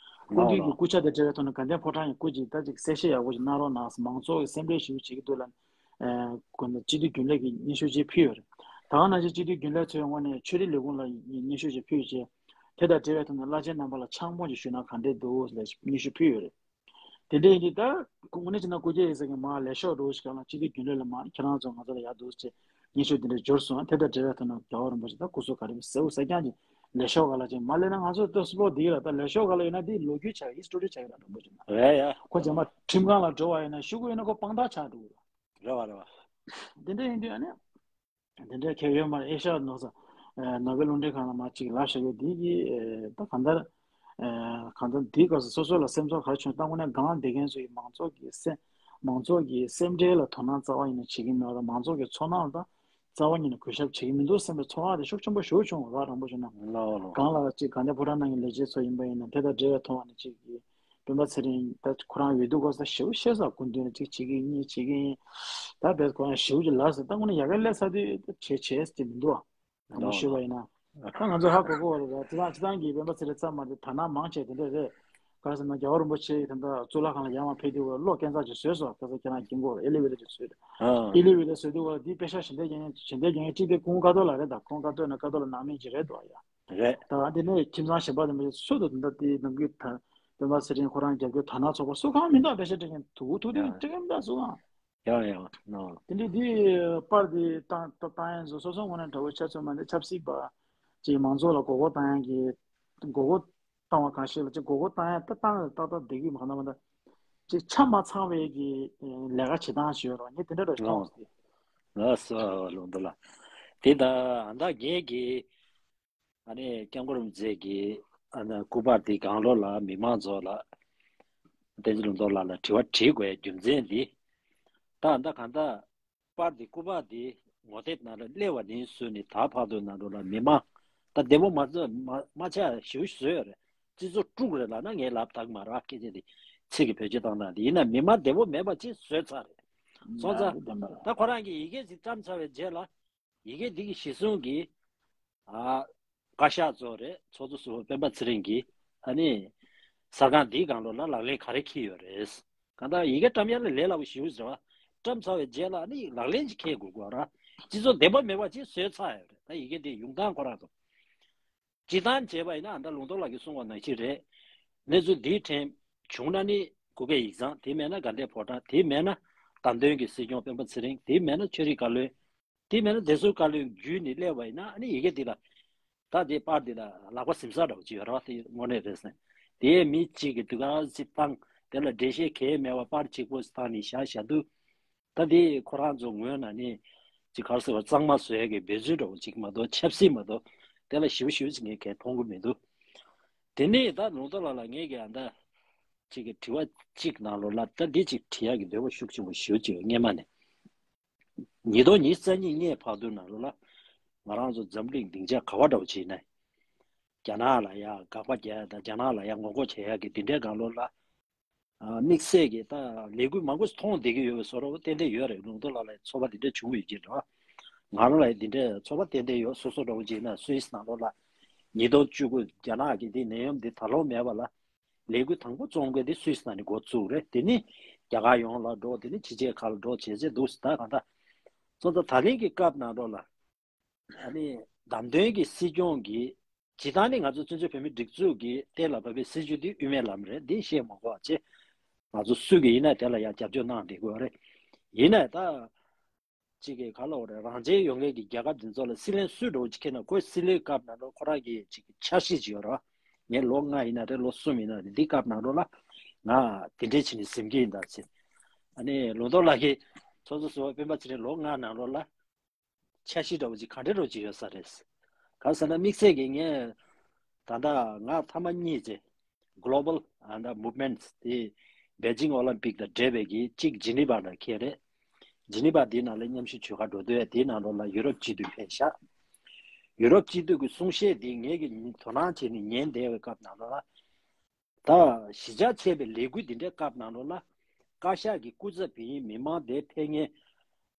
སྐུ་མདུན་གྱི་སྐུ་ཕྱྭ་དང་འབྲེལ་བའི་ཐོག་ནས་དགའ་ལྡན་ཕོ་བྲང་ཡིན་སྐུ་མཁྱེན་ད་ཅིག་གསལ་བཤད་ཡག་པོ་ཞིག་གནང་རོགས་གནང་མང་ཚོགས་ཀྱི་སེམས་ཁྲལ་ཞེ་པོ་བྱེད་ཀྱི་འདུག་ལབ་ནས་སྐུ་མདུན་སྤྱི་འཐུས་རྒྱུན་ལས་ཀྱི་སྙན་ཞུ་ཅིག་ཕུལ་ཡོད་རེད། ད་ག་ནང་བཞིན་སྤྱི་འཐུས་རྒྱུན་ལས་ཚོའི་ངོས་ནས་ཆོས་རིག་ལས་ཁུངས་ལ་སྙན་ཞུ་ཅིག་ཕུལ་རྗེས་དེ་དང་འབྲེལ་བའི་ཐོག་ནས་བླ་ཆེན་རྣམ་པ་ལ་ཆག་མོ་ཅིག་ཞུས་ན་ག་འདྲས་འདུག་ལབ་སྙན་ཞུ་ཕུལ་ཡོད་རེད། དེ་འདྲ་ཡིན་དུས་ད་དངོས་གནས་བྱས་ན་སྐུ་སྒེར་ཡིག་ཚང་གི་མར་ལས་ཤོག་འགྲོ་ཞིག་ག་ལ་སྤྱི་འཐུས་རྒྱུན་ལས་ལ་མར་ཁྱེད་རང་ཚོ་ང་ཚོ་ལ་ཡག་འདུག་ཅེས་སྙན་ཞུ་དེ་འདྲ་འབྱོར་སོང་དེ་དང་འབྲེལ་བའི་ཐོག་ནས་རྒྱལ་བ་རིན་པོ་ཆེ་ད་སྐུ་གཟུགས་ག་རེ་གསལ་པོ་གསལ་རྐྱང་ཅིག་ལས་ཤོག་ག་ལ་ཅིག་མ་སླེབས་ན་ང་ཚོ་ལྟ་སུ་ལོག་བསྡད་ཀྱི་ལ་ད་ལས་ཤོག་ག་ལ་ཡོད་ན་དེ་ལོ་རྒྱུས་ཆགས་ཧི་སི་ཊོ་རི་ཆགས་ཀྱི་ལ་རིན་པོ་ཆེ་ན་རེད་ཡ། ཁོ་རྗེས་མ་ཁྲིམས་ཁང་ལ་འགྲོ་བ་ཡིན་ན་ཤོག་གུ་ཡོད་ན་ཁོ་དཔང་རྟགས་ཆགས་འགྲོ་གི་རེད། རེད་བ་རེད་བ། དེ་འདྲ་ཡིན་དུས་ཨ་ནི། དེ་འདྲའི་གལ་ཡོད་མ་རེད་ཨེ་ཤ་ཡ་ནོར་ས། ནོ་བེལ་རླུང་འཕྲིན་ཁང་ལ་མ་གཅིག་ལབ་བཞག་ཡོད་འདི་གི་ད་གང་ལྟར། གང་ལྟར་འདིའི་སྐབས་སུ་སོ་སོ་ལ་སེམས་ཚོར་ག་རེ་བྱུང་ད་དངོས་གནས་སྒང་ལ་བསྡད་མཁན་ཚོ་ཡི་མང་ཚོགས་ཀྱི་སེམས། མང་ཚོགས་ཀྱི་སེམས་ཁྲལ་ལ་དོ་སྣང་རྩ་བ་ཉིད་ནས་བྱེད་ཀྱི་མེད་པ་དང་མང་ཚོགས་ཀྱི་ཚོར་སྣང་ལ་ད་རྩ་བ་ཉིད་ནས་གུས་ཞབས་བྱེད་ཀྱི་མི་འདུག་སེམས་པའི་ཚོར་བ་དེ་ཤུགས་ཆེན་པོ་ཞེ་པོ་བྱུང་བ་ར་དྲང་པོ་བཤད་ན། ལའོ་ལའོ། སྒང་ལ་གཅིག་དགའ་ལྡན་ཕོ་བྲང་ནང་གི་ལས་བྱེད་ཚོ་ཡིན་པ་ཡིན་ན་དེ་དང་འབྲེལ་བའི་ཐོག་ནས་གཅིག་གི་སྤེན་པ་ཚེ་རིང་ད་ཁོ་རང་འོས་བསྡུ་སྐབས་སུ་ཞེ་པོ་བཤད་ས་སྐུ་མདུན་ནས་གཅིག་བྱེད་ཀྱི་ཡིན་གཉིས་བྱེད་ཀྱི་ཡིན། ད་བས་ཁོ་རང་ཞེ་པོ་ཅིག་ལབ་ཟེར་ད་དངོས་གནས་ཡ་གི་སླེབས་ཚར་དུས་བྱེད་བྱེད་ཟེར་གྱི་མི་འདུག་ཨ། དྲང་པོ་ལའོ་ཞུས་པ་ཡིན་ན། ད་ང་ཚོ་ཧ་གོ་གོ་རེད་ད་སྤྱི་བཏང་སྤྱི་བཏང་གི་སྤེན་པ་ཚེ་རིང་ཙམ་མ་རེད་དར་ནག་མང་ཆེ་དེ་འདྲ་རེད། ག་རེ་ཟེར་ན་རྒྱལ་བ་རིན་པོ་ཆེ་ཡི་ད་ལྟ་གཙུག་ལག་ཁང་ལ་ཡར་མར་ཕེབས་དུས་བློ་སྐྱེ་འཚར་ཅིག་བཟོས་སོང་ཁ་སང་ཁྱེད་རང་མཁྱེན་གོ་རེད་ཨེ་ལི་ཝེ་ཊར་ཅིག་བཟོས་རེད། ཨེ་ལི་ཝེ་ཊར་བཟོས་དུས་བ་འདི་པེ་ཤག་ཞལ་འདེབས་རྒྱག་མཁན་ཞལ་འདེབས་རྒྱག་མཁན་གཅིག་དེ་ཁོང་ཀ་ཏོ་ལགས་རེད་ད་ཁོང་ཀ་ཏོ་ན་ཀ་ཏོ་ལ་ནང་མི་ཅིག་རེད་དོ་ཡ། རེད། ད་དེ་ནས་ཁྱིམ་ཚང་གཞན་པ་དེ་མི་ཚོད་དུ་ད་དེ་ནམ་རྒྱུན་ད་སྤེན་པ་ཚེ་རིང་ཁོ་རང་རྒྱབ་སྐྱོར་དར་ནག་ཚོགས་པ་སུ་གང་མི་འདུག་པེ་ཤག་སྤྲད་མཁན་དུ་ཐུག་དེ་ཡང་སྤྲད་མཁན་མི་འདུག་སུ་གང་། ཡང་ཡང་ནོ། དེ་འདྲའི་དེ་པར་དེ་བཏང་བཏང་ཡང་བཟོ་སོ་སོ་ངོས་ནས་འདྲ་བོ་ཆ་ཚང་མ་འདི་ཆབ་སྲིད་པ་ཅིག་མང་ཚོགས་ལ་མགོ་སྐོར་བཏང་ཡང་གི་མགོ་སྐོར་བཏང་བ་གང་ཞིག་ལ་ཅིག་མགོ་སྐོར་བཏང་ཡང་ད་བཏང་ཡང་ཏག་ཏག་བསྡད་ཀྱི་མ་གནང་མ་ད། ཅིག་ཆ་མ་ཚང་བའི་གི་ལས་ཀ་བྱེད་སྟངས་ཤིག་ཡོད་རེད། ངས་དེ་འདྲ་རེ་མཐོང་སོང་། ལགས་སོ། ལུང་རྟོགས་ལགས། དེ་ད་ཨ་ད་ངས་གི་ཨ་ནི་སྐྱབས་མགོན་རིན་པོ་ཆེ་གི་ཨ་ནི་སྐུ་པར་འདི་སྒང་ལོགས་ལ་མི་མང་ཚོ་ལ་བསྟན་འཛིན་ལུང་རྟོགས་ལགས་ལ་དྲི་བ་དྲི་དགོས་རྒྱུ་མཚན་འདི། ད་ཨ་ད་གང་ལྟར་པར་འདི་སྐུ་པར་འདི་ངོ་དེབ་ནང་ལ་སླེབས་པ་ནས་བཟུང་ནས་ད་བར་དུ་ནང་ལོགས་ལ་མི་མང་ད་བདེ་པོ་མ་ཚོ་མ་མ་ཆགས་ཞེ་པོ་བཟོས་ཡོད་རེད། སྤྱི་ཚོགས་དཀྲུགས་རེད་ལབ་ན་ངས་ལབ་ཐག་མ་རེད། སྐད་ཆ་འདི་ཚིག་གི་བེད་སྤྱོད་བཏང་སྟངས་འདི་ཡིན་ན་མི་མང་བདེ་པོ་མེད་པ་ཅིག་བཟོས་ཚར་རེད། སོང་ཙང་ད་ཁོ་རང་གིས་ཡི་གེ་ཅིག་བཀྲམ་ཚར་བའི་རྗེས་ལ། ཡི་གེ་འདི་གི་གཞི་བཟུང་གི་ཨ་བཀའ་ཤག་ཚོ་རེད། ཚོགས་གཙོ་ཟུར་པ་སྤེན་པ་ཚེ་རིང་གིས་ཨ་ནི་གསར་ཁང་འདིའི་སྒང་ལོགས་ལ་ལག་ལེན་ག་རེ་འཁྱེར་ཡོད་རེད། གང་ལྟར་ཡི་གེ་བཀྲམ་ཡ་ལ་ལས་སླ་པོ་ཞེ་པོ་ཟེར་བ། བཀྲམ་ཚར་བའི་རྗེས་ལ་ཨ་ནི་ལག་ལེན་ཅིག་འཁྱེར་དགོས་དགོས་ར། སྤྱི་ཚོགས་བདེ་པོ་མེད་པ་ཅིག་བཟོས་ཚར་ཡོད་རེད། ད་ཡི་གེ་འདི་ཡོང་སྟངས་ཁོ་རང་ཚོ་སྤྱིར་བཏང་བྱས་པ་ཡིན་ན་ཨ་ད་ལུང་རྟོགས་ལགས་ཀྱིས་གསུངས་པ་ནང་བཞིན་རེད། གནས་ཚུལ་འདིའི་ཕྲན་བྱུང་ན་ནི་གུ་གེ་ཡིག་ཚང་། དེ་མེད་ན་དགའ་ལྡན་ཕོ་བྲང་། དེ་མེད་ན་བདམས་ཐོན་གྱི་སྲིད་སྐྱོང་སྤེན་པ་ཚེ་རིང་། དེ་མེད་ན་ཆོས་རིག་བཀའ་བློན། དེ་མེད་ན་བདེ་སྲུང་བཀའ་བློན་བརྒྱུད་ནས་སླེབས་པ་ཡིན་ན་ཨ་ནི་ཡི་གེ་འདི་ལ་ད་དེ་པར་འདི་ལ་ལག་པ་ཟིན་ས་འདྲ་བོ་ཅིག་ཡོད་རེད་བ། དེ་དངོས་གནས་རེད་ཟེར། དེ་མི་གཅིག་གིས་དུས་ག་ཅིག་བཏང་། དེ་ལ་འགྲེལ་བཤད་གང་ཡང་མེད་པར་པར་གཅིག་པོ་བཏང་ནས་བཞག་བཞག་དུས། ད་དེ་ཁོ་རང་ཚོ་ངོས་ནས་ནི་ཅིག་ག་རེ་ཟེར་བ་གཙང་མ་བཟོ་ཡ་གི་འབད་བརྩོན་འདྲ་བོ་ཅིག་མ་གཏོགས་ཆབ་སྲིད་མ་གཏོགས་དེ་ལ་ཞེ་པོ་ཞེ་པོ་ཅིག་ངས་གང་མཐོང་གི་མི་འདུག་དེ་ནས་ད་ལུང་རྟོགས་ལགས་ལ་ངས་ཀྱི་ཨ་ད་ཅིག་གི་དྲི་བ་གཅིག་ནང་ལོགས་ལ་ད་འདི་ཅིག་དྲི་ཡ་གི་འདོད་པ་ཤུགས་ཆེན་པོ་ཞེ་པོ་ཅིག་ཡོད། སྔོན་མ་ནས་ཉིས་སྟོང་ཉི་ཤུ་རྩ་གཉིས་སྔའི་བར་དུ་ནང་ལོགས་ལ་ང་རང་ཚོ་འཛམ་གླིང་སྡིངས་ཆ་ག་བ་འདྲ་བོ་ཅིག་ཡིན་ན། རྒྱ་ནག་ལ་ཡ་དགག་པ་རྒྱག་ཡ་དང་རྒྱ་ནག་ལ་ཡ་ངོ་རྒོལ་བྱེད་ཡ་གི་དེ་འདྲའི་སྒང་ལོགས་ལ། ཨ་དམིགས་བསལ་གྱི་ད་ལས་འགུལ་མང་པོ་ཞིག་མཐོང་བསྡད་ཀྱི་ཡོད་པའི་བཟོ་འདྲ་བོ་ཏན་ཏན་ཡོད་རེད། ལུང་རྟོགས་ལགས་ལ་ཚོར་བ་དེ་འདྲ་བྱུང་ཡོད་ཀྱི་རེད་བ། ང་རང་ལ་ཡང་དེ་འདྲའི་ཚོར་བ་ཏན་ཏན་ཡོད། སོ་སོ་འདྲ་བོ་བྱས་ན་སུད་སི་ནང་ལོགས་ལ་ཉིས་སྟོང་བཅུ་དགུ་རྒྱ་ནག་གི་དེ་ནད་ཡམས་དེ་ད་ལོ་མེད་པ་ལ་ལས་འགུལ་དང་པོ་རྩོམ་མཁན་དེ་སུད་སི་ནང་ནས་འགོ་བཙུགས་རེད། དེ་ནི་རྒྱ་གར་ཡོངས་ལ་འགྲོ། དེ་ནི་ཕྱི་རྒྱལ་ཁག་ལ་འགྲོ་བྱས་བྱས་འདུག་ད་གང་ལྟར་སོང་ཙང་ད་ལན་གྱི་སྐབས་ནང་ལོགས་ལ། ཨ་ནི་བདམས་ཐོན་གྱི་སྲིད་སྐྱོང་གིས་སྤྱིར་བཏང་ནི་ང་ཚོ་བཙན་བྱོལ་བོད་མིའི་སྒྲིག་འཛུགས་ཀྱི་གཏན་ལ་ཕབ་པའི་སྲིད་བྱུས་འདི་དབུ་མའི་ལམ་རེད། འདི་བཤད་མ་དགོས་པ་བྱས། ང་ཚོ་སུ་གིས་ཡིན་ན་དེ་ལ་ཡང་རྒྱབ་སྐྱོར་གནང་བསྡད་དགོས་རེད། ཡིན་ནའི་ད་གཅིག་གིས་ག་ལབ་དགོས་རེད། རང་བཙན་ཡོད་མཁན་གྱི་རྒྱལ་ཁབ་འདི་ཚོ་ལ་སྲིད་བློན་སུ་འདྲ་བོ་ཅིག་འཁྱེར་ན་ཁོའི་སྲིད་བློན་སྐབས་ནང་ལོགས་ཁོ་རང་གི་ཅིག་འཆར་གཞི་ཅིག་ཡོད་རེད་བ། ངས་ལོ་ལྔ་ཡིན་ན་རེད། ལོ་གསུམ་ཡིན་ན་རེད། འདི་སྐབས་ནང་ལོགས་ལ་ང་དེ་འདྲས་བྱས་ནས་ཟིན་གྱི་ཡིན་ད་ཟེར། ཨ་ནི་ལུང་རྟོགས་ལགས་ཀྱིས་ཚོགས་གཙོ་ཟུར་པ་སྤེན་པ་ཚེ་རིང་ལོ་ལྔ་ནང་ལོགས་ལ། འཆར་གཞི་འདྲ་བོ་ཅིག་ག་འདྲ་འདྲ་བོ་ཅིག་ཡོད་ས་རེད། གང་ཟེར་ན་དམིགས་བསལ་གྱིས་ངས་ད་ལྟ་ང་ཐ་མ་གཉིས་ཅིག་Global and Movements དེ་Beijing Olympic དང་འབྲེལ་བའི་གི་གཅིག་ཇི་ནི་ཝ་ལ་འཁེལ་རེད། ཇི་ནི་ཝ་དེའི་ནང་ལ་མཉམ་ཞུགས་བྱེད་གར་འགྲོ་དུས་དེའི་ནང་ལོགས་ལ་ཡུ་རོབ་སྤྱི་འཐུས་ཕེབས་ཤག་ཡུ་རོབ་སྤྱི་འཐུས་ཀྱི་གསུང་བཤད་དེ་ངས་ཀྱི་དོ་སྣང་བྱས་ནས་ཉན་བསྡད་པའི་སྐབས་ནང་ལོགས་ལ། ད་གཞིས་ཆགས་ཆེ་བའི་ལས་འགུལ་འདི་འདྲའི་སྐབས་ནང་ལོགས་ལ་བཀའ་ཤག་གི་སྐུ་ཚབ་ཡིན། མི་མང་དེ་ཕེབས་མཁན་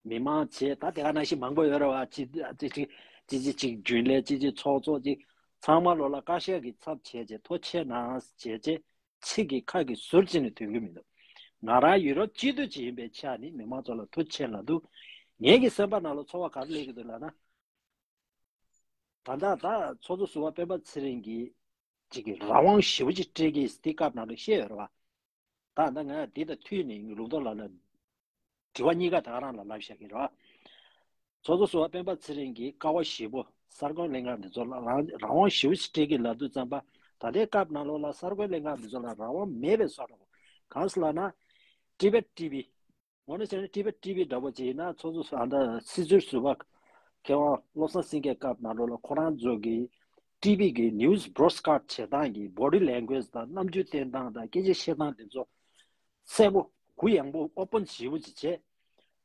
མི་མང་བྱས། ད་དེ་ག་ནང་བཞིན་མང་པོ་ཡོད་རེད་བ། ཅི་ཅི་ཅི་ཅི་ཅི་ཅིག་རྒྱུན་ལས་ཅི་ཅི་ཚོགས་གཙོ་ཅིག་ཚང་མ་ལོགས་ལ་བཀའ་ཤག་གི་ཚབ་བྱས་བྱས་ཐུགས་རྗེ་ཆེ་གནང་བྱས་བྱས་ཚིག་གི་ཁ་གི་ཟུར་གཅིག་ནས་ཐོན་གྱི་མི་འདུག་ང་རང་ཡུ་རོབ་སྤྱི་འཐུས་ཅིག་ཡིན་པའི་ཆ་ནས་མི་མང་ཚོ་ལ་ཐུགས་རྗེ་ཆེ་ལབ་འདུག་ངེད་ཀྱི་སེམས་པ་ནང་ལ་ཚོར་བ་ག་རེ་སླེབས་ཀྱི་འདུག་ལབ་ན། ད་ལྟ་ད་ཚོགས་གཙོ་ཟུར་པ་སྤེན་པ་ཚེ་རིང་གིས་ཅིག་གི་རང་དབང་ཞེ་པོ་ཅིག་སྤྲད་ཀྱི་དེ་སྐབས་ནང་ལ་བཤད་ཡོད་རེད་བ། ད་ད་ང་འདི་དང་མཐུད་ནས་ལུང་རྟོགས་ལགས་ལ་དྲི་བ་གཉིས་ཀ་ད་ག་རང་ལ་ལབ་བཞག་གི་རེད་བ། ཚོགས་གཙོ་ཟུར་པ་སྤེན་པ་ཚེ་རིང་གིས་ཀ་བ་བཞི་པོ་གསར་འགོད་ལྷན་ཁང་འདི་ཚོ་ལ་རང་རང་དབང་ཞེ་པོ་ཅིག་སྤྲད་ཀྱི་ལབ་དུས་ཙམ་པ། ད་ལྟའི་སྐབས་ནང་ལོགས་ལ་གསར་འགོད་ལྷན་ཁང་འདི་ཚོ་ལ་རང་དབང་མེད་པའི་བཟོ་འདྲ་བོ། གང་ཟེར་ལབ་ན། ཊི་བེཊ་ཊི་ཝི། ངོ་ནས་བྱས་ན་ཊི་བེཊ་ཊི་ཝི་འདྲ་པོ་ཅིག་ཡིན་ན་ཚོགས་གཙོ་ཟུར་ཨ་ད་སྲིད་ཟུར་ཟུར་པ་མཁས་དབང་བློ་བཟང་སེང་གེའི་སྐབས་ནང་ལོགས་ལ་ཁོ་རང་ཚོ་གི་ཊི་ཝི་གི་ནིའུ་སི་བྷོ་རོཌ་ཀ་སི་ཊི་བྱེད་སྟངས་ཀྱི་བྷོ་ཌི་ལེང་གུ་ཨེ་ཇི་དང་རྣམ་འགྱུར་བསྟན་སྟངས་དང་སྐད་ཆ་བཤད་སྟངས་དེ་ཚོ་གསལ་པོ་གུ་ཡངས་པོ་ཨོ་པན་ཞེ་པོ་ཅིག་བྱས།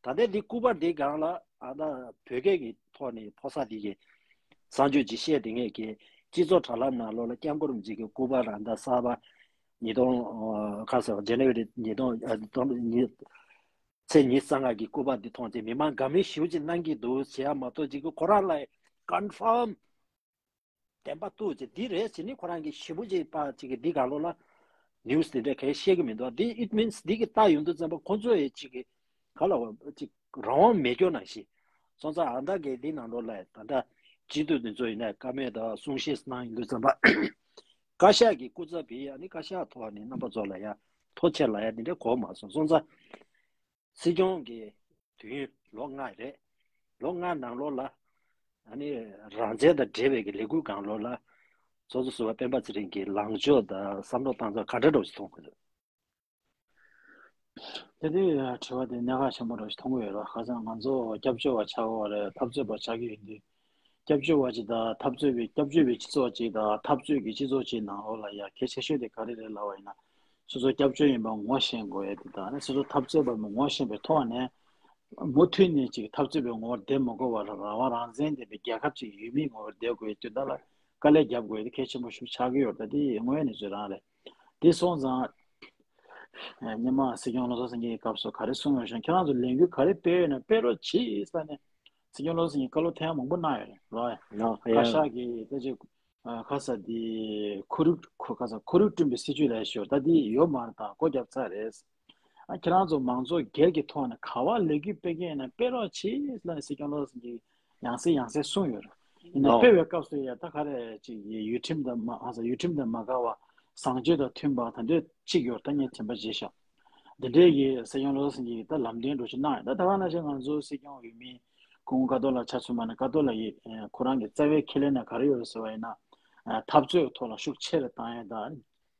ད་ལྟའི་འདི་སྐུ་པར་འདི་སྒང་ལ་ཨ་ད་བོད་སྐད་ཀྱི་ཐོག་ནས་ཕོ་གསར་འདི་གི་གསར་འགྱུར་ཅིག་བཤད་དེ་ངས་ཀྱི་སྤྱི་ཚོགས་དྲ་ལམ་ནང་ལོགས་ལ་སྐྱབས་མགོན་རིན་པོ་ཆེ་གི་སྐུ་པར་ཨ་ད་གསར་པ་ཉིས་སྟོང་ཁ་སང་ཇན་ནི་ཝ་རི་ཉིས་སྟོང་ཨ་སྟོང་ཉིས་ཚེས་ཉི་ཤུ་རྩ་ལྔ་གི་སྐུ་པར་འདི་མཐོང་རྗེས་མི་མང་དགའ་མོས་ཞེ་པོ་ཅིག་གནང་གི་འདུག་ཟེར་ཡ་མ་གཏོགས་ཅིག་གི་ཁོ་རང་ལ་ཀོན་ཕརམ་བདེན་པ་འདུག་ཅེས་འདི་རེད་ཟེར་ནི་ཁོ་རང་གིས་ཞེ་པོ་ཅིག་པ་ཅིག་གི་འདི་ག་ལོ་ལ་ནིའུ་སི་འདི་འདྲ་གས་བཤད་གི་མི་འདུག་འདི་it means འདི་གི་ལྟ་ཡོང་དུས་ཙམ་པ་ཁོ་ཚོ་ཡི་ཅིག་གི་ག་ལ་བ་ཅིག་རང་དབང་མེད་སྐྱོ་ནང་བཞིན། སོང་ཙང་ཨ་མདའ་གས་འདི་ནང་ལོ་ལ་ད་ལྟ་སྤྱི་འཐུས་འདི་ཚོ་ཡིན་ན་བཀའ་མོལ་དང་གསུང་བཤད་གནང་ཡོང་དུས་ཙམ་པ། བཀའ་ཤག་གི་སྐུ་ཚབ་པས་ཨ་ནི་བཀའ་ཤག་ཐོག་ནས་རྣམ་པ་ཚོ་ལ་ཡ་ཐུགས་རྗེ་ཆེ་ལབ་ཡ་འདི་འདྲ་གོ་མ་སོང་། སོང་ཙང་སྲིད་སྐྱོང་གི་དུས་ཡུན་ལོ་ལྔ་རེད། ལོ་ལྔ་ནང་ལོགས་ལ་ཨ་ནི་རང་བཙན་དང་འབྲེལ་བའི་གི་ལས་འགུལ་སྒང་ལོགས་ལ་ཚོགས་གཙོ་ཟུར་པ་སྤེན་པ་ཚེ་རིང་གི་ལངས་ཕྱོགས་དང་བསམ་བློ་བཏང་ཕྱོགས་ག་འདྲ་འདྲ་ཞིག་མཐོང་གི་འདུག་དེ་དུས་དྲི་བ་དེ་གནད་འགག་ཆེན་པོ་རང་ཞིག་མཐོང་གི་ཡོད་རེད། ཁ་སང་ང་ཚོ་སྐྱབས་བཅོལ་བ་ཆགས་ཡོད་རེད། འཐབ་རྩོད་པ་ཆགས་ཀྱི་ཡོད་དུས། སྐྱབས་བཅོལ་བ་ཅིག་དང་འཐབ་རྩོད་པའི་སྐྱབས་བཅོལ་བའི་སྤྱི་ཚོགས་ཅིག་དང་འཐབ་རྩོད་ཀྱི་སྤྱི་ཚོགས་ཅིག་ནང་ལོགས་ལ་ཡ་གལ་ཆེ་ཤོས་དེ་ག་རེ་རེད་ལབ་པ་ཡིན་ན། སོ་སོ་སྐྱབས་བཅོལ་ཡིན་པ་ངོ་ཤེས་དགོས་ཡ་དེ་དང་ནི་སོ་སོ་འཐབ་རྩོད་པ་མི་ངོ་ཤེས་པའི་ཐོག་ནས་མུ་མཐུད་ནས་ཅིག་འཐབ་རྩོད་པའི་ངོ་བོར་བསྡད་མི་དགོས་པར་རང་དབང་རང་བཙན་ལྡན་པའི་རྒྱལ་ཁབ་ཅིག་ཡུལ་མིའི་ངོ་བོར་བསྡད་དགོས་ཡ་དོན་དག་ལ་དཀའ་ལས་རྒྱབ་དགོས་ཡ་དེ་གལ་ཆེན་པོ་ཞིག་ཆགས་ཀྱི་ཡོད་རེད། ད་དེ་དངོས་ཡོད་གནས་ཚུལ་རང་རེད། དེ་སོང་ཙང་། ཨ། སྔོན་མ་སྲིད་སྐྱོང་བློ་བཟང་སེང་གེའི་སྐབས་སུ་ག་རེ་གསུངས་ཡོད་ཤག་ཁྱེད་རང་ཚོ་ལས་འགུལ་ག་རེ་སྤེལ་ཡོད་ན་སྤེལ་རོགས་གྱིས་ཟེར་ནས་སྲིད་སྐྱོང་བློ་བཟང་སེང་གེས་བཀའ་སློབ་ཐེངས་མང་པོ་གནང་ཡོད་རེད། རོགས་ཡ། ཨ། བཀའ་ཤག་གིས་ད་ཅིག་ཨ། ཁ་ས་དེ་ཁོར་ཡུག་ཁོ་ཁ་ས་ཁོར་ཡུག་བསྐྲུན་པའི་སྲིད་ཇུས་ལ་ཞོར་ད་དེ་ཡོད་མ་རེད། ད་སྒོ་བརྒྱབ་ཚར་རེད། ཨ། ཁྱེད་རང་ཚོ་མང་ཚོགས་སྒེར་གྱི་ཐོག་ནས་ག་པར་ལས་འགུལ་སྤེལ་གྱི་ཡིན་ན་སྤེལ་རོགས་གྱིས་ལབ་ནས་སྲིད་སྐྱོང་བློ་བཟང་སེང་གེས་ཡང་སེ་ཡང་སེ་གསུངས་ཡོད་རེད། ཡིན་ན་ཨོ། སྤེལ་བའི་སྐབས་སུ་ཡ་ད་ག་རེ་ཅིག་ཡུལ་ཁྲིམས་དང་མ་ཧ་ས་ཡུལ་ཁྲིམས་དང་མ་འགལ་བ་བཟང་སྤྱོད་དང་མཐུན་པ་ད་འདོད་ཅིག་ཡོད་ད་ངས་དྲན་པ་བརྗེད་ཤག་འདི་འདྲའི་གི་སྲིད་སྐྱོང་བློ་བཟང་སེང་གེས་ད་ལམ་སྟོན་འགྲོ་ཞིག་གནང་ཡོད། ད་ད་ག་ནང་བཞིན་ང་ཚོ་སྲིད་སྐྱོང་འོས་མི་སྐུ་ངོ་ཀ་ཏོ་ལགས་ཆ་མཚོན་པ་ན་ཀ་ཏོ་ལགས་ཀྱིས་ཁོ་རང་གི་རྩ་བའི་ཁས་ལེན་ན་ག་རེ་ཡོད་རེད་ཟེར་བ་ཡིན་ན། འཐབ་རྩོད་ཐོག་ལ་ཤུགས་ཆེ་རུ་བཏང་ཡ་དང་།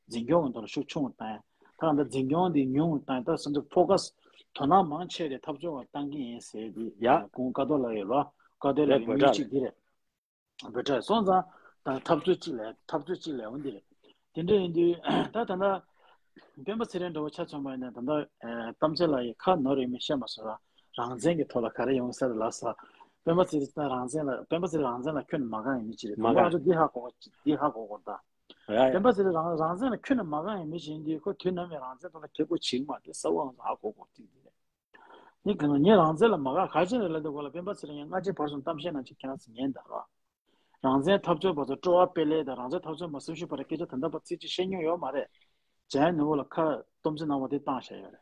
འཛིན་སྐྱོང་གི་ཐོག་ལ་ཤུགས་ཆུང་རུ་བཏང་ཡ། ད་ལྟ་འཛིན་སྐྱོང་འདི་ཉུང་རུ་བཏང་ཡ། ད་སོ་སོ་ཕོ་ཁ་སི་དོ་སྣང་མང་ཆེ་རེ་འཐབ་རྩོད་ལ་བཏང་གི་ཡིན་ཟེར་དེ་ཡ། སྐུ་ངོ་ཀ་ཏོ་ལགས་ཡོད་རོགས། ཀ་ཏོ་ལགས་ཀྱི་མི་གཅིག་འདི་རེད། འབོད་སྒྲ་སོང་ཙང་། ད་འཐབ་རྩོད་གཅིག་ལས་འཐབ་རྩོད་གཅིག་ལས་འོང་འདི་རེད། དེ་འདྲ་ཡིན་དུས་ད་ད་ལྟ་སྤེན་པ་ཚེ་རིང་འདྲ་བོ་ཆ་མཚོན་པ་ཡིན་ན་ད་ལྟ་གཏམ་ཚེ་ལགས་ཡི་ཁ་ནོར་ཡོད་མེད་བཤད་མ་སོང་ར། རང་བཙན་གྱི་ཐོག་ལ་ག་རེ་ཡོང་ས་རེད་ལབ་ས། སྤེན་པ་ཚེ་རིང་ད་རང་བཙན་ལ་སྤེན་པ་ཚེ་རིང་རང་བཙན་ལ་ཁྱོན་ནས་མ་དགའ་ཡིན་མི་གཅིག་རེད། མ་དགའ། ང་ཚོ་འདི་ཧ་གོ་འདི་ཧ་གོ་དགོས་ད། ཡ་ཡ། སྤེན་པ་ཚེ་རིང་རང་རང་བཙན་ལ་ཁྱོན་ནས་མ་དགའ་ཡིན་མི་གཅིག་ཡིན་དུས་ཁོ་དུས་ནམ་ཡང་རང་བཙན་ཐོག་ལ་ཁེ་པོ་བྱེད་ཀྱི་མ་རེད། གསལ་བོ་ང་ཚོ་ཧ་གོ་དགོས་ཐིག་འདི་རེད། ངས་གང་ངས་རང་བཙན་ལ་མ་དགའ་ག་ཅི་རེད་ལབ་དུས་སྐོར་ལ་སྤེན་པ་ཚེ་རིང་ཡང་སྔ་ཕྱི་བར་གསུམ་གཏམ་བཤད་ནང་ཅིག་ཁྱེད་རང་ཚོ་ཉན་དང་རོགས། རང་བཙན་འཐབ་རྩོད་པ་ཚོ་སྤྲོ་བ་སྤེལ་ལེ་དང་རང་བཙན་འཐབ་རྩོད་པ་སེམས་ཤུགས་སྤར་སྐད་ཆ་ད་ལྟ་བར་ཚིག་གཅིག་བཤད་མྱོང་ཡོད་མ་རེད། ཇའི་ནུ་བོ་ལ་ཁ་སྟོབས་ཆེ་གནང་བ་དེ་བཏང་བཞག་ཡོད་རེད།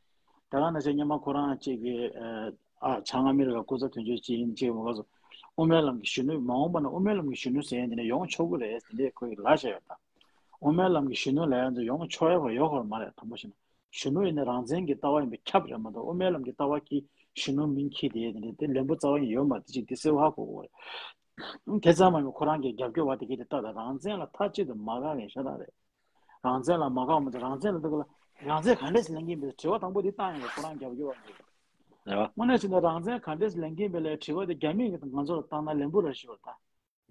ད་ག་ནང་བཞིན་སྔོན་མ་ཁོ་རང་གཅིག་གིས་ཨ་བྱང་ཨ་མི་རི་ཀ་སྐུ་ཚབ་དོན་གཅོད་ཅིག་ཡིན་གཅིག་མ་ག་ཚོ་དབུ་མའི་ལམ་གྱི་གཞོན་ནུ་མ་འོངས་པ་ན་དབུ་མའི་ལམ་གྱི་གཞོན་ནུ་ཟེར་ཡ་དེ་འདྲ་ཡོང་ཆོག་གི་རེད་དེ་འདྲས་ཁོ་ཡིས་ལབ་བཞག་ཡོད་ད། དབུ་མའི་ལམ་གྱི་གཞོན་ནུ་ལབ་ཡ་ཚོ་ཡོང་ཆོག་ཡ་ཁོ་ཡོད་ཁོ་མ་རེད། དང་པོ་བྱས་ན། གཞོན་ནུ་ཡིན་ན་རང་བཙན་གྱི་ལྟ་བ་ཡིན་པས་ཁྱབ་རེད་མ་གཏོགས་དབུ་མའི་ལམ་གྱི་ལྟ་བ་གིས་གཞོན་ནུ་མིང་འཁྱེར་ཏེ་དེ་འདྲ་དེ་ལན་པོ་རྩ་བ་ཡིན་ཡོད་མ་རེད། དེ་ཅིག་དེ་གསལ་བོ་ཧ་གོ་དགོས་རེད། དེ་ཙམ་མ་ཡིན་པར་ཁོ་རང་གི་རྒྱབ་སྐྱོར་བ་དེ་གས་དེ་ལྟ་དང་རང་བཙན་ལ་མཐའ་གཅིག་ཏུ་མ་དགའ་མཁན་ཤ་སྟག་རེད། རང་བཙན་ལ་མ་དགའ་བ་མ་གཏོགས་རང་བཙན་ལ་འདུག་ག་ལ་རང་བཙན་ག་འདྲས་སེ་ལེན་གྱིན་པའི་དྲི་བ་དང་པོ་དེ་བཏང་ཡོང་བ་ཁོ་རང་རྒྱབ་སྐྱོར་བ་རེད། རེད་བ། དངོས་གནས་བྱས་ན་རང་བཙན་ག་འདྲས་སེ་ལེན་གྱིན་པའི་ལས་དྲི་བ་དེ་རྒྱ་མིས་ང་ཚོ་ལ་བཏང་ན་ལན་པོ་ར་ཞིག་ཡོད་ད།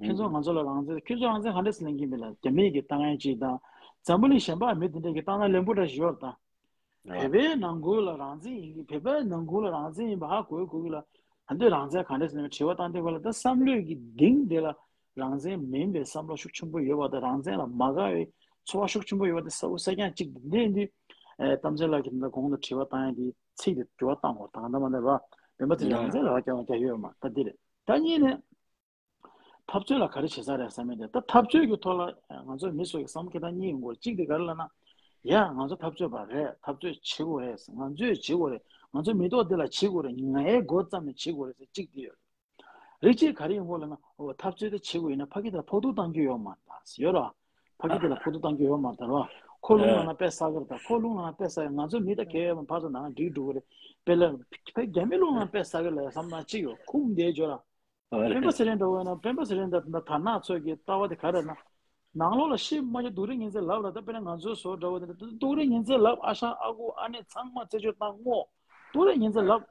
ཁྱོད་ཚོ་ང་ཚོ་ལ་རང་བཙན་ཁྱོད་ཚོ་རང་བཙན་ག་འདྲས་སེ་ལེན་གྱིན་པས་ལ་རྒྱ་མིའི་གི་བཏང་ཡས་ཅིག་དང་། འཛམ་བུ་གླིང་གཞན་པ་མི་དེ་འདྲས་ཀྱི་བཏང་ན་ལན་པོ་འདྲ་ཞིག་ཡོད་རེད་ད། བོད་པའི་ནང་ཁུལ་ལ་རང་བཙན་ཡིན་གྱི་བོད་པའི་ནང་ཁུལ་ལ་རང་བཙན་ཡིན་པ་ཧ་གོ་གོ་གི་ལ། ད་འདོད་རང་བཙན་ག་འདྲས་སེ་ལེན་དྲི་བ་བཏང་དུས་སྐབས་ལ་ད་བསམ་བློའི་གི་གཏིང་དེ་ལ་རང་བཙན་མིན་པའི་བསམ་བློ་ཤུགས་ཆེན་པོ་ཡོད་པ་དང་རང་བཙན་ལ་མ་དགའ་བའི་ཚོར་བ་ཤུགས་ཆེན་པོ་ཡོད་པ་དེ་གསལ་པོ་གསལ་རྐྱང་གཅིག་དེ་འདྲས་ཡིན་དུས། ཨེ་གཏམ་ཚེ་ལགས་ཀྱིས་ད་གོང་དུ་དྲི་བ་བཏང་ཡས་དེ་ཚིག་དེ་དྲི་བ་བཏང་དགོས་ད་ག་ད་མ་འདྲ་བ། བོད་པ་ཚོས་རང་བཙན་ལ་རྒྱ་རྒྱ་ཡོད་མ་ད་འདི་རེད། ད་གཉིས་ནས། འཐབ་རྩོད་ལ་ག་རེ་བྱེད་ས་རེད་བསམ་མེད་དེ་ད་འཐབ་རྩོད་ཀྱི་ཐོག་ལ་ང་ཚོ་མི་ཚོ་གི་བསམ་བློ་འཁྱེར་སྟངས་གཉིས་ཡོང་གི་ཡོད། གཅིག་དེ་ག་རེ་ལབ་ན། ཡ་ང་ཚོ་འཐབ་རྩོད་པ་རེད། འཐབ་རྩོད་བྱེད་དགོས་རེད། ང་ཚོས་བྱེད་དགོས་རེད། ང་ཚོ་མི་ཐོག་འདི་ལ་བྱེད་དགོས་རེད། ངའི་མགོ་བརྩམས་ནས་བྱེད་དགོས་རེད་ཟེར་གཅིག་དེ་ཡོད་རེད། རིགས་གཅིག་ག་རེ་ཡོང་གི་ཡོད་ལབ་ན། འོ་འཐབ་རྩོད་དེ་བྱེད་དགོས་ཡིན་ན་ཕ་གི་དེ་ལ་ཕོག་ཐུག་བཏང་རྒྱུ་ཡོད་མ་རེད་ད་ཡོད་རེད་བ། ཕ་གི་དེ་ལ་ཕོག་ཐུག་བཏང་རྒྱུ་ཡོད་མ་རེད་ད་རེད་བ། ཁོ་རླུང་ནང་ལ་དཔེ་ཟ་གི་རེད་ད། ཁོ་རླུང་ནང་ལ་དཔེ་ཟ་ཡ་ང་ཚོ་མི་ད་གས་ཡོད་མ་ཕར་ཚུར་ནང་འགྲིག་འགྲོ་གི་རེད། དཔེ་ལ་ཕ་རྒྱ་མི་རླུང་ནང་དཔེ་ཟ་གི་ལ་ཡ་བསམ་ན་གཅིག་ཡོད་ཁུངས་འདེད་འཇོག་ར། སྤེན་པ་ཚེ་རིང་འདྲ་བོ་ཡིན་ན་སྤེན་པ་ཚེ་རིང་དང་དར་ནག་ཚོ་གི་ལྟ་བ་དེ་ག་རེ་ན། ནང་ལོགས་ལ་ཤི་མ་ཤི་སྡུག་རུས་ངན་ཚད་ལབ་ལ་ད་དཔེར་ན་ང་ཚོའི་བཟོ་འདྲ་བོ་དེ་འདྲ་སྡུག་རུས་ངན་ཚད་ལབ། ཨ་ཞང་ཨ་ཁུ་ཨ་ནེ་ཚང་མ་རྩད་གཅོད་བཏང་ངོ་། སྡུག་རུས་ངན་ཚད་ལབ།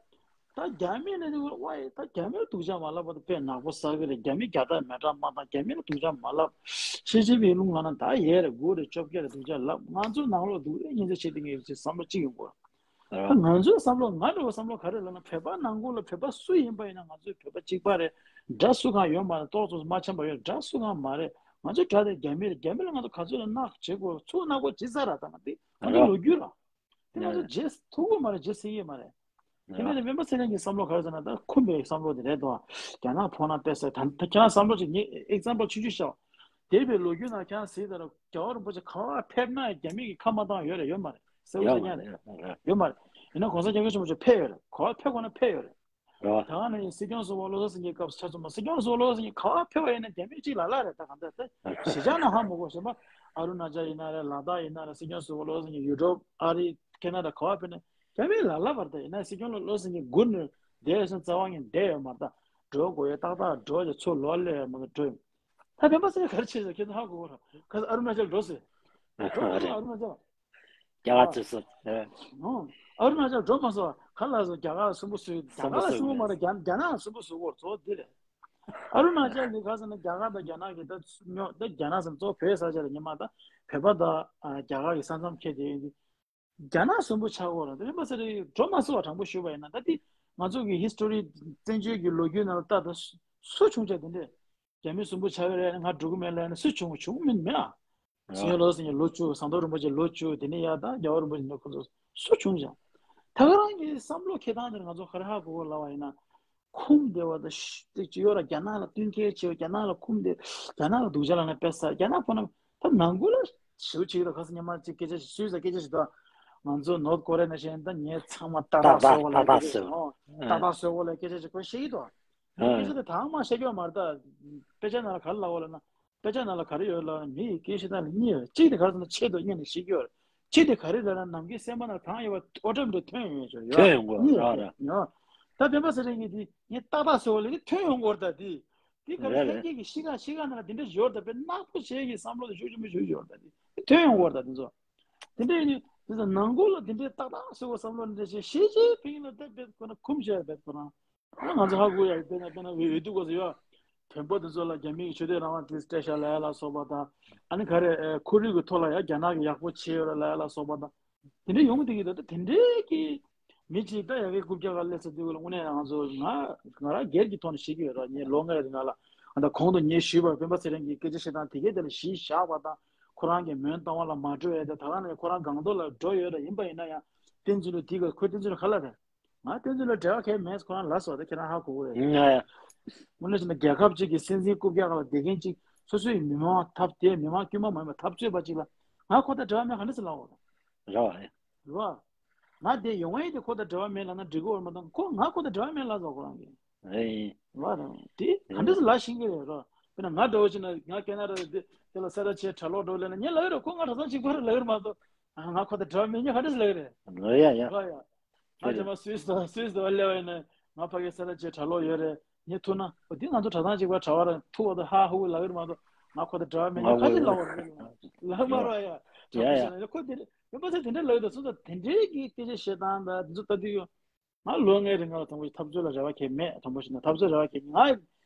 ད་རྒྱ་མི་ལ་ནི་ཝའི་ད་རྒྱ་མིར་སྡུག་ཅག་མ་ལབ་པ་དང་དཔེ་ནག་པོ་ཟ་གི་རེད། རྒྱ་མི་རྒྱ་སྟག་མེ་སྲེག་མ་བཏང་། རྒྱ་མི་ལ་སྡུག་ཅག་མ་ལབ། ཤི་ཅིན་ཕིང་རླུང་ལངས་ན་ད་ཡས་རེད་དགུ་རེད་བཅོ་བརྒྱད་རེད་སྡུག་ཅག་ལབ། ང་ཚོ་ནང་ལོགས་སྡུག་རུས་ངན་ཚད་བྱེད་དེ་ངས་ཡོད་ཚད་བསམ་བློ་གཅིག་ཡོང་དགོས། ད་ང་ཚོའི་བསམ་བློ་ང་འདྲ་བོ་བསམ་བློ་ག་རེ་ལབ་ན་བོད་པ་ནང་ཁུལ་ལ་བོད་པ་སུ་ཡིན་པ་ཡིན་ན་ང་ཚོའི་བོད་པ་གཅིག་པ་རེད། དགྲ་སུ་གང་ཡོད་མ་རེད། ཏོག་ཙམ་མ་འཆམ་པ་ཡོད་རེད། དགྲ་སུ་གང་མ་རེད། ང་ཚོའི་དགྲ་དེ་རྒྱ་མི་རེད། རྒྱ་མི་ལ་ང་ཚོ་ག་ཚོད་ལ་ནག་བྱེད་དགོས་ཚུར་ནག་པོ་བྱེད་ས་ར་ད་ང་དེ་ང་ཚོའི་ལོ་རྒྱུས་ར། དེ་ང་ཚོ་རྗེས་ཐུག་གི་མ་རེད། རྗེས་སྲིད་ཀྱི་མ་རེད། དེ་ནས་སྤེན་པ་ཚེ་རིང་གི་བསམ་བློ་ག་རེ་ཟེར་ན་ད་འཁུམས་པའི་བསམ་བློ་དེ་རེད་དོ། རྒྱ་ནག་ཕོག་ན་དཔེ་ཟེར་ད་ད་ཁྱེད་རང་བསམ་བློ་ཅིག་ངས་ཨེག་ཛམ་པལ་ཆུང་ཆུང་བཤད། འདས་པའི་ལོ་རྒྱུས་ནང་ཁྱེད་རང་གཟིགས་དང་རྒྱལ་བ་རིན་པོ་ཆེ་ག་པར་ཕེབས་ན་རྒྱ་མི་གིས་ཁ་མ་བཏང་ཡོད་རེད་ཡོད་མ་རེད། གསལ་པོ་ཡོད་མ་གསལ་རྐྱང་རེད། རེད་ཡོད་མ་རེད། ཡིན་ན་གོང་ས་སྐྱབས་མགོན་ཆེན་པོ་མཆོག་ཕེབས་ཡོད་རེད། ག་པར་ཕེབས་དགོས་ན་ཕེབས་ཡོད་རེད། རེད་བ། ད་ག་ནས་སྲིད་སྐྱོང་ཟུར་པ་བློ་བཟང་སེང་གེའི་སྐབས་སུ་ཆ་མཚོན་པ་སྲིད་སྐྱོང་ཟུར་པ་བློ་བཟང་སེང་གེ་ག་པར་ཕེབས་པ་ཡིན་ན་རྒྱ་མི་གཅིག་ལ་ལ་རེད། ད་གང་ལྟར་ད་གཞིས་ཆགས་ནང་ཧ་མ་གོ་གཞན་པ་ཨ་རུ་ན་ཅལ་ཡིན་ན་རེད། ལ་དྭགས་ཡིན་ན་རེད། སྲིད་སྐྱོང་ཟུར་པ་བློ་བཟང་སེང་གེ་ཡུ་རོབ་ཨ་རི་ཁེ་ན་ཌ་ག་པར་ཕེབས་ན་རྒྱ་མི་ལ་ལ་བར་ད་ཡིན་ན་སྲིད་སྐྱོང་བློ་བཟང་སེང་གེ་སྒུག་ནས་བསྡད་སོང་རྩ་བ་ཉིད་བསྡད་ཡོད་མ་རེད། ད་འགྲོ་དགོས་ཡོད་ཏག་ཏག་འགྲོ་རེད། ཚུར་ལོག་སླེབས་ཡོད་མ་རེད། འགྲོ་ཡོད། ད་སྤེན་པ་ཚེ་རིང་ག་རེ་བྱས་ཟེར་ཁྱེད་ཚོ་ཧ་གོ་གོ་ར། ཁ་སང་ཨ་རུ་ན་ཅལ་འགྲོ་ཟེར། འགྲོ་གོ་ར་ཨ་རུ་ན་ཅལ། རྒྱ་གར་བཙན་བཟུང་། ཨ་རུ་ན་ཅལ་འགྲོ་མ་སོང་། ག་ལ་སོང་། རྒྱ་གར་ལ་སུན་པོ་བཟོས། རྒྱ་གར་ལ་སུན་པོ་མ་རེད། རྒྱ་རྒྱ་ནག་ལ་སུན་པོ་བཟོ་གོ་རྩོ་འདི་རེད། ཨ་རུ་ན་ཅལ་ནི་ག་ཟེར་ན་རྒྱ་གར་དང་རྒྱ་ནག་གི་ད་ཉོ་ད་རྒྱ་ནག་ཟེར་ན་གཙོ་བོ་བོད་ས་ཆ་ལ་ཉི་མ་ད་བོད་པ་དང་རྒྱ་གར་གི་ས་མཚམས་ཁེལ་དེ་ཡིན། རྒྱ་ནག་སུན་པོ་ཆགས་གོ་ར་དེ་རིམ་པ་ས་རེ་འགྲོ་མ་སོང་བ་དྲང་པོ་ཞུས་པ་ཡིན་ན། ད་དེ་ང་ཚོ་གི་ཧི་སི་ཊོ་རི་བཙན་བྱོལ་གྱི་ལོ་རྒྱུས་ནང་ལ་ལྟ་ད་སུ་བྱུང་ཆ་དེ་འདྲས། རྒྱ་མི་སུན་པོ་ཆགས་ཀྱི་རེད། ང་འགྲོ་གི་མེད་ལབ་ན་སུ་བྱུང་བྱུང་མིན་མེད་ཨ། སེང་གེ་བློ་བཟང་སེང་གེ་ལོ་བཅུ། ཟམ་གདོང་རིན་པོ་ཆེ་ལོ་བཅུ། དེ་ནས་ཡར་ད་རྒྱལ་བ་རིན་པོ་ཆེ་ནས་ཁོ་ཚོ་སུ་བྱུང་ཀྱང་། ད་ག་རང་གི་བསམ་བློ་འཁྱེར་སྟངས་དེར་ང་ཚོ་ག་རེ་ཧ་གོ་གོ་ལབ་པ་ཡིན་ན། ཁུམ་བསྡད་པ་དང་ཤི་ཏེ་ཅི་ཡོད་ར། རྒྱ་ནག་ལ་བསྟུན་མཁས་བྱེད། རྒྱ་ནག་ལ་ཁུམ་བསྡད། རྒྱ་ནག་ལ་སྡུག་ཅག་ལབ་ན་དཔེ་ཟ། རྒྱ་ནག་ཁོ་ན་ད་ནང་ཁུལ་ལ་ཞེ་པོ་བྱེད་ཀྱི་འདུག་ཁ་སང་ཉི་མ་གཅིག་སྐད་ཆ་ཞིག་སུས་ཟ་སྐད་ཆ་ཞིག་འདུག་ང་ཚོ་ནོར་ཐ་ཀོ་རི་ཡ་ནང་བཞིན་ད་ངས་ཚང་མ་ཏག་ཏག་ཏག་ཏག་བཟོ་གོ་ལབ་ཏག་ཏག་སྐད་ཆ་ཞིག་བཟོ། ཨོ་ཏག་ཏག་བཟོ་གོ་ལབ་སྐད་ཆ་ཞིག་ཁོས་བཤད་ཀྱི་འདུག་ཁོས་སྐད་ཆ་དེ་དང་མ་བཤད་རྒྱུ་མ་རེད། ད་དཔེ་ཆ་ནང་ལ་ག་རེ་ལབ་ཡོད་ལབ་ན། དཔེ་ཆ་ནང་ལ་ག་རེ་ཡོད་ལབ་ན། མི་ཡི་སྐད་བཤད་སྟངས་ལ་གཉིས་ཡོད། གཅིག་དེ་ག་རེ་ཟེར་ན་ཆེད་དུ་གཉེར་ནས་བཤད་ཀྱི་ཡོད་རེད། གཅིག་དེ་ག་རེ་ལབ་ན་ནམ་མཁའི་སེམས་པ་ནང་དང་ཡོད་པ་ཨོ་ཊོ་མེ་ཊིག་ཐོན་ཡོང་ཡོད་ཅོ་ཡོད། ཐོན་ཡོང་གི་ཡོད་རེད། ཡོད། ད་སྤེན་པ་ཚེ་རིང་གིས་དེ་ངས་ཏག་ཏག་ཟེར་བ་ལས་དེ་ཐོན་ཡོང་གི་ཡོད་རེད། ད་དེ་དེ་ག་རེ་རེད་ལྷན་རྒྱས་ཀྱི་གཤིས་ཀ་གཤིས་ཀ་ནང་ལ་དེ་འདྲ་ཡོད་རེད། ད་དཔེ་ནག་པོ་བྱས་ཀྱི་བསམ་བློ་དེ་ཤུགས་ཆེན་པོ་ཞིག་ཡོད་རེད། ད་དེ་ཐོན་ཡོང་གི་ཡོད་རེད། ད་དེ་ཚོ་དེ་འདྲ་ཡིན་དུས་དེ་ཚོ་ནང་ཁུལ་ལ་དེ་འདྲའི་ཏག་ཏག་ཟེར་བ་བསམ་བློ་འདྲ་བྱས་ཞི་ཅིན་ཕིང་ལ་ད་དཔེ་ཁོ་ན་ཁུམ་བྱས་པས་ཁོ་རང་། ང་ཚོ་ཧ་གོ་ཡ། དཔེར་ན་དཔེར་ན་འོས་འོས་བསྡུ་སྐབས་སུ་ཡ་བོན་པོ་དེ་ཚོ་ལ་རྒྱ་མི་གི་ཆོས་དད་རང་དབང་དེ་སྤྲད་ཤག་ལབ་ཡ་ལ་སོགས་པ་དང་། ཨ་ནི་ག་རེ་ཁོར་ཡུག་གི་ཐོག་ལ་ཡ་རྒྱ་ནག་གི་ཡག་པོ་བྱས་ཡོད་རེད་ལབ་ཡ་ལ་སོགས་པ་དང་། དེ་འདྲ་ཡོང་གི་འདུག་གི། ད་དེ་འདྲའི་གི་མི་གཅིག་ད་ཡ་གི་རྐུབ་བཀྱག་ག་སླེབས་ཚར་དུས་ལ་དངོས་གནས་ང་ཚོ་ང་ང་རང་སྒེར་གྱི་ཐོག་ནས་ཤེས་ཀྱི་ཡོད་ར། ངས་ལོ་ལྔའི་རིང་ལ་ཨ་ད་གོང་དུ་ངས་ཞུས་པ་སྤེན་པ་ཚེ་རིང་གི་སྐད་ཆ་བཤད་སྟངས་དེ་གའི་དེ་ལ་གཞི་བཞག་པ་དང་། ཁོ་རང་གི་མོན་རྟ་དབང་ལ་མ་འགྲོ་ཡ་དེ་ད་ག་ནས་ཁོ་རང་སྒང་ཏོག་ལ་འགྲོ་ཡོད་ར། ཡིན་པ་ཡིན་ན་ཡང་བསྟན་འཛིན་ལོ་དེ་ག་ཁོས་བསྟན་འཛིན་ལོ་ག་ལ་རེད། ང་བསྟན་འཛིན་ལ་འབྲེལ་བ་གང་ཡང་མེད། ཁོ་རང་ལབ་སོང་། ད་ཁྱེད་རང་ཧ་གོ་གི་རེད། ང་ཡ། དངོས་གནས་བྱས་ན་རྒྱལ་ཁབ་ཅིག་གི་སྲིད་འཛིན་རྐུབ་བཀྱག་ལ་བསྡད་མཁན་ཅིག་སོ་སོའི་མི་མང་འཐབ་སྟེ་མི་མང་དཀྱུས་མ་མ་ཡིན་པ་འཐབ་རྩོད་པ་ཅིག་ལ་ང་ཁོ་དང་འབྲེལ་བ་མེད་ག་འདྲ་སེ་ལབ་འོང་། རེད་བ། རེད་བ། ང་དེ་ཡོང་ཡས་དེ་ཁོ་དང་འབྲེལ་བ་མེད་ལབ་ན་འགྲིག་གི་ཡོད་མ་གཏོགས་ཁོ་ང་ཁོ་དང་འབྲེལ་བ་མེད་ལབ་སོང་ཁོ་རང་གིས། རེད། རེད་བ། རེད་བ། དེ་ག་འདྲ་སེ་ལབ་ཤེས་ཀྱི་རེད་རོ། དཔེར་ན་ང་འདྲ་བོ་བྱས་ན་ང་ཁེ་ན་ཌ་དེ་དེ་ལ་ས་ར་ཆེ་གྲྭ་ལོག་འགྲོ་ལབ་ན་ངས་ལབ་ཀྱི་རེད། ཁོ་ང་གྲྭ་ཚང་གཅིག་པ་རེད་ལབ་ཀྱི་རེད་མ་གཏོགས། ང་ཁོ་དང་འབྲེལ་བ་མེད་ཉེ་ག་འདྲ་ཟེར་ལབ་ཀྱི་རེད། ལོ་ཡ་ཡ། ང་རྗེས་མ་སུད་སི་དང་སུད་སི་དང་སླེབས་པ་ཡིན་ན་ང་ཕ་གི་ས་ར་ཅེ་གྲྭ་ལོག་ཡོད་རེད། ངས་ཐུག་ན་འོ་འདི་ང་ཚོ་གྲྭ་ཚང་གཅིག་པ་གྲྭ་བ་ར་ཐུག་བ་དང་ཧ་ཧུ་ལབ་ཀྱི་རེད་མ་གཏོགས་ང་ཁོ་དང་འབྲེལ་བ་མེད་ཉེ་ག་འདྲ་ལབ་པ་རེད། ལབ་མ་རོགས་ཡ། ཡ་ཡ། ཁོ་འདི་རེད། ཡིན་པ་ཚེ་དེ་འདྲ་ལབ་ཀྱི་འདུག་སོང་ཙང་དེ་འདྲའི་གི་སྐད་ཆ་བཤད་སྟངས་དང་འདི་ཚོ་ལྟ་དུས་ཡོད། ང་ལོ་ལྔའི་རིང་ང་ལ་དང་པོ་ཞིག་འཐབ་རྩོད་ལ་རེ་བ་གང་ཡང་མེད། དང་པོ་ཞིག་ན་འཐབ་རྩོད་རེ་བ་གང་ཡང་ང་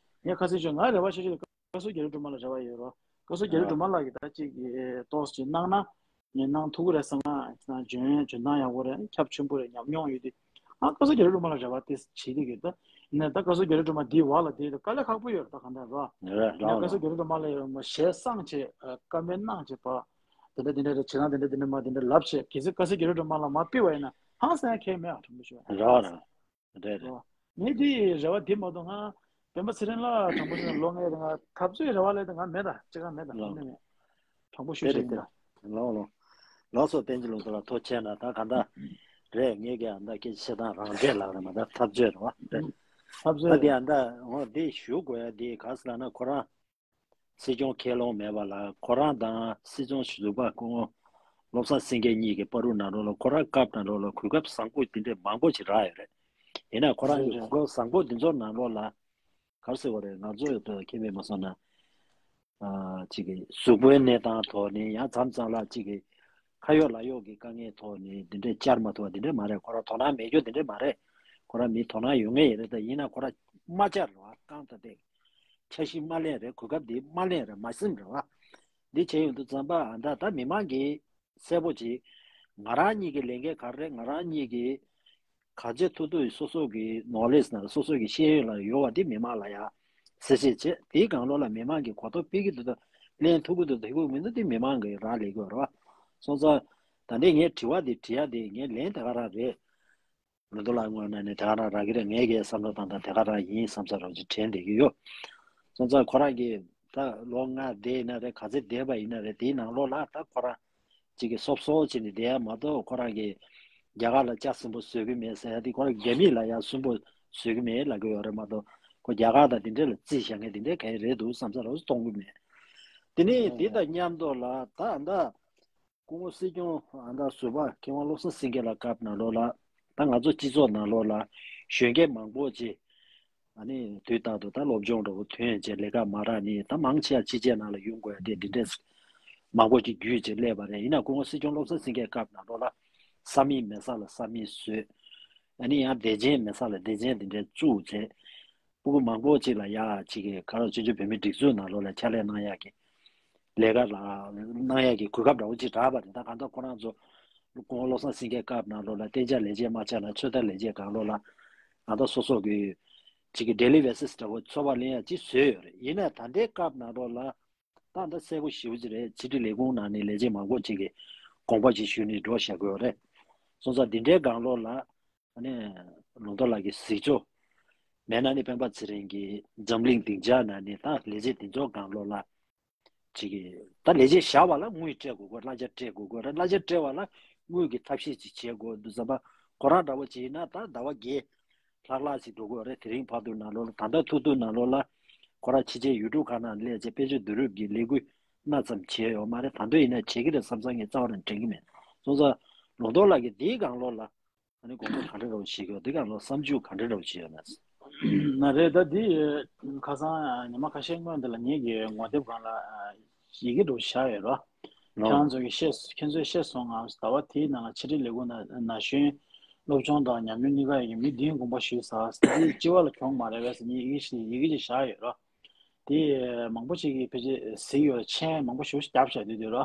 ངས་ཁ་སང་ཞུས། ང་རེ་བ་ཆེ་ཤོས་དེ་བཀའ་ཟུར་རྒྱ་རི་སྒྲོལ་མ་ལ་རེ་བ་ཡོད་རོགས། བཀའ་ཟུར་རྒྱ་རི་སྒྲོལ་མ་ལགས་ཀྱིས་ད་ཅིག་ཏོག་ཙམ་གནང་ན་ངས་གནང་ཐུབ་ཀྱི་རེད་བསམ། ང་འཇོན་འཇོན་ཐང་ཡག་པོ་རེད། ཁྱབ་ཆེན་པོ་རེད། ཉམས་མྱོང་ཡོད་དུས་ང་བཀའ་ཟུར་རྒྱ་རི་སྒྲོལ་མ་ལ་རེ་བ་དེ་བྱེད་ཀྱི་ཡོད། ད་ཡིན་ན་ད་བཀའ་ཟུར་རྒྱ་རི་སྒྲོལ་མ་འདིའི་བར་ལ་དེ་དཀའ་ལས་ཁག་པོ་ཡོད་རེད། ད་གང་ལྟར་རོགས་ཡིན་ན་བཀའ་ཟུར་རྒྱ་རི་སྒྲོལ་མ་ལགས་ཡོད་མ་ཞལ་བསངས་བྱས་བཀའ་མོལ་གནང་བྱས་པ། དེ་འདྲ་དེ་འདྲ་རེད། བྱེད་སྟངས་དེ་འདྲ་དེ་འདྲ་མ་དེ་འདྲ་ལབ་བྱས། གལ་སྲིད་རྒྱ་རི་སྒྲོལ་མ་ལགས་མར་ཕུད་པ་ཡིན་ན་ཧང་སང་ཡ་གང་ཡང་མེད་ཨ། དྲང་པོ་ཞུ་བ་ཡིན་ན། རེད་བ། རེད་རེད། ངས་དེ་རེ་བ་དེ་མ་གཏོགས་ང་སྤེན་པ་ཚེ་རིང་ལགས་དྲང་པོ་ཞུ་ན་ལོ་ལྔའི་རིང་ང་འཐབ་རྩོད་རེ་བ་ལས་དེ་ང་མེད་ད། ཅི་གང་མེད་ད། ལགས། དངོས་གནས་མེད། དྲང་པོ་ཞུ་དེ་ཞིག་རེད་ཡིན་ད། ད། ལགས་ལགས། ལགས་སོ། བསྟན་འཛིན་ལུང་རྟོགས་ལགས་ཐུགས་རྗེ་གནང་། ད་ག་འདྲ་རེད། ངས་ཀྱང་ད་སྐད་ཆ་བཤད་སྟངས་རང་འགྲེལ་ལགས་རེད་མ་ད་འཐབ་རྩོད་རེད་བ་རེད། འཐབ་རྩོད་ད་དེ་རེད། ཨ་ད་འོ་དེ་ཞུ་དགོས་ཡ་དེ་ག་ཟེར་ལབ་ན་ཁོ་རང་སྲིད་སྐྱོང་ཁས་ལོངས་མེད་པ་ལ་ཁོ་རང་དང་སྲིད་སྐྱོང་ཟུར་པ་སྐུ་ངོ་བློ་བཟང་སེང་གེ་གཉིས་ཀྱི་བར་དུ་ནང་ལོགས་ལ་ཁོ་རང་སྐབས་ནང་ལོགས་ལ་གོ་སྐབས་བཟང་པོ་དེ་འདྲས་མང་པོ་ཞིག་རག་ཡོད་རེད། ཡིན་ན་ཁོ་རང་གི་གོ་སྐབས་བཟང་པོ་དེ་ཚོ་ནང་ལོགས་ལ་ག་རེ་ཟེར་བ་རེད། ང་ཚོ་ཡོད་དོ་ཁྱེད་མེད་མ་སོང་ན་ཅིག་གི་གཟུགས་པོའི་གནས་སྟངས་ཐོག་ནས་ཡང་མཚམས་མཚམས་ལ་ཅིག་གི་ཁ་ཡོག་ལག་ཡོག་གི་དཀའ་ངལ་ཐོག་ནས་དེ་འདྲས་བཅར་མ་ཐུབ་པ་དེ་འདྲས་མ་རེད། ཁོ་རང་དོ་སྣང་མེད་རྒྱུ་དེ་འདྲས་མ་རེད། ཁོ་རང་མི་དོ་སྣང་ཡོད་མཁན་ཡིན་རེད། ད་ཡིན་ན་ཁོ་རང་མ་བཅར་རེད་བ། རྐང་ཐང་དེ་འཆར་གཞི་མ་ལེན་རེད། གོ་སྐབས་འདི་མ་ལེན་རེད། མ་ཟིན་རེད་བ། འདི་བྱས་ཡོང་དུས་ཙམ་པ་ཨ་ད་ད་མི་མང་གིས་གསལ་པོ་ཅིག་ང་རང་གཉིས་ཀྱི་ལས་འགན་ག་རེ་རེད། ང་རང་གཉིས་ཀྱིས་ག་ཚོད་ཐུབ་ཐུབ་སོ་སོ་གི་ནོ་ལེ་ཇི་ནང་ལ་སོ་སོ་གི་ཤེས་ཡོན་ལ་ཡོད་པ་འདི་མི་མང་ལ་ཡང་གསལ་བཤད་བྱེད། དེའི་སྒང་ལོགས་ལ་མི་མང་གིས་གོ་རྟོགས་སྤེལ་གྱི་འདུག་ད་ལེན་ཐུབ་ཀྱི་འདུག་ད་ཐུབ་ཀྱི་མི་འདུག་དེ་མི་མང་གི་རང་ལས་ཀྱི་རེད་བ། སོང་ཙང་ད་ནི་ངས་དྲི་བ་འདི་དྲི་ཡ་དེ་ངས་ལན་དེ་ག་རང་རེད། ལུང་རྟོགས་ལགས་ངོས་ནས་ནི་དེ་ག་རང་རག་གི་རེད། ངའི་གི་བསམ་བློ་བཏང་སྟངས་དེ་ག་རང་ཡིན་བསམ་ས་རང་ཅིག་དྲན་བསྡད་ཀྱི་ཡོད། སོང་ཙང་ཁོ་རང་གིས་ད་ལོ་ལྔ་བསྡད་ཡིན་ན་རེད། ག་ཚོད་བསྡད་པ་ཡིན་ན་རེད། དེའི་ནང་ལོགས་ལ་ད་ཁོ་རང་ཅིག་གི་སོབ་སོབ་བྱས་ནས་བསྡད་ཡ་མ་གཏོགས་ཁོ་རང་གིས་རྒྱ་གར་ལ་ལྕགས་སུན་པོ་བཟོ་གི་མེད་ཟེར་ཡ་དེ་ཁོ་རང་རྒྱ་མི་ལ་ཡ་སུན་པོ་བཟོ་གི་མེད་ལབ་ཀྱི་ཡོད་རེད་མ་གཏོགས་ཁོ་རྒྱ་གར་དང་དེ་འདྲས་ལ་རྩིས་བཞག་མཁན་དེ་འདྲས་ག་ཡེ་རེད་འདུག་བསམ་ས་རང་གཏོང་གི་མེད། དེ་ནས་དེ་དང་མཉམ་དུ་ལ་ད་ད། སྐུ་ངོ་སྲིད་སྐྱོང་ཨ་ད་ཟུར་པ་མཁས་དབང་བློ་བཟང་སེང་གེ་ལགས་སྐབས་ནང་ལོགས་ལ་ད་ང་ཚོ་སྤྱི་ཚོགས་ནང་ལོགས་ལ་གཞོན་སྐྱེས་མང་པོ་ཅིག་ཨ་ནི་དུས་རྟག་ཏུ་ད་སློབ་སྦྱོང་འདྲ་བོ་ཐོན་བྱས་ལས་ཀ་མ་རག་ནི་ད་མང་ཆེ་བ་ཕྱི་རྒྱལ་ནང་ལ་ཡོང་དགོས་ཡ་དེ་འདི་འདྲས་ མང་པོ་ཅིག་བརྒྱུད་བྱས་སླེབས་པ་རེད། ཡིན་ན་སྐུ་ངོ་སྲིད་སྐྱོང་བློ་བཟང་སེང་གེའི་སྐབས་ནང་ལོགས་ལ་ས་མིག་མེད་ས་ལ་ས་མིག་བཟོས། ཨ་ནི་ཡང་སྡེ་ཚན་མེད་ས་ལ་སྡེ་ཚན་དེ་འདྲའི་བཙུགས་བྱས། སྤུ་གུ་མང་པོ་ཅིག་ལ་ཡ་ཅིག་གི་ག་རེ་བཙན་བྱོལ་བོད་མིའི་སྒྲིག་འཛུགས་ནང་ལོགས་ལ་ཕྱག་ལས་གནང་ཡག་གི་ལས་ཀ་ལ་གནང་ཡག་གི་གོ་སྐབས་འདྲ་བོ་ཅིག་རག་པ་རེད། ད་གང་ལྟར་ཁོ་རང་ཚོ་སྐུ་ངོ་བློ་བཟང་སེང་གེའི་སྐབས་ནང་ལོགས་ལ་གཏན་འཇགས་ལས་བྱེད་མ་ཆགས་ན་ཚོད་ལྟ་ལས་བྱེད་སྒང་ལོགས་ལ་གང་ལྟར་སོ་སོ་གི་ཅིག་གི་daily basis འདྲ་བོ་འཚོ་བ་ལེན་ཡག་ཅིག་བཟོས་ཡོད་རེད། ཡིན་ན་ད་ལྟའི་སྐབས་ནང་ལོགས་ལ་ད་ལྟ་གསལ་པོ་ཞེ་པོ་ཅིག་རེད། ཕྱི་དྲིལ་ལས་ཁུངས་ནང་ནས་ལས་བྱེད་མང་པོ་ཅིག་གིས་དགོངས་པ་ཅིག་ཞུས་ནས་འགྲོ་བཞག་གི་ཡོད་རེད། སོང་ཙང་འདི་འདྲའི་སྒང་ལོགས་ལ་ཨ་ནི་ལུང་རྟོགས་ལགས་ཀྱི་གཟིགས་ཕྱོགས་མེད་ན་ནི་སྤེན་པ་ཚེ་རིང་གིས་འཛམ་གླིང་སྡིངས་ཆ་ནང་ནས་ད་ལས་བྱེད་འདི་ཚོ་སྒང་ལོགས་ལ་ཅིག་གིས་ད་ལས་བྱེད་བཞག་པ་ལ་དངུལ་སྤྲད་དགོས་དགོས། གླ་ཆ་སྤྲད་དགོས་དགོས་རེད། གླ་ཆ་སྤྲད་པ་ལ་དངུལ་གྱི་ཐབས་ཤེས་ཅིག་བྱེད་དགོས་འདུག་བསམ་པ། ཁོ་རང་འདྲ་བོ་བྱས་ན་ད་ཟླ་བ་བརྒྱད་ལྷག་ལྷག་ཅིག་འགྲོ་གི་ཡོད་རེད། དེ་རིང་བར་དུ་ནང་ལོགས་ལ་ད་ལྟ་ཐུག་ཐུག་ནང་ལོགས་ལ་ཁོ་རང་ཕྱི་རྒྱལ་ཡུལ་གྲུ་ཁག་ནང་སླེབས་བྱས་དཔལ་འབྱོར་བསྡུ་རུབ་ཀྱི་ལས་འགུལ་སྣ་ཙམ་བྱས་ཡོད་མ་རེད། ད་དུང་ཡིན་ན་བྱེད་ཀྱི་རེད་བསམ་བསམ་ངས་རྩ་བ་ནས་དྲན་གྱི་མེད། སོང་ཙང་ལུང་རྟོགས་ལགས་ཀྱིས་འདིའི་སྒང་ལོགས་ལ་ཨ་ནི་དགོངས་པ་ག་འདྲ་འདྲ་བོ་བཞེས་ཀྱི་ཡོད། འདི་སྒང་ལོགས་བསམ་ཚུལ་ག་འདྲ་འདྲ་བོ་བཞེས་ཡོད་ན། ན་རེད། ད་འདི་ཁ་སང་ཉི་མ་ཁ་ཤས་སྔོན་འདི་ལ་ངེད་ཀྱི་ངོ་དེབ་སྒང་ལ་ཡི་གེ་འདྲ་བོ་བཞག་ཡོད་རོ། ཁྱེད་རང་ཚོ་གིས་ཤེས་ཁྱེད་ཚོས་ཤེས་སོང་ངམ། ཟླ་བ་དེའི་ནང་ལ་ཕྱི་དྲིལ་ལས་ཁུངས་ན་ན་གཞོན་སློབ་སྦྱོང་དང་ཉམས་མྱོང་གཉིས་ཀ་ཡོད་མཁན་མི་བདུན་དགོངས་པ་ཞུས་ཟེར། དེ་སྤྱི་བ་ལ་གྱོང་མ་རེད་པས་ཟེར་ངས་ཡི་གེ་ཞིག་ཡི་གེ་ཅིག་བཞག་ཡོད་རོ། དེ་མང་པོ་ཞིག་གིས་ཕལ་ཆེར་གཟིགས་ཡོད། མཆན་མང་པོ་ཞིག་བརྒྱབ་བཞག་དུས་དུས་རོ།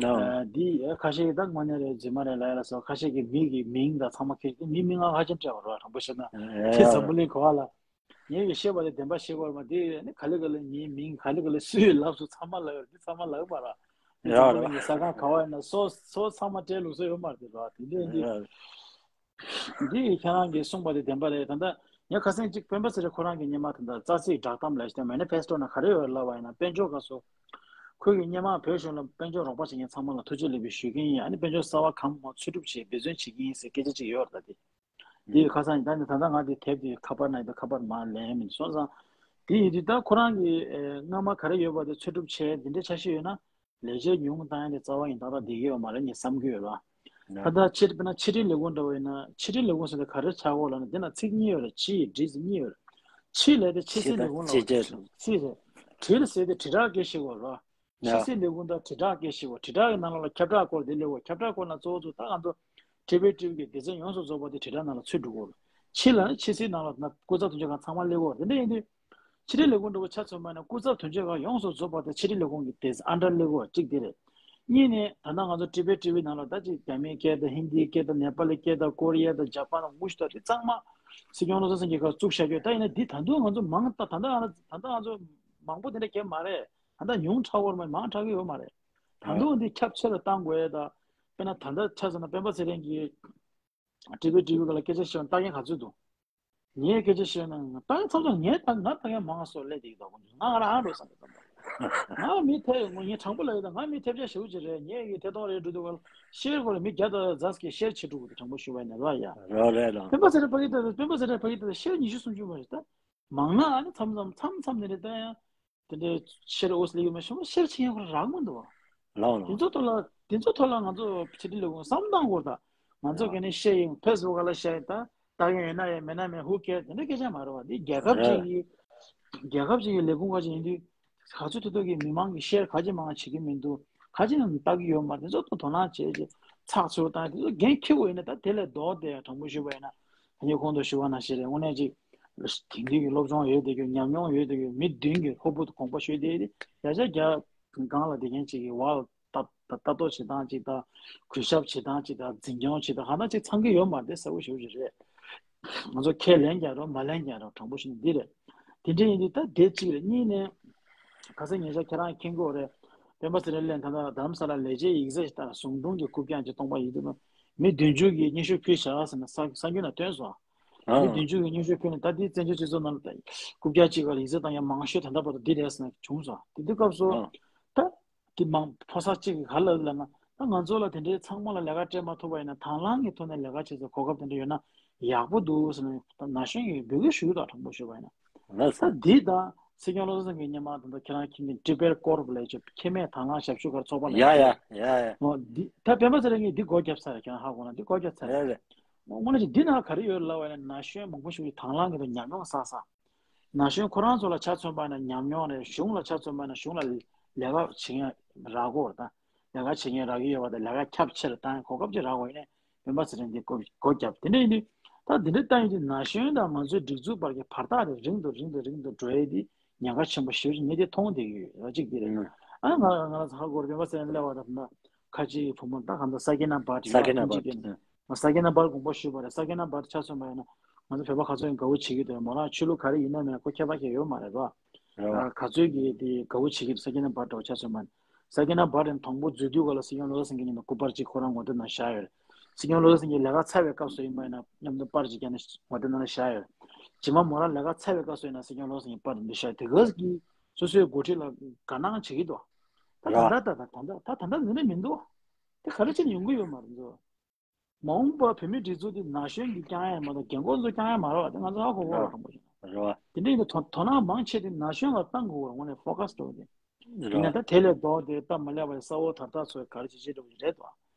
ནོ། ཨ་འདི་ཁ་ཤས་ཀྱིས་ད་དངོས་གནས་རེད་རྫུན་མ་རེད་ལབ་ཡ་ལ་སོགས་ཁ་ཤས་ཀྱིས་མི་གི་མིང་དང་ཚང་མ་ཁྱེར་ཏེ་མི་མིང་ང་ཧ་ཅང་སྤྲད་པ་རོ། དྲང་པོ་བཤད་ན་དེ་འཛམ་བུ་གླིང་གོ་བ་ལ་ངས་ཀྱི་བཤད་པ་དེ་བདེན་པ་བཤད་དགོས་རེད་མ། དེ་ནི་ག་ལེ་ག་ལེ་ངའི་མིང་ག་ལེ་ག་ལེ་སུས་ལབ་སོང་ཚང་མ་ལབ་ཡོད་རེད། དེ་ཚང་མ་ལབ་པ་ར། དེ་འཛམ་བུ་གླིང་གི་ས་ཁང་ག་བ་ཡིན་ན་སོ་སོ་ཚང་མ་སྤྲད་ལུགས་སྲོལ་ཡོད་མ་རེད་དེ་ར། དེ་འདྲས་འདི་འདི་ཁྱེད་རང་གིས་གསུངས་པ་དེ་བདེན་པ་རེད། ད་ལྟ་ངས་ཁ་སང་གཅིག་སྤེན་པ་ཚེ་རིང་ཁོ་རང་གི་སྔོན་མ་ད་ལྟ་རྩ་ཚིག་བསྒྲགས་གཏམ་ལབ་ཤེས་མེ་ནི་ཕེ་སི་ཊོ་ནང་ག་རེ་ཡོད་ལབ་པ་ཡིན་ན། དཔལ་འབྱོར་སྐབས་སུ་ཁོས་ཀྱི་སྔོན་མ་བོད་གཞུང་ལ་དཔལ་འབྱོར་རོགས་པ་བྱེད་མཁན་ཚང་མ་ལ་ཐུགས་རྗེ་ལེགས་འབུལ་ཞུ་གི་ཡིན། ཨ་ནི་དཔལ་འབྱོར་གསར་པ་གང་མང་འཚོལ་སྒྲུབ་བྱེད་འབད་བརྩོན་བྱེད་ཀྱི་ཡིན་ཟེར་སྐད་ཆ་གཅིག་ཡོད་རེད། ད་དེ་འདི་ཁ་སང་ཡིན། ད་ནི་ད་ལྟ་ང་དེ་དེབ་དེ་ཁ་པར་ན་ཡིན་པས་ཁ་པར་མར་ལེན་མིན་སོང་ཙང་། དེ་ཡིན་དུས་ད་ཁོ་རང་གི་ཨེ་སྔ་མ་ག་རེ་ཡོད་པ་དེ་འཚོལ་སྒྲུབ་བྱས་འདི་འདྲའི་འཆར་གཞི་ཡོད་ན། ལས་བྱེད་ཉུང་བཏང་ཡ་དེ་རྩ་བ་ཡིན་ཏག་ཏག་བསྡད་ཀྱི་ཡོད་མ་རེད་ངས་བསམ་གྱི་ཡོད་ལ། ད་ལྟ་ཕྱི་དཔེར་ན་ཕྱི་དྲིལ་ལས་ཁུངས་འདྲ་བོ་ཡིན་ན་ཕྱི་དྲིལ་ལས་ཁུངས་ཟེར་དེ་ག་རེ་ཆགས་ཀྱི་ཡོད་ལབ་ན། དེ་ན་ཚིག་གཉིས་ཡོད་རེད། ཕྱི་ཡི་དྲིལ་ཟེར་གཉིས་ཡོད་རེད། ཕྱི་ལབ་དེ་ཕྱི་སྲིད་ལས་ཁུངས་ལ་ཕྱི་རེད། དྲིལ་ཟེར་དེ་དྲིལ་བསྒྲགས་སྐད་ཆ་ཞིག་ཡོད་རེད། ཕྱི་སྲིད་ལས་ཁུངས་དང་དྲིལ་བསྒྲགས་སྐད་ཆ་ཞིག་ཡོད་རེད། དྲིལ་བསྒྲགས་ཀྱི་ནང་ལོགས་ལ་ཁྱབ་བསྒྲགས་སྐོར་དེ་སླེབས་ཡོད། ཁྱབ་བསྒྲགས་སྐོར་ན་གཙོ་བོ་ཚོ་ད་ང་ཚོ་ཊི་བི་ཊི་ཝི་གི་སྡེ་ཚན་ཡོངས་སུ་རྫོགས་པ་དེ་དྲིལ་བསྒྲགས་ནང་ལ་ཚུད་འགྲོ་གི་ཡོད་རེད། ཕྱི་ལབ་ན་ཕྱི་སྲིད་ནང་ལ་ན་སྐུ་ཚབ་དོན་གཅོད་ཁང་ཚང་མ་སླེབས་ཡོད་རེད། དེ་འདྲ་ཡིན་དུས་ཕྱི་དྲིལ་ལས་ཁུངས་འདྲ་བོ་ཆ་མཚོན་པ་ན་སྐུ་ཚབ་དོན་གཅོད་ཁང་ཡོངས་སུ་རྫོགས་པ་དེ་ཕྱི་དྲིལ་ལས་ཁུངས་ཀྱི་དེ་ཨན་ཌར་སླེབས་ཡོད་རེད། གཅིག་དེ་རེད། གཉིས་ནས་ད་ལྟ་ང་ཚོ་ཊི་བི་ཊི་ཝི་ནང་ལ་ད་ཅིག་རྒྱ་མིའི་སྐད་དང་ཧིན་དིའི་སྐད་དང་ནེ་པ་ལི་སྐད་དང་ཀོ་རི་ཡ་དང་ཇ་པན་དང་མུ་ཤི་དང་དེ་ཚང་མ་སྲིད་སྐྱོང་བློ་བཟང་སེང་གེ་ཁ་བཙུགས་བཞག་ཡོད། ད་ཡིན་ན་འདི་ད་དུང་ང་ཚོ་མང་ད་ད་ལྟ་ང་ད་ལྟ་ང་ཚོ་མང་པོ་དེ་འདྲ་གས་མ་རེད། ད་ལྟ་ཉུང་དྲགས་པོ་རེད་མ། མང་དྲགས་ཀྱི་ཡོད་མ་རེད། ད་དུང་འདི་ཁྱབ་ཆེ་རུ་གཏང་དགོས་ཡ། ད་དཔེར་ན་ད་ལྟ་ཆ་མཚོན་ན་སྤེན་པ་ཚེ་རིང་གིས་ཊི་བི་ཊི་ཝི་སྒང་ལ་སྐད་ཆ་བཤད་ན་ལྟ་མཁན་ག་ཚོད་འདུག་ངས་སྐད་ཆ་བཤད་ན་ལྟ་མཁན་ཚབ་ཚབ་ངས་ད་ང་ལྟ་མཁན་མང་སོ་སླེབས་བསྡད་ཀྱི་འདུག་ང་རང་ཨ་འགྲོ་བསམ་གྱི་འདུག་ང་མི་ཐེབས་ངོ་ངས་དྲང་པོ་ལབ་ཡོད། ད་ང་མི་ཐེབས་ཆག་ཞེ་པོ་ཅིག་རེད། ངས་ཀྱི་ཐད་གཏོང་རེད་འགྲོ་དུས་སྒང་ལ་ཤེར་སྐོར་ལ་མི་བརྒྱ་དང་རྫ་སྐད་ཤེར་བྱེད་འགྲོ་གི་འདུག་དྲང་པོ་ཞུ་བ་ཡིན་ན་ར་ཡ། རོ་རེད་རོ། སྤེན་པ་ཚེ་རིང་ཕ་གི་ད་སྤེན་པ་ཚེ་རིང་ཕ་གི་ད་ཤེར་ཉི་ཤུ་སུམ་ཅུ་མ་རེད། ད་མང་ན་ཨ་ནི་མཚམས་མཚམས་མཚམས་མཚམས་ནས་རེད། ད་ཡང་དེ་འདྲའི་ཤེར་འོས་ལེགས་མ་ཤོར་ཤེར་ཆེན་ཡོད་རག་མི་འདུག་ལའོ་ལའོ། དེ་ཚོ་ཐོག་ལ་དེ་ཚོ་ཐོག་ལ་ང་ཚོ་ཕྱི་དྲིལ་ལས་ཁུངས་བསམ་སྟངས་སྐོར་དང་། ང་ཚོ་ལའོ། ག་ནས་ཤེར་ཡིན་ཕེ་སི་བུག་ལ་ཤེར་ཡིན་ད་ལྟ་མཁན་ཡོད་ན་ཡོད་མེད་ན་མེད་ཧུ་ཁེར་དེ་འདྲ་སྐད་ཆ་མ་རེད་བ། འདི་རྒྱལ་ཁབ་ཅིག་རེད། གི་རྒྱལ་ཁབ་ཅིག་གི་ལས་ཁུངས་ཁ་ཅིག་ཡིན་དུས་ག་ཚོད་ཐུབ་ཐུབ་ཀྱི་མི་མང་གི་ཤེར་ག་ཅི་མང་བྱེད་ཀྱི་མི་འདུག་ག་ཅི་ནང་ལྟ་གི་ཡོད་མ་རེད། དེ་ཚོ་དོ་སྣང་བྱེད་ཅིག་ཚགས་ཚུད་དང་དེ་ཚོ་འགན་འཁྱེར་དགོས་ཡིན་ན་ད་དེ་ལས་ལྡོག་སྟེ་དྲང་པོ་ཞུས་པ་ཡིན་ན་ད་ངས་གོང་དུ་ཞུ་བ་ནང་བཞིན་རེད། དངོས་གནས་ཅིག་དེང་དུས་ཀྱི་སློབ་སྦྱོང་ཡོད་དེ་གི་ཉམས་མྱོང་ཡོད་དེ་གི་མི་བདུན་གྱི་ཧོབ་བུ་དགོངས་པ་ཞུས་དེ་ཡ་ཆ་རྒྱ་སྒང་ལ་དེ་མཁན་ཅིག་གི་བ་ལྟ་ལྟ་རྟོག་བྱེད་སྟངས་ཅིག་དང་གུས་ཞབས་བྱེད་སྟངས་ཅིག་དང་འཛིན་སྐྱོང་བྱེད་སྟངས་ཧ་ན་ཅིག་ཚང་གི་ཡོད་མ་རེད། གསལ་པོ་ཞེ་པོ་ཅིག་རེད། ང་ཚོ་ཁས་ལེན་རྒྱག་རོགས་མ་ལེན་རྒྱག་རོགས་དྲང་པོ་ཞུ་ན་འདི་རེད། དེ་འདྲ་ཡིན་དུས་ད་དེ་གཅིག་རེད། གཉིས་ནས་ཁ་སང་ཉེ་ཆར་ཁྱེད་རང་མཁྱེན་གྱི་ཡོད་རེད། སྤེན་པ་ཚེ་རིང་ལགས་ད་ལྟ་རྡ་རམ་ས་ལ་ལས་བྱེད་ཡིག་ཚད་ལྟར་ཟུང་དྲུང་གི་རྐུབ་བཀྱག་ཅིག་སྟོང་པ་ཡིན་དུས་མི་བདུན་ཅུ་གིས་སྙན་ཞུ་ཕུལ་བཞག་ཟེར་ནས་གསར་གསར་འགྱུར་ནང་བཏོན་སོང་། མི་ཨ་བདུན་ཅུ་གིས་སྙན་ཞུ་ཕུལ་ནས་ད་འདི་བཙན་བྱོལ་སྤྱི་ཚོགས་ནང་ལ་རྐུབ་བཀྱག་གཅིག་ག་ལ་ཡིག་ཚད་བཏང་ཡ་མང་ཤོས་ད་ལྟ་བར་དུ་འདི་རེད་ཟེར་ནས་བྱུང་སོང་། དེ་དུས་སྐབས་སུ་ཨ་ད་དེ་མང་ཕོ་གསར་གཅིག་གིས་ག་ལབ་ལབ་ན་ད་ང་ཚོ་ལ་དེ་འདྲའི་ཚང་མ་ལ་ལས་ཀ་སྤྲད་མ་ཐུབ་པ་ཡིན་ན་དང་བླངས་ཀྱི་ཐོག་ནས་ལས་ཀ་བྱེད་སའི་གོ་སྐབས་དེ་འདྲ་ཡོད་ན་ཡག་པོ་འདུག་ཟེར་ནས་ད་ན་གཞོན་གྱིས་འབོད་སྐུལ་ཞུ་གི་འདུག་དྲང་པོ་ཞུས་པ་ཡིན་ན། ལགས་སོ། ད་འདི་དང་སྲིད་སྐྱོང་བློ་བཟང་སེང་གེ་སྔོན་མ་དང་ད་ཁྱེད་རང་མཁྱེན་མཁན་ཊི་བེཊ་ཀོར་པ་ལབ་ཡ་ཅིག་ཁེ་མེད་དང་བླངས་ཞབས་ཞུ་གར་ཚོགས་པ་ལབ་ཡ་ཡ་ཅིག་ཡ་ཡ། འོ་འདི་ད་སྤེན་པ་ཚེ་རིང་གིས་འདི་སྒོ་བརྒྱབ་ཚར་རེད། ཁྱེད་རང་ཧ་གོ་ན་འདི་སྒོ་བརྒྱབ་ཚར་རེད། རེད་རེད། དངོས་གནས་ཅིག་འདི་ནང་ག་རེ་ཡོད་ལབ་པ་ཡིན་ན་ན་གཞོན་མང་པོ་ཞིག་གིས་དང་བླངས་ཀྱི་ཐོག་ཉམས་མྱོང་བསགས་ས། ན་གཞོན་ཁོ་རང་ཚོ་ལ་ཆ་མཚོན་པ་ཡིན་ན་ཉམས་མྱོང་རེད། གཞུང་ལ་ཆ་མཚོན་པ་ཡིན་ན་གཞུང་ལ་ ལས་ཀ་བྱེད་མཁན་རག་གོ་དང་། ལས་ཀ་བྱེད་མཁན་རག་གི་ཡོད་པ་དང་། ལས་ཀ་ཁྱབ་ཆེ་རུ་བཏང་ཡ་གོ་སྐབས་ཅིག་རག་གོ་ཡིན་ནའི་སྤེན་པ་ཚེ་རིང་འདི་སྒོ་སྒོ་བརྒྱབ། དེ་འདྲ་ཡིན་དུས་ད་འདི་འདྲ་བཏང་ཡོད་དུས་ན་གཞོན་དང་ང་ཚོའི་སྒྲིག་འཛུགས་བར་གྱི་བར་ཐག་དེ་རིང་དུ་རིང་དུ་རིང་དུ་འགྲོ་ཡས་དེ་ཉེན་ཁ་ཆེན་པོ་ཞེ་པོ་ཅིག་ངས་དེ་མཐོང་བསྡད་ཀྱི་ཡོད། ར་གཅིག་དེ་རེད། ཨ་ང་ང་རང་ཚོ་ཧ་གོ་རེད། སྤེན་པ་ཚེ་རིང་སླེབས་པ་དང་ད་ཁ་ཆེའི་བུ་མོ་ད་གང་ལྟར་ས་ཀི་ན་བར་ཏི་ཡ་ས་ཀི་ན་ཐུགས་རྗེ་བར་ཆེ་ན། ས་ཀི་ན་བར་དགོངས་པ་ཞུས་པ་རེད། ས་ཀི་ན་བར་ཆ་མཚོན་པ་ཡིན་ན་ང་ཚོ་བོད་པ་ག་ཚོད་ཡིན་དགའ་བོ་བྱེད་ཀྱི་འདུག་མོ་རང་ཆོས་ལུགས་ག་རེ་ཡིན་ན་མིན་ན་ཁོ་ཁྱད་པར་གང་ཡང་ཡོད་མ་རེད་ར། རེད་བ། ག་ཚོད་ཀྱིས་དེ་དགའ་བོ་བྱེད་ཀྱི་འདུག་ས་ཀི་ན་བར་འདྲ་བོ་ཆ་མཚོན་པ་ཡིན་ན། ས་ཀི་ན་བར་དེ་དང་པོ་འཛུལ་དུས་ག་ལ་སྲིད་སྐྱོང་བློ་བཟང་སེང་གེ་མཉམ་དུ་སྐུ་པར་གཅིག་ཁོ་རང་ངོ་དེབ་ནང་བཞག་ཡོད་རེད། སྲིད་སྐྱོང་བློ་བཟང་སེང་གེ་ལས་ཀ་ཚར་བའི་སྐབས་སུ་ཡིན་པ་ཡིན་ན་མཉམ་དུ་པར་གཅིག་བརྒྱབ་ནས་ངོ་དེབ་ནང་ལ་བཞག་ཡོད་རེད། རྗེས་མ་མོ་རང་ལས་ཀ་ཚར་བའི་སྐབས་སུ་ཡིན་ན་སྲིད་སྐྱོང་བློ་བཟང་སེང་གེ་པར་འདི་བཞག་དེ་ག་གིས་སོ་སོའི་འགོ་ཁྲིད་ལ་དགའ་སྣང་བྱེད་ཀྱི་འདུག་ད་ད་ལྟ་ད་ད་ད་ད་ད་ད་ད་འདི་འདྲ་མི་འདུག་དེ་ག་རེ་བྱས་ནས་ཡོང་གི་ཡོད་མ་རེད་འདུག་མ་འོངས་པར་བོད་མིའི་སྒྲིག་འཛུགས་འདི་ན་གཞོན་གྱིས་བསྐྱངས་ཡ་མ་གཏོགས་རྒན་འཁོགས་ཚོས་བསྐྱངས་ཡ་མ་རེད་བ། དེ་ང་ཚོ་ཧ་གོ་གི་རེད་བ། དྲང་པོ་བཤད་ན། རེད་བ། དེ་འདྲ་ཡིན་དུས་དོ་དོ་སྣང་མང་ཆེ་དེ་ན་གཞོན་ལ་བཏང་དགོས་པ་རེད། དངོས་གནས་ཕོ་ཁ་སི་འགྲོ་བ་དེ། རེད་ཡིན་ནའི་བ། ད་དེ་ལས་ལྡོག་སྟེ་སྟབས་མ་ལེགས་པ་ས་འོག་དར་ཐག་ཚོས་ག་རེ་བྱེད་བྱེད་འགྲོ་གི་རེད་དོ།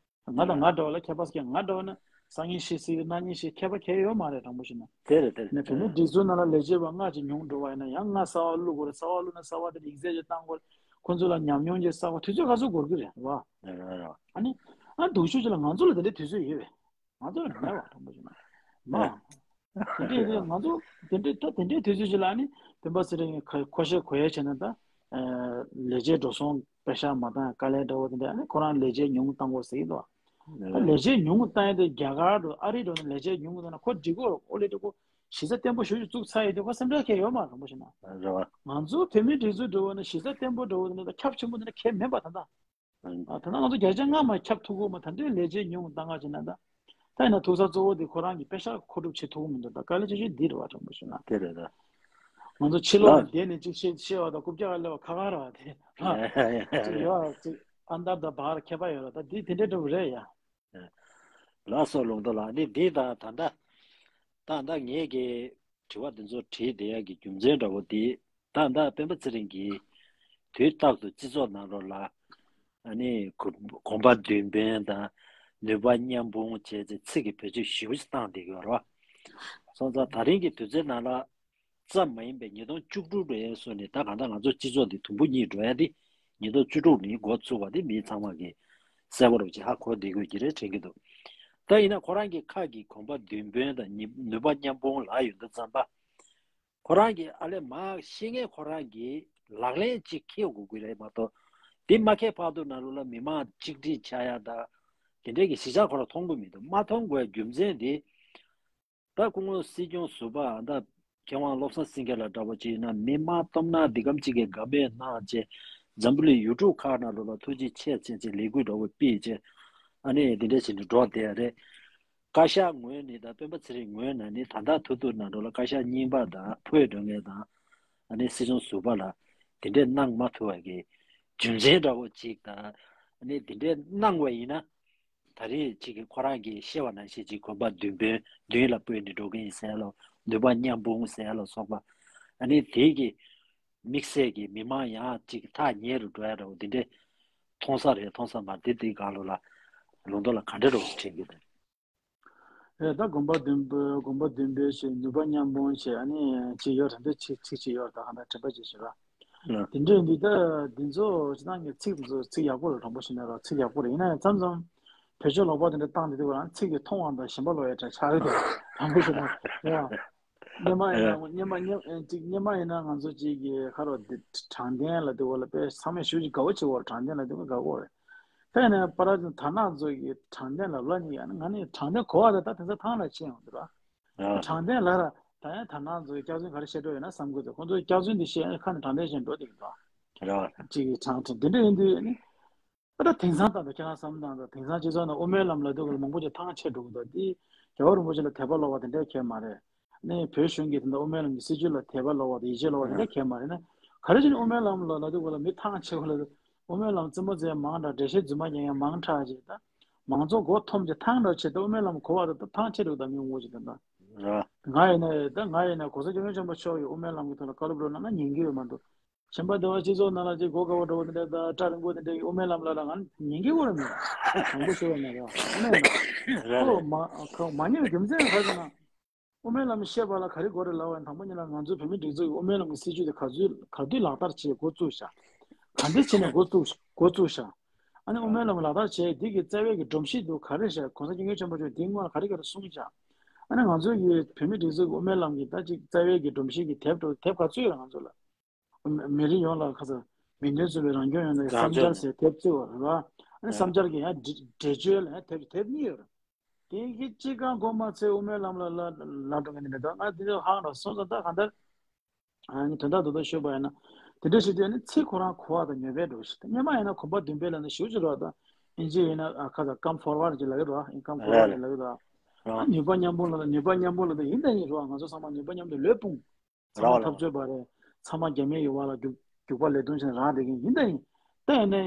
ང་དང་ང་འདྲ་བ་ལ་ཁྱད་པར་ཟེར་མཁན། ང་འདྲ་བ་ན་སང་ཉིན་ཤི་སྲིད་གནངས་ཉིན་ཤི་ཁྱད་པར་གང་ཡང་ཡོད་མ་རེད། དྲང་པོ་བཤད་ན། དེ་རེད་དེ་རེད། ནས་བོད་མིའི་སྒྲིག་འཛུགས་ནང་ལ་ལས་བྱེད་པ་ལྔ་ཅིག་ཉུང་འགྲོ་བ་ཡིན་ན་ཡང་ལྔ་གསར་པ་བླུག་དགོས་རེད། གསར་པ་བླུག་ན་གསར་པ་དེ་ཡིག་ཚད་ཅིག་བཏང་དགོས་རེད། ཁོ་ཚོ་ལ་ཉམས་མྱོང་ཅིག་བསགས་དགོས། དུས་ཚོད་ག་ཚོད་འགོར་གི་རེད་བ། རེད་རེད་རེད། ཨ་ནི། ཨ་སྡུག་ཤོས་ཅིག་ལ་ང་ཚོ་ལ་དེ་འདྲའི་དུས་ཚོད་ཡོད་པས། ང་ཚོ་ལ་མེད་པ། དྲང་པོ་བཤད་ན། མ། དེ་འདྲའི་དུས་ང་ཚོ་དེ་འདྲའི་ད་དེ་འདྲའི་དུས་ཚོད་ཅིག་ལ་ཨ་ནི་སྤེན་པ་ཚེ་རིང་གི་ཁ་ཁོ་ཤེས་གོ་ཡ་བྱས་ན་ད། ཨ་ལས་བྱེད་འགྲོ་སོང་པེ་ཤག་མ་བཏང་དཀའ་ལས་འདྲ་བོ་དེ་འདྲ། ཨ་ནི་ཁོ་རང་ལས་བྱེད་ཉུང་བཏང་དགོས་ཟེར་གྱི་འདུག་ད་ལས་བྱེད་ཉུང་བཏང་ཡ་དེ་རྒྱ་གར་འགྲོ་ཨ་རི་འགྲོ་ནས་ལས་བྱེད་ཉུང་བཏང་ན་ཁོ་འགྲིག་གོ། ཨོ་ལེ་འགྲིག་གོ། གཞི་རྩ་བརྟན་པོ་ཞེ་པོ་ཅིག་བཙུགས་ཚར་ཡོད་དུས་ཁོ་སེམས་ཁྲལ་གང་ཡང་ཡོད་མ་རེད། དྲང་པོ་བཤད་ན། རེད་བ། ང་ཚོ་བོད་མིའི་སྒྲིག་འཛུགས་འགྲོ་བ་ན་གཞི་རྩ་བརྟན་པོ་འགྲོ་བ་དེ་འདྲ་ཁྱབ་ཆེན་པོ་དེ་འདྲ་གང་ཡང་མེད་པ་ད་ལྟ། ཨ་ད་ལྟ་ང་ཚོ་བརྒྱ་ཆ་ལྔ་མ་ཁྱབ་ཐུབ་ཀྱི་མ། ད་དུང་ལས་བྱེད་ཉུང་བཏང་ག་བྱས་ན་ད། ད་ཡིན་ན་ཐུག་ས་གཙོ་བོ་དེ་ཁོ་རང་གི་པེ་ཤག་མཁོ་སྒྲུབ་བྱེད་ཐུབ་ཀྱི་མི་འདུག་ད་དཀའ་ལས་ཆེ་ཤོས་འདི་རེད་བ། དྲང་པོ་བཤད་ན། དེ་རེད་ད། ང་ཚོ་ཕྱི་ལོགས་ལ་ལགས། བསྡད་ནས་ཅིག་བཤད་བཤད་བ་དང་རྐུབ་བཀྱག་སླེབས་པ་ཁག་ཁག་རེད་བ་དེ། ལགས། ཅིག་ཡོད་ཅིག་ཨན་དར་དང་བར་ཁྱད་པར་ཡོད་རེད། ད་འདི་དེ་འདྲའི་འདྲ་བོ་རེད་ཡ། ལགས་སོ། ལུང་རྟོགས་ལགས། འདི་འདི་ད་ད་ད་ད་ད་ངས་ཀྱི་དྲི་བ་འདི་ཚོ་དྲིས་བསྡད་ཡ་གི་རྒྱུ་མཚན་འདྲ་བོ་འདི། ད་ལྟ་སྤེན་པ་ཚེ་རིང་གིས་དུས་རྟག་ཏུ་སྤྱི་ཚོགས་ནང་ལོགས་ལ་ཨ་ནི་གོ་གོམ་པ་མདུན་སྤོས་དང་ནུས་པ་མཉམ་སྤུངས་བྱས་ཚེ་ཚིག་གི་བེད་སྤྱོད་ཞེ་པོ་ཞིག་བཏང་བསྡད་ཀྱི་ཡོད་རེད་བ། སོང་ཙང་ད་རིང་གི་དུས་ཚོད་ནང་ལ་ཙམ་མ་ཡིན་པའི་ཉིས་སྟོང་བཅུ་དྲུག་འགྲོ་ཡས་སོང་ནས་ད་གང་ལྟར་ང་ཚོ་སྤྱི་ཚོགས་འདི་དུམ་བུ་གཉིས་འགྲོ་ཡ་འདི་ཉིས་སྟོང་བཅུ་དྲུག་ནས་འགོ་ཚུགས་པ་འདི་མི་ཚང་མ་གིས་གསལ་པོ་རུ་ཅིག་ཧ་གོ་བསྡད་དགོས་ཀྱི་རེད་དྲན་གྱི་འདུག་ད་ཡིན་ན་ཁོ་རང་གི་ཁ་གི་གོམ་པ་མདུན་སྤོས་དང་ནི་ནུས་པ་མཉམ་སྤུངས་ལབ་ཡོང་དུས་ཙམ་པ། ཁོ་རང་གིས་ཨ་ལས་མ་ཤེས་མཁན་ཁོ་རང་གིས་ལག་ལེན་ཅིག་འཁེལ་དགོས་ཀྱི་རེད་མ་གཏོགས། དེ་མ་འཁེལ་བར་དུ་ནང་ལོགས་ལ་མི་མང་གཅིག་སྒྲིལ་བྱ་ཡ་དང་དེ་འདྲའི་གི་གཞི་ཆགས་ཁོ་རང་མཐོང་གི་མི་འདུག་མ་མཐོང་དགོས་རྒྱུ་མཚན་དེ། ད་སྐུ་ངོ་སྲིད་སྐྱོང་ཟུར་པ་ད་མཁས་དབང་བློ་བཟང་སེང་གེ་ལགས་འདྲ་པོ་ཅིག་ཡིན་ན་མི་མང་སྟོབས་ན་འདི་གམ་གཅིག་གིས་དགའ་མོས་གནང་བྱས་འཛམ་བུ་གླིང་ཡུལ་གྲུ་ཁག་ནང་ལོགས་ལ་ཐུགས་རྗེ་ཆེ་བྱས་བྱས་ལས་འགུལ་འདྲ་པོ་སྤེལ་བྱས་ཨ་ནི་འདི་འདྲ་བྱས་ནས་འགྲོ་བསྡད་ཡ་རེད། བཀའ་ཤག་ངོས་ནས་དང་སྤེན་པ་ཚེ་རིང་ངོས་ནས་ནི་ད་ལྟ་ཐུག་ཐུག་ནང་འགྲོ་ལ་བཀའ་ཤག་རྙིང་པ་དང་ཕུད་འགྲོ་མཁན་དང་ཨ་ནི་སྲིད་སྐྱོང་ཟུར་པ་ལ་དེ་འདྲས་གནང་མ་ཐུབ་པ་གི་རྒྱུ་མཚན་འདྲ་པོ་ཅིག་དང་ཨ་ནི་དེ་འདྲས་གནང་བ་ཡིན་ན་ད་རེས་ཅིག་གི་ཁོ་རང་གིས་བཤད་པ་ནང་བཞིན་ཅིག་གོམ་པ་མདུན་སྤོས་མདུན་ལ་སྤོས་ནས་འགྲོ་གི་ཡིན་ཟེར་ལ་ནུས་པ་མཉམ་སྤུངས་ཟེར་ལ་སོགས་པ་ཨ་ནི་དེ་གི་དམིགས་བསལ་གྱི་མི་མང་ཡང་ཅིག་ཐག་ཉེ་རུ་འགྲོ་ཡ་འདྲ་པོ་དེ་འདྲས་མཐོང་ས་རེད། མཐོང་ས་མ་རེད། དེ་དེའི་སྒང་ལོགས་ལ་ལུང་རྟོགས་ལ་ག་འདྲ་འདྲ་པོ་དྲན་གྱི་འདུག་ཨེ་ད་གོམ་པ་མདུན་སྤོས་གོམ་པ་མདུན་སྤོས་བྱས་ནུས་པ་མཉམ་སྤུངས་བྱས་ཨ་ནི་ཅིག་ཡོད་རེད། འདི་ཅིག་ཚིག་ཅིག་ཡོད་རེད། ད་གང་ལྟར་དྲན་པ་ཅིག་བྱེད་ར། ལགས། དེ་འདྲས་འདི་ད་འདི་ཚོ་ཅི་ད་ངས་ཚིག་འདི་ཚོ་ཚིག་ཡག་པོ་རེད། དྲང་པོ་བཤད་ན་ར་ཚིག་ཡག་པོ་རེད། ཡིན་ན་ཡང་མཚམས་མཚམས་བེད་སྤྱོད་ལོག་པ་དེ་འདྲ་བཏང་བསྡད་དུས་ང་ཚིག་གི་མཐོང་བ་དང་ཞེན་པ་ལོག་ཡ་འདྲ་ཆགས་ཡོད་དོ། དྲང་པོ་བཤད་ན་ཡ། སྔོན་མ་ཡིན་ན་སྔོན་མ་སྔོན་ཅིག་སྔོན་མ་ཡིན་ན་ང་ཚོ་ཅིག་གི་ཁ་རོག་དྲང་བདེན་ལ་དེ་བ་ལ་དཔེ་ཚང་མས་ཞུ་ཅིག་དགའ་བོ་བྱེད་དགོས་རེད། དྲང་བདེན་ལ་དེ་བ་དགའ་བོ་རེད། ད་ཡིན་ན་པ་ར་ཅིག་དར་ནག་ཚོ་གི་དྲང་བདེན་ལབ་ལ་ནི་ཡང་ང་ནི་དྲང་བདེན་གོ་བ་ད་ད་དེ་ཚོ་ཐང་ལ་ཕྱིན་ཡོང་འདུག་ར། ཨ། དྲང་བདེན་ལ་ར་ད་ཡང་དར་ནག་ཚོ་གི་སྐྱག་རྫུན་ག་རེ་བཤད་འགྲོ་ཡོད་ན་བསམ་གི་འདུག་ཁོང་ཚོ་སྐྱག་རྫུན་འདི་བཤད་ཁ་ནས་དྲང་བདེན་བཤད་འགྲོ་འདུག་གི་འདུག་ར། ཅིག་གི་དྲང་དྲང་འདི་འདྲ་ཡིན་དུས་ནི། ད་ད་དེང་སང་ད་ད་ཁྱེད་རང་བསམ་བློ་བཏང་ད་དེང་སང་སྤྱི་ཚོགས་ནང་དབུ་མའི་ལམ་ལབ་དུས་ག་ལ་མང་པོ་ཅིག་ཐང་ཆད་འགྲོ་གི་འདུག་དེ་རྒྱལ་བ་རིན་པོ་ཆེ་ལ་དད་པ་ལོག་པ་དེ་འདྲ་གང་ཡང་མ་རེད། ནས་བོད་གཞུང་གིས་དེ་འདྲ་དབུ་མའི་ལམ་གྱི་སྲིད་བྱུས་ལ་དད་པ་ལོག་པ་དང་ཡིད་ཆེས་ལོག་པ་དེ་འདྲ་གང་ཡང་མ་རེད་ན། ག་རེ་བྱས་ནས་དབུ་མའི་ལམ་ལ་ལབ་དུས་ག་ལ་མི་ཐང་ཆད་ག་ལ་དབུ་མའི་ལམ་རྩེད་མོ་རྩེ་ཡ་མང་དྲགས། འགྲེལ་བཤད་རྫུན་མ་རྒྱག་ཡ་མང་དྲགས་བྱས་ད་མང་ཚོགས་མགོ་འཐོམས་བྱས་ཐང་དྲགས་བྱས་ད་དབུ་མའི་ལམ་གོ་བ་ད་ད་ཐང་ཆད་འགྲོ་གི་འདུག་མི་ངོ་ཅིག་ད་ད་ར། ང་ཡིན་ན་ད་ང་ཡིན་ན་གོང་ས་སྐྱབས་མགོན་ཆེན་པོ་མཆོག་གིས་དབུ་མའི་ལམ་གྱི་ཐོག་ལ་བཀའ་སློབ་སྒྲུབ་གནང་ན་ཉན་གྱི་ཡོད་མ་འདུག་གཞན་པ་འདི་བ་སྤྱི་ཚོགས་ནང་ལ་ཅིག་གོ་དཀའ་བ་འགྲོ་བ་འདི་འདྲ་ད་སྐྲ་རིང་པོ་འདི་འདྲ་ཡི་དབུ་མའི་ལམ་ལ་ལ་ང་ཉན་གྱི་ཡོད་རེད་མེད། དྲང་པོ་ཞུ་བ་ཡིན་ན་རེད་བ། རེད་རེད། ཁོ་མ་ཁོ་མ་ཉན་པའི་རྒྱུ་མཚན་ག་རེ་ཟེར་ན། དབུ་མའི་ལམ་བཤད་པ་ལ་ག་རེ་དགོས་རེད་ལབ་པ་ཡིན་དང་པོ་ཉིད་ལ་ང་ཚོའི་བོད་མིའི་སྒྲིག་འཛུགས་ཀྱི་དབུ་མའི་ལམ་གྱི་སྲིད་བྱུས་དེ་ག་ཚོད་ག་དུས་ལག་བསྟར་བྱེད་འགོ་བཙུགས་བཞག་ག་འདྲ་བྱས་ནས་འགོ་བཙུགས་འགོ་བཙུགས་ཤག་ཨ་ནི་དབུ་མའི་ལམ་ལག་བསྟར་བྱས་འདི་གི་རྩ་བའི་གི་སྒྲོམ་གཞི་དུ་ག་རེ་བཞག་གོང་ས་སྐྱབས་མགོན་ཆེན་པོ་མཆོག་འདིའི་སྔོན་ལ་ག་རེ་ག་རེ་གསུངས་ཤག་ཨ་ནི་ང་ཚོ་གི་བོད་མི་སྒྲིག་འཛུགས་ཀྱི་དབུ་མའི་ལམ་གྱི་ད་ཅིག་རྩ་བའི་གི་སྒྲོམ་གཞི་གི་དེབ་དེབ་ག་ཚོད་ཡོད་རེད་ང་ཚོ་ལ། མི་རིགས་ཡོངས་ལ་ཁ་ཚ་མིང་དོན་མཚུངས་པའི་རང་སྐྱོང་ཡོང་ནས་བསམ་འཆར་ཟེར་དེབ་བརྩི་བ་རེད་བ། ཨ་ནི་བསམ་འཆར་གྱི་ཡང་འགྲེལ་བརྗོད་ལ་ཡང་དེབ་དེབ་གཉིས་ཡོད་རེད། དེ་གི་གཅིག་གང་གོ་མ་ཚད་དབུ་མའི་ལམ་ལ་ལ་ལ་འགྲོ་མཁན་དེ་མེད་དོ། ང་དེ་ཚོ་ཧང་ར་སོང་ཙང་ད་གང་ལྟར་ཨ་ནི་དོན་དག་རྡོག་རྡོག་ཤོད་པ་ཡིན་ན་དེ་འདྲ་ཞིག་དུས་ཨ་ནི་ཚིག་ཁོ་རང་གོ་བ་དང་ཉན་པའི་འགྲོ་ཞིག་ད་སྔོན་མ་ཡིན་ན་གོམ་པ་བདུན་པའི་ལ་ནི་ཞུ་ཅི་རོགས་དང་ཨིན་ཇི་ཡིན་ན་ཨ་ཁ་ཚ་come forward ཅིག་ལབ་ཀྱི་རོགས་ཨིན་come forward ཅིག་ལབ་ཀྱི་རོགས། ཨ་ནུས་པ་མཉམ་སྤུངས་ལ་ནུས་པ་མཉམ་སྤུངས་ལ་ད་ཡིན་ད་ཡིན་རོགས། ང་ཚོ་ཚང་མ་ནུས་པ་མཉམ་དུ་ལུས་སྤུངས། ཚང་མ་འཐབ་རྩོད་པ་རེད། ཚང་མ་རྒྱ་མི་ཡི་བར་ལ་རྒྱུག་རྒྱུག་པ་ལས་དོན་བྱས་ནས་རང་བསྡད་མཁན་ཡིན་ད་ཡིན། ད་ཡིན་ནའི་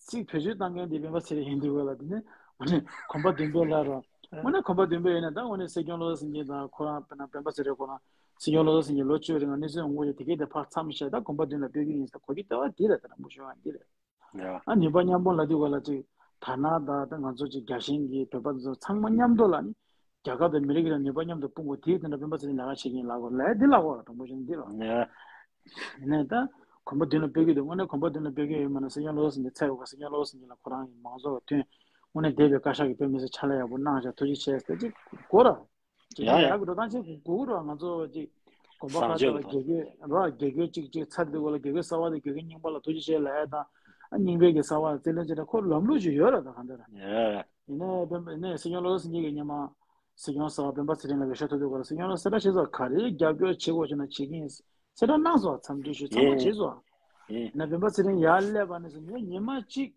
ཚིག་བེད་སྤྱོད་བཏང་མཁན་དེ་སྤེན་པ་ཚེ་རིང་ཡིན་དུས་བས་ལ་དེ་ནི་ཨ་ནི་གོམ་པ་བདུན་པའི་ལ་རོ། དངོས་གནས་གོམ་པ་བདུན་པའི་ཡིན་ན་ད་དངོས་གནས་སྲིད་སྐྱོང་བློ་བཟང་སེང་གེ་དང་ཁོ་རང་དཔེར་ན་སྤེན་པ་ཚེ་རིང་ཁོ་རང་སྲིད་སྐྱོང་བློ་བཟང་སེང་གེ་ལོ་བཅུ་རིང་ལ་གནས་ཚུལ་ཡོང་གི་ཡོད་དེ་གས་དེ་ཕར་མཚམས་བཞག་ད་གོམ་པ་བདུན་ལ་ཕེབས་ཀྱི་ཡིན་ཟེར་གོ་རྒྱུ་ལྟ་བ་དེ་རེད། ད་རང་མོ་ཤོད་ཡང་འདི་རེད། ཡ། ཨ་ནུས་པ་མཉམ་སྤུངས་ལབ་དུས་ག་ལ་ཅིག་ཐ་ན་ད་ད་ང་ཚོ་ཅིག་རྒྱལ་ཞེན་གྱི་བོད་པ་ཚོ་ཚང་མ་མཉམ་དུ་ལ་ནི་རྒྱལ་ཁབ་དང་མི་རིགས་ལ་ནུས་པ་མཉམ་དུ་སྤུངས་དགོས་དེའི་དོན་དུ་སྤེན་པ་ཚེ་རིང་ལས་ཀ་བྱེད་ཀྱིན་ལབ་དགོས་ལབ་འདི་ལབ་དགོས་ལ་དང་པོ་ཞིག་འདི་ལ། ཡ། ཡིན་ནའི་ད་གོམ་པ་མདུན་ལ་སྤོས་ཀྱི་འདུག་དངོས་གནས་གོམ་པ་མདུན་ལ་སྤོས་ཀྱི་ཡོད་མ་ན་སྲིད་སྐྱོང་བློ་བཟང་སེང་གེ་ཚད་ཡོད་ག་སྲིད་སྐྱོང་བློ་བཟང་སེང་གེ་ལ་ཁོ་རང་གི་མང་ཚོགས་ལ་ཐོན་དངོས་གནས་འདས་པའི་བཀའ་ཤག་གི་དཔེ་མི་སྲིད་ཕྱག་ལས་ཡག་པོ་གནང་བཞག་ཐུགས་རྗེ་ཆེ་ཟེར་ཅིག་དགོས་ར། ཡ་ཡ། ཡག་གི་འགྲོ་སྟངས་ཆེ་དགོས་ར་ང་ཚོ་ཅིག་གོམ་པ་ཁ་ཤས་ལ་དགེ་སྐྱོན་ར་དགེ་སྐྱོན་ཅིག་ཅིག་ཚར་དུས་གོ་ལ་དགེ་སྐྱོན་གསར་བ་དེ་དགེ་སྐྱོན་རྙིང་པ་ལ་ཐུགས་རྗེ་ཆེ་ལབ་ཡ་དང་རྙིང་པའི་གི་གསར་བ་ལ་རྩིས་ལེན་བྱེད་ན་ཁོ་ལམ་ལུགས་ཅིག་ཡོད་ར་ད་གང་ལྟར། ཡ་ཡིན་ནའི་སྤེན་པ་ཡིན་ནའི་སྲིད་སྐྱོང་བློ་བཟང་སེང་གེ་གི་སྔོན་མ་སྲིད་སྐྱོང་གསར་བ་སྤེན་པ་ཚེ་རིང་ལ་འོས་ཤོག་ཐོབ་དུས་གོ་ལ་སྲིད་སྐྱོང་ལ་གསལ་བསྒྲགས་བྱས་ཚོ་ག་རེ་རྒྱབ་སྐྱོར་བྱེད་དགོས་བྱུང་ན་བྱེད་ཀྱི་ཡིན་གསལ་བསྒྲགས་གནང་སོང་། འཚམས་འདྲི་ཞུ་ཚང་མ་བྱས་སོང་། ཡིན་ན་སྤེན་པ་ཚེ་རིང་ཡར་སླེབས་པ་ནས་བཟུང་ངས་ཉི་མ་གཅིག་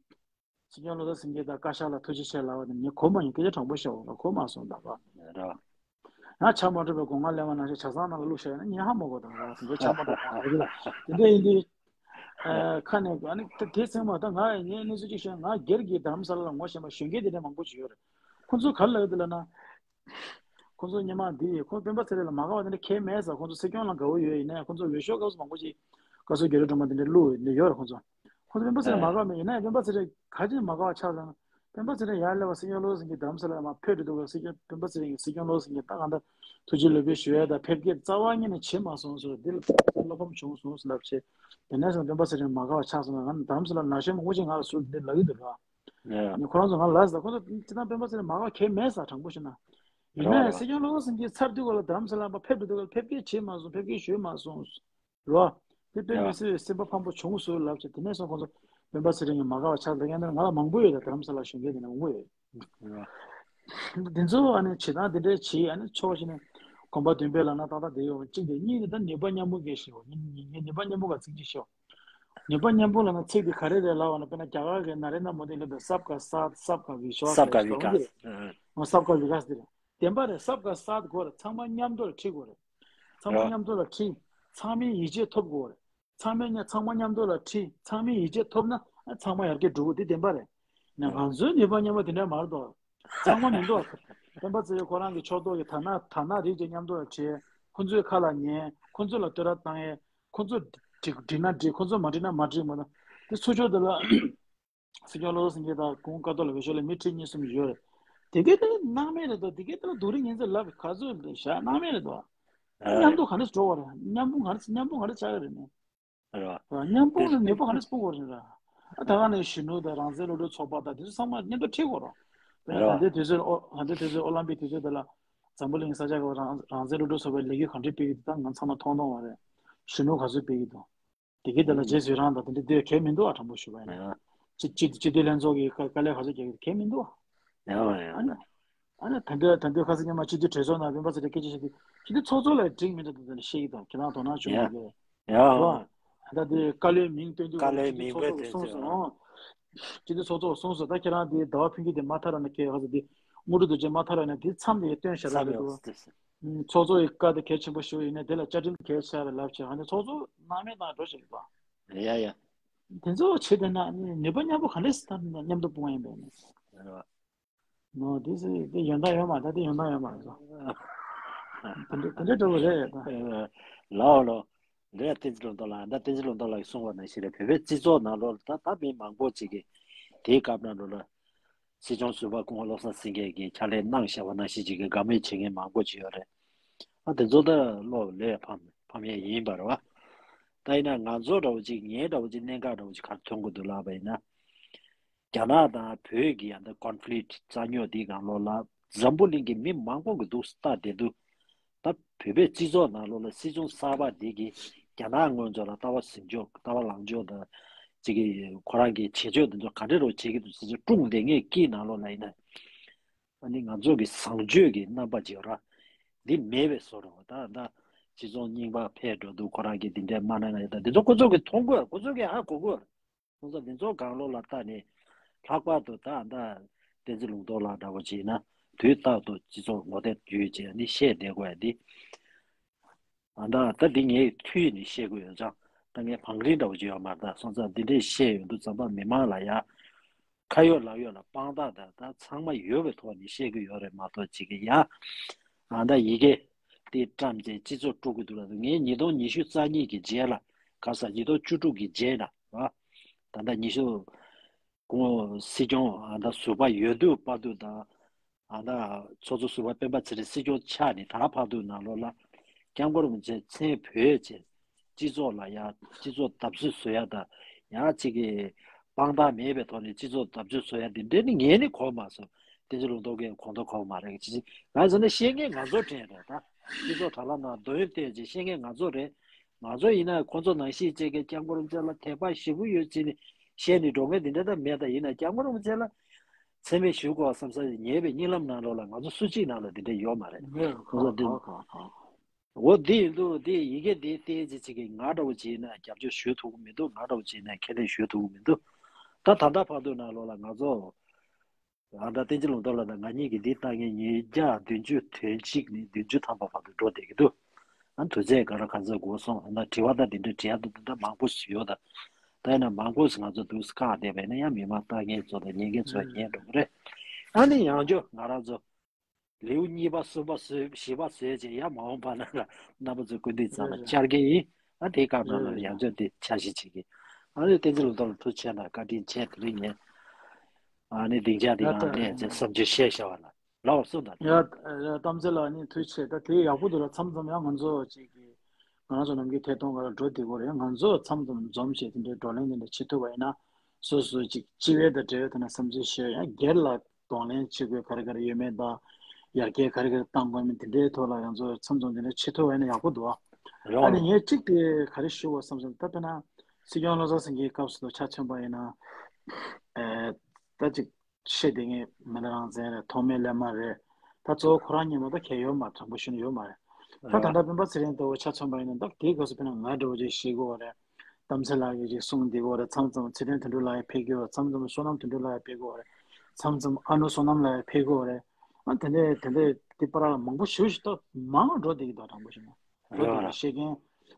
སྲིད་སྐྱོང་བློ་བཟང་སེང་གེ་དང་བཀའ་ཤག་ལ་ཐུགས་རྗེ་ཆེ་ལབ་པ་དེ་ངས་གོ་མ་མྱོང་། སྐད་ཆ་དྲང་པོ་བཤད་འོ་ལ་གོ་མ་སོང་ད་པ། ར། ང་ཆ་མ་འགྲོ་བའི་སྒོ་ང་ལས་མ་ནང་བཞིན་ཆ་ཚང་ནང་ལ་བླུགས་བཞག་ཡིན་ན་ངས་ཧ་མ་གོ་དང་ར་དེ་འདྲ་ཆ་མ་འགྲོ་གང་རེད་ལ་དེ་འདྲ་ཡིན་དུས། ཁ་ནས་ཨ་ནི་དེ་ཚང་མ་ད་ང་ངས་གནས་ཚུལ་གཅིག་ཤོད། ང་སྒེར་གྱི་རྡ་རམ་ས་ལ་ལ་ངོ་ཤེས་པ་གཞོན་སྐྱེས་དེ་འདྲ་མང་པོ་ཅིག་ཡོད་རེད། ཁོང་ཚོ་ག་རེ་ལབ་ཡོད་འདུག་ལབ་ན། ཁོང་ཚོ་སྔོན་མ་འདི་ཁོང་སྤེན་པ་ཚེ་རིང་ལ་མ་དགའ་བ་དེ་འདྲ་གང་ཡང་མེད་ཟེར། ཁོང་ཚོ་སྲིད་སྐྱོང་ལ་དགའ་བོ་ཡོད་ཡིན་ནའི་ཁོང་ཚོ་འོས་ཤོག་སྐབས་སུ་མང་པོ་ཅིག་བཀའ་ཟུར་རྒྱ་རི་སྒྲོལ་མ་དེ་འདྲ་བླུགས་ཡོད་ནི་ཡོད་རེད་ཁོང་ཚོ། ཁོང་ཚོ་སྤེན་པ་ཚེ་རིང་ལ་མ་དགའ་བ་མེད། ཡིན་ནའི་སྤེན་པ་ཚེ་རིང་ག་རེ་བྱས་ནས་མ་དགའ་བ་ཆགས་ཟེར་ན། སྤེན་པ་ཚེ་རིང་ཡར་སླེབས་པ་སྲིད་སྐྱོང་བློ་བཟང་སེང་གེ་རྡ་རམ་ས་ལ་ལ་མར་ཕེབས་འགྲོ་དུས་སྲིད་སྐྱོང་སྤེན་པ་ཚེ་རིང་གིས་སྲིད་སྐྱོང་བློ་བཟང་སེང་གེ་ད་གང་ལྟར་ཐུགས་རྗེ་ལེགས་འབུལ་ཞུ་ཡས་དང་ཕེབས་སྐྱེལ་རྩ་བ་ཉིད་ནས་བྱེད་མ་སོང་ཟེར། འདི་ལ་བློ་ཕམ་བྱུང་སོང་ཟེར་ལབ་བྱས། དེ་ནས་བཟུང་སྤེན་པ་ཚེ་རིང་མ་དགའ་བ་ཆགས་སོང་ན་ང་རྡ་རམ་ས་ལ་ན་གཞོན་མང་པོ་ཅིག་ང་ལ་ཟུར་འདི་ལབ་ཀྱི་འདུག་ར། ཡ། ཁོ་རང་ཚོ་ང་ལ་ཟེར། ཁོ་ཚོ་སྤྱིར་བཏང་སྤེན་པ་ཚེ་རིང་མ་དགའ་བ་གང་ཡང་མེད་ཟེར། དྲང་པོ་བཤད་ན། ཡིན་ནའི་སྲིད་སྐྱོང་བློ་བཟང་སེང་གེ་ཚར་དུས་ག་ལ་རྡ་རམ་ས་ལ་ཕེབས་འགྲོ་དུས་ག་ལ་ཕེབས་སྐྱེལ་བྱེད་མ་སོང་། ཕེབས་སྐྱེལ་ཞུས་མ་སོང་། རོ། དེ་དཔེ་མི་སྲིད་སེམས་པ་ཕམ་པོ་བྱུང་སོང་ལབ་བྱས། དེ་ནས་བཟུང་ཁོང་ཚོ་སྤེན་པ་ཚེ་རིང་གིས་མ་དགའ་བ་ཆགས་ལ་ཡང་ན་ང་ལ་མང་པོ་ཡོད། ད་རྡ་རམ་ས་ལ་གཞོན་སྐྱེས་དེ་འདྲ་མང་པོ་ཡོད། འདི་ཚོ་ཨ་ནི་བྱེད་སྟངས་འདི་འདྲའི་བྱེད་ཨ་ནི་ཆོག་བྱས་ནས་གོམ་པ་བདུན་པའི་ལ་ན་ཏག་ཏག་བསྡད་ཡོད་པ་གཅིག་དེ། གཉིས་ནི་ད་ནུས་པ་མཉམ་སྤུངས་སྐད་ཤེས་བ་ངས་ནུས་པ་མཉམ་སྤུངས་ག་ཚིག་གཅིག་ཤོད། ནུས་པ་མཉམ་སྤུངས་ལབ་ན་ཚིག་འདི་ག་རེ་རེད་ལབ་པ་ན། དཔེར་ན་རྒྱ་གར་གྱི་ནཱ་རེན་དྲ་མོ་དིས་ལབ་པའི་སབ་ཀ་སཱཐ་སབ་ཀ་བི་ཤ་ཝཱས་ཟེར་ཞིག་འདུག་རེད། ཨོ་སབ་ཀ་བི་ཀཱས་འདི་རེད། བདེན་པ་རེད། སབ་ཀ་སཱཐ་དགོས་རེད། ཚང་མ་མཉམ་དུ་ལ་ཁྲིད་དགོས་རེད། ཚང་མ་མཉམ་དུ་ལ་ཁྲིད། ཚང་མའི་ཡིད་ཆེས་ཐོབ་དགོས་རེད། ཚང་མས་ཚང་མ་མཉམ་དུ་ལ་ཁྲིད། ཚང་མའི་ཡིད་ཆེས་ཐོབ་ན་ཚང་མ་ཡར་རྒྱས་འགྲོ་གི་འདུག་དེ་བདེན་པ་རེད། ན་ང་ཚོའི་ནུས་པ་མཉམ་པོ་དེ་འདྲ་མ་རེད་དོ། ཚང་མ་མི་འདུག་སྤེན་པ་ཚེ་རིང་ཁོ་རང་གི་ཕྱོགས་གཏོགས་ཀྱི་དར་ནག་དར་ནག་རིགས་ཀྱི་མཉམ་དུ་ལ་ཁྲིད། ཁོ་ཚོའི་ཁ་ལ་ཉན། ཁོ་ཚོ་ལ་བསྟོད་ར་བཏང་ཡས། ཁོ་ཚོ་འགྲིག་འགྲིག་ན་འགྲིག་ཁོ་ཚོ་མ་འགྲིག་ན་མ་འགྲིག་མ་གཏོགས། དེ་ཚུར་ཕྱོགས་དེ་ལ་སྲིད་སྐྱོང་བློ་བཟང་སེང་གེ་དང་གུང་དཀའ་ཐོག་ལ་འོས་ཤོག་ལ་མི་ཁྲི་གཉིས་གསུམ་ཡོད་རེད། དེ་གའི་ཐད་ལ་སྣང་མེད་རེད་དོ། དེ་གའི་ཐད་ལ་སྡུག་རུས་ངན་ཚད་ལབ་ག་ཚོད་བཞག་སྣང་མེད་རེད་དོ། མཉམ་དུ་ག་འདྲས་འགྲོ་བ་རེད། མཉམ་སྤུངས་ག་འདྲས་མཉམ་སྤུངས་ག་འདྲས་བྱ་གི་རེད་ནས། རེད་བ། མཉམ་སྤུངས་ལ་ནུས་པ་ག་འདྲས་སྤུངས་དགོས་རེད་ར། ཨ་ད་ག་ནས་གཞོན་ནུ་དང་རང་བཙན་སློབ་ཕྲུག་ཚོགས་པ་དང་དེ་ཚོ་ཚང་མ་མཉམ་དུ་ཁྲིད་དགོས་རོགས། དཔེར་ན་ད་ལྟའི་དུས་ཚོད་ཨོ་ད་ལྟའི་དུས་ཚོད་ཨོ་ལམ་པིག་དུས་ཚོད་དེ་ལ་འཛམ་བུ་གླིང་ས་ཆ་གི་རང་རང་བཙན་སློབ་ཕྲུག་ཚོགས་པའི་ལས་འགུལ་ག་འདྲས་སྤེལ་གྱི་འདུག་ད་ང་ཚང་མ་མཐོང་མཐོང་བ་རེད། གཞོན་ནུ་ག་ཚོད་སྤེལ་གྱི་འདུག་དེ་གའི་དེ་ལ་རྗེས་སུ་རང་དང་དེ་འདྲ་དེ་གལ་མི་འདུག་ཨ། དྲང་པོ་ཞུ་བ་ཡིན་ན། སྤྱི་སྤྱི་སྤྱི་འཐུས་ལྷན་ཚོགས་ཀྱི་དཀའ་དཀའ་ལས་ག་ཚོད་རྒྱག་གི་གལ་མི་འདུག་ཨ། ཡང་ཡང་ཨ་ནི་ཨ་ནི་ད་འདོད་ད་འདོད་ཁ་སང་ཉི་མ་སྤྱི་འཐུས་གྲོས་ཚོགས་ནང་སྤེན་པ་ཚེ་རིང་སྐད་ཆ་བཤད་དུས་སྤྱི་འཐུས་ཚོགས་གཙོ་ལ་འགྲིག་མི་འདུག་ད་བཤད་ཀྱི་འདུག་ཁྱེད་རང་དོ་སྣང་བྱུང་ཡ་མ་རེད། ཡ་རེད་བ། ད་དེ་བཀའ་བློན་མིང་བཏོན་དུས་བཀའ་བློན་མིང་བཏོན་ཚོགས་གཙོ་གསུངས་སོང་། སྤྱི་འཐུས་ཚོགས་གཙོ་གསུངས་སོང་། ད་ཁྱེད་རང་དེ་ཟླ་བ་ཕུན་སྐྱིད་དེ་མ་ཐར་ན་ཁྱེད་ཧ་ཚ་དེ་དངོས་གྲུབ་རྡོ་རྗེ་མ་ཐར་བ་ན་དེ་མཚམས་དེ་སྟོན་བཞག་ར་རེད་འདུག་ཚོགས་གཙོ་ཡི་བཀའ་དེ་གལ་ཆེན་པོ་ཞིག་ཡིན་ནའི་དེ་ལ་བཅའ་ཁྲིམས་གལ་ཆེ་རེད་ལབ་བྱས་ཨ་ནི་ཚོགས་གཙོ་སྣང་མེད་བཏང་འགྲོ་བཞིན་འདུག་ཡ་ཡ། དེ་ཚོ་བྱེད་བསྡད་ན་ནི་ནུས་པ་མཉམ་པོ་ག་འདྲས་སེ་མཉམ་དུ་སྤུངས་ཡིན་པས་ནི། ནོ་དེ་སེ་དེ་ཡོན་བདག་ཡོད་མ་རེད། དེ་ཡོན་བདག་ཡོད་མ་རེད་ཟོ། དེ་འདྲ་དེ་འདྲ་འགྲོ་གི་རེད་ད། ལའོ་ལོ། འདི་ཡ་བསྟན་འཛིན་ལུང་རྟོགས་ལགས་ད་བསྟན་འཛིན་ལུང་རྟོགས་ལགས་ཀྱིས་གསུངས་པ་ནང་བཞིན་རེད། བོད་པའི་སྤྱི་ཚོགས་ནང་ལོགས་ལ་ད་ད་མི་མང་པོ་ཅིག་གིས་དེའི་སྐབས་ནང་ལོགས་ལ། སྲིད་སྐྱོང་ཟུར་པ་སྐུ་ངོ་བློ་བཟང་སེང་གེ་གིས་ཕྱག་ལས་གནང་བཞག་པ་ནང་བཞིན་ཅིག་གི་དགའ་མོས་བྱེད་མཁན་མང་པོ་ཅིག་ཡོད་རེད། ཨ་དེ་ཚོ་ད་བློ་ལས་ཕམ་ཕམ་ཡས་ཡིན་པ་རེད་བ། ད་ཡིན་ན་ང་ཚོ་འདྲ་བོ་ཅིག་ངའི་འདྲ་བོ་ཅིག་གནད་འགག་འདྲ་བོ་ཅིག་ག་རེ་མཐོང་གི་འདུག་ལབ་པ་ཡིན་ན། རྒྱ་ནག་དང་བོད་ཀྱི་ཡང་ད་ཀོན་ཕི་ལིག་རྩ་རྙོག་འདིའི་སྒང་ལོགས་ལ་འཛམ་བུ་གླིང་གི་མི་མང་པོ་གི་འདུག་ལྟ་བསྡད་འདུག་ད་བོད་པའི་སྤྱི་ཚོགས་ནང་ལོགས་ལ་སྲིད་སྐྱོང་གསར་པ་འདི་གིས་རྒྱ་ནག་ངོས་ཕྱོགས་ལ་ལྟ་བ་ཟིན་ཕྱོགས་ལྟ་བ་ལངས་ཕྱོགས་དང་ཅིག་གི་ཁོ་རང་གི་བྱེད་ཕྱོགས་འདི་ཚོ་ག་འདྲ་རོགས་བྱེད་ཀྱི་འདུག་ཟེར་ཅིག་སྒྲུང་འདི་ངས་ཀྱི་ནང་ལོགས་ལ་ཡིན་ན། ཨ་ནི་ང་ཚོ་གི་བཟང་སྤྱོད་ཀྱི་རྣམ་པ་ཅིག་ཡོད་ར། འདི་མེད་པའི་བཟོ་འདྲ་བོ་ད་ད་སྤྱི་ཚོགས་རྙིང་པ་འཕེལ་འགྲོ་འདུག་ཁོ་རང་གིས་འདི་འདྲའི་མ་གནང་ན་ཡོད་ད་འདི་ཚོ་ཁོ་ཚོ་གིས་མཐོང་དགོས་ཁོ་ཚོ་གིས་ཧ་གོ་དགོས། ཁོང་ཚོ་འདི་ཚོ་སྒང་ལོགས་ལ་ལྟ་ནས་ལྷག་པར་དུ་ད་ད་བསྟན་འཛིན་ལུང་རྟོགས་ལགས་འདྲ་བོ་ཅིག་ཡིན་ན་དུས་རྟག་ཏུ་སྤྱི་ཚོགས་ངོ་དེབ་བརྒྱུད་བྱས་ནི་བཤད་བསྡད་དགོས་ཡ་འདི། ཨ་ད་ད་འདི་ངས་འཐུས་ནས་བཤད་དགོས་ཡོད་ཙང་ད་ངས་བང་རིམ་འདྲ་བོ་ཅིག་ཡོད་མ་རེད་ད་སོང་ཙང་འདི་འདྲས་བཤད་ཡོང་དུས་ཙམ་པ་མི་མང་ལ་ཡ། ཁ་ཡོད་ལག་ཡོད་ལ་དཔང་རྟགས་དང་ད་ཚང་མ་ཡོད་པའི་ཐོག་ནས་བཤད་ཀྱི་ཡོད་རེད་མ་གཏོགས་ཅིག་གི་ཡ། ཨ་ད་ཡི་གེ་དེ་བཀྲམ་བྱས་སྤྱི་ཚོགས་དཀྲུག་གི་འདུག་ལ་ངས་ཉིས་སྟོང་ཉི་ཤུ་རྩ་གཉིས་ཀྱི་རྗེས་ལ་ག་ས་ཉིས་སྟོང་བཅུ་དྲུག་གི་རྗེས་ལ་ཨ་ད་ད་ཉི་ཤུ་གོང་སྲིད་སྐྱོང་ཨ་ད་ཟུར་པ་ཡོད་དུས་བར་དུ་དང་ཨ་ད་ཚོགས་གཙོ་ཟུར་པ་སྤེན་པ་ཚེ་རིང་སྲིད་སྐྱོང་ཆགས་ནས་ད་བར་དུ་ནང་ལོགས་ལ་སྐྱབས་མགོན་རིན་པོ་ཆེ་མཚན་བོས་བྱས། སྤྱི་ཚོགས་ལ་ཡང་སྤྱི་ཚོགས་བརྡབ་གསིག་བཟོ་ཡ་དང་ཡང་གཅིག་གི་དཔང་རྟགས་མེད་པའི་ཐོག་ནས་སྤྱི་ཚོགས་བརྡབ་གསིག་བཟོ་ཡ་འདི་འདྲ་ནི་ངས་ནི་གོ་མ་སོང་། བསྟན་འཛིན་ལུང་རྟོགས་ཀྱིས་གོ་མདོག་གོ་མ་རེད་ཅི་ཅི་ང་ཚོ་ནི་བཤད་མཁན་ང་ཚོ་དྲན་རེད་ད། སྤྱི་ཚོགས་དྲ་ལམ་ནང་འདོན་བལྟས་ཅི་བཤད་མཁན་ང་ཚོ་རེད། ང་ཚོ་ཡིན་ན་ཁོ་ཚོ་ནང་བཞིན་བྱེད་མཁན་སྐྱབས་མགོན་རིན་པོ་ཆེ་ལ་དད་པ་ཞེ་པོ་ཡོད་ཅི་ནི་བཤད་ནི་འགྲོ་མཁན་འདི་འདྲ་ད་མེད་ད་ཡིན་ན་སྐྱབས་མགོན་རིན་པོ་ཆེ་ལ་མཚན་སྨད་ཞུ་དགོས་བསམ་ས་ཉེས་པའི་གཉིད་ལམ་ནང་ལོགས་ལ་ང་ཚོ་སུ་གཅིག་ནང་ལ་འདི་འདྲ་ཡོད་མ་རེད། ཁོ་ཚོ་འདི། འོ་འདི་ཡིན་འདུག་འདི་ཡི་གེ་འདི་བལྟས་ཅི་ཅི་གི་ང་འདྲ་བོ་བྱས་ན་རྒྱབ་སྐྱོར་ཞུ་ཐུབ་ཀྱི་མི་འདུག་ང་འདྲ་བོ་བྱས་ན་ཁས་ལེན་ཞུ་ཐུབ་ཀྱི་མི་འདུག་ད་ད་ལྟ་བར་དུ་ནང་ལོགས་ལ་ང་ཚོ་ཨ་ད་བསྟན་འཛིན་ལུང་རྟོགས་ལགས་དང་ང་གཉིས་ཀྱིས་འདི་ལྟ་མཁན་ཉིས་བརྒྱ་བདུན་ཅུ་དོན་གཅིག་ནས་བདུན་ཅུ་ཐམ་པ་བར་དུ་འགྲོ་བསྡད་ཀྱི་འདུག་ཨ་དུས་ཚོད་ག་རེ་ག་ཚོད་འགོར་སོང་ཨ་ན་དྲི་བ་ད་འདི་འདྲ་དྲི་ཡ་འདུག་འདི་འདྲ་མང་པོ་ཞིག་ཡོད་ད། ད་ཡིན་ན་མང་པོ་ཞིག་ང་ཚོ་འདུག་སེ་བཀག་བསྡད་པ་ཡིན་ན་ཡང་མི་མང་ལྟ་མཁན་ཚོ་དང་ཉན་མཁན་ཚོ་ཉན་འགྲོ་གི་རེད། ཨ་ནི་ཡང་བསྐྱར་ང་རང་ཚོ། ལེའུ་གཉིས་པ་གསུམ་པ་བཟོས་བཞི་པ་བཟོས་བྱས་ཡར་མ་འོངས་པ་ན་ལ་རྣམ་པ་ཚོའི་སྐུ་མདུན་ཚང་ལ་བཅར་གྱི་ཡིན། ཨ་དེའི་སྐབས་ནང་ལ་ཡང་བསྐྱར་དེ་འཆར་གཞི་བྱེད་ཀྱི། ཨ་ནི་བསྟན་འཛིན་ལུང་རྟོགས་ལ་ཐུགས་རྗེ་ཆེ་གནང་བཀའ་དྲིན་ཆེ་དེ་རིང་ངས་ཨ་ནི་སྡིངས་ཆ་འདི་ནང་ལ་བསམ་ཚུལ་བཤད་བཞག་པ་ལ་ལའོ་གསུངས་དང་། ཡ་གཏམ་ཚེ་ལགས་ནི་ཐུགས་རྗེ་ཆེ། ད་དེ་ཡག་པོ་འདུག་ལ་མཚམས་མཚམས་ཡང་ང་ཚོ་ཅིག་གི་ང་རང་ཚོ་ནམ་རྒྱུན་ཐད་གཏོང་ག་ལ་འགྲོ་བསྡད་ཀྱི་རེད། ང་ཚོ་མཚམས་མཚམས་འཛོམས་བྱས་དེ་འདྲའི་བགྲོ་གླེང་དེ་འདྲ་བྱེད་ཐུབ་པ་ཡིན་ན་སོ་སོ་ཅིག་སྤྱི་བའི་དང་འབྲེལ་བའི་ཐོག་ནས་བསམ་ཚུལ་བཤད་ཡང་སྒེར་ལ་གདོང་ལེན་བྱེད་དགོས་ག་རེ་ག་རེ་ཡོད་མེད་དང་ཡར་རྒྱས་ག་རེ་ག་རེ་གཏང་དགོས་མིན་དེ་འདྲའི་ཐོག་ལ་ང་ཚོ་མཚམས་མཚམས་དེ་འདྲ་བྱེད་ཐུབ་པ་ཡིན་ན་ཡག་པོ་འདུག་ཨ་ནི་ངས་གཅིག་དེ་ག་རེ་ཞུ་དགོས་བསམ་སོང་ད་དཔེར་ན་སྲིད་སྐྱོང་བློ་བཟང་སེང་གེའི་སྐབས་སུ་ཆ་མཚོན་པ་ཡིན་ན་ཨེ་ད་ཅིག་བཤད་བསྡད་མཁན་མི་སྣ་རང་བཙན་རེད། ཐོགས་མེད་གླེན་མ་རེད། ད་གཙོ་བོ་ཁོ་རང་ཉིད་མ་གཏོགས་གལ་ཡོད་མ་དྲང་པོ་ཞུ་ན་ཡོད་མ་རེད། ད་ད་ལྟ་སྤེན་པ་ཚེ་རིང་ལྟ་བུ་ཆ་མཚོན་པ་ཡིན་ན་ད་དེའི་སྐབས་སུ་དཔེར་ན་ང་འདྲ་བོ་ཅིག་བཤད་དགོས་རེད། གཏམ་ཚེ་ལགས་ཀྱིས་ཅིག་གསུང་བསྡད་དགོས་རེད། མཚམས་མཚམས་ཚེ་བརྟན་དོན་གྲུབ་ལགས་ཡང་ཕེབས་ཀྱི་ཡོད། མཚམས་མཚམས་བསོད་ནམས་དོན་གྲུབ་ལགས་ཡང་ཕེབས་ཀྱི་ཡོད་རེད། མཚམས་མཚམས་ཨ་ནུ་བསོད་ནམས་ལགས་ཡང་ཕེབས་ཀྱི་ཡོད་རེད། ཨ་དེ་འདྲས་དེ་འདྲས་དེ་པར་ལ་མང་པོ་ཞེ་པོ་ཞིག་ཏོག་མང་འགྲོ་བསྡད་ཀྱི་འདུག་དྲང་པོ་ཞུ་ན། འགྲོ་བསྡད་ཀྱི་བཤད་མཁན་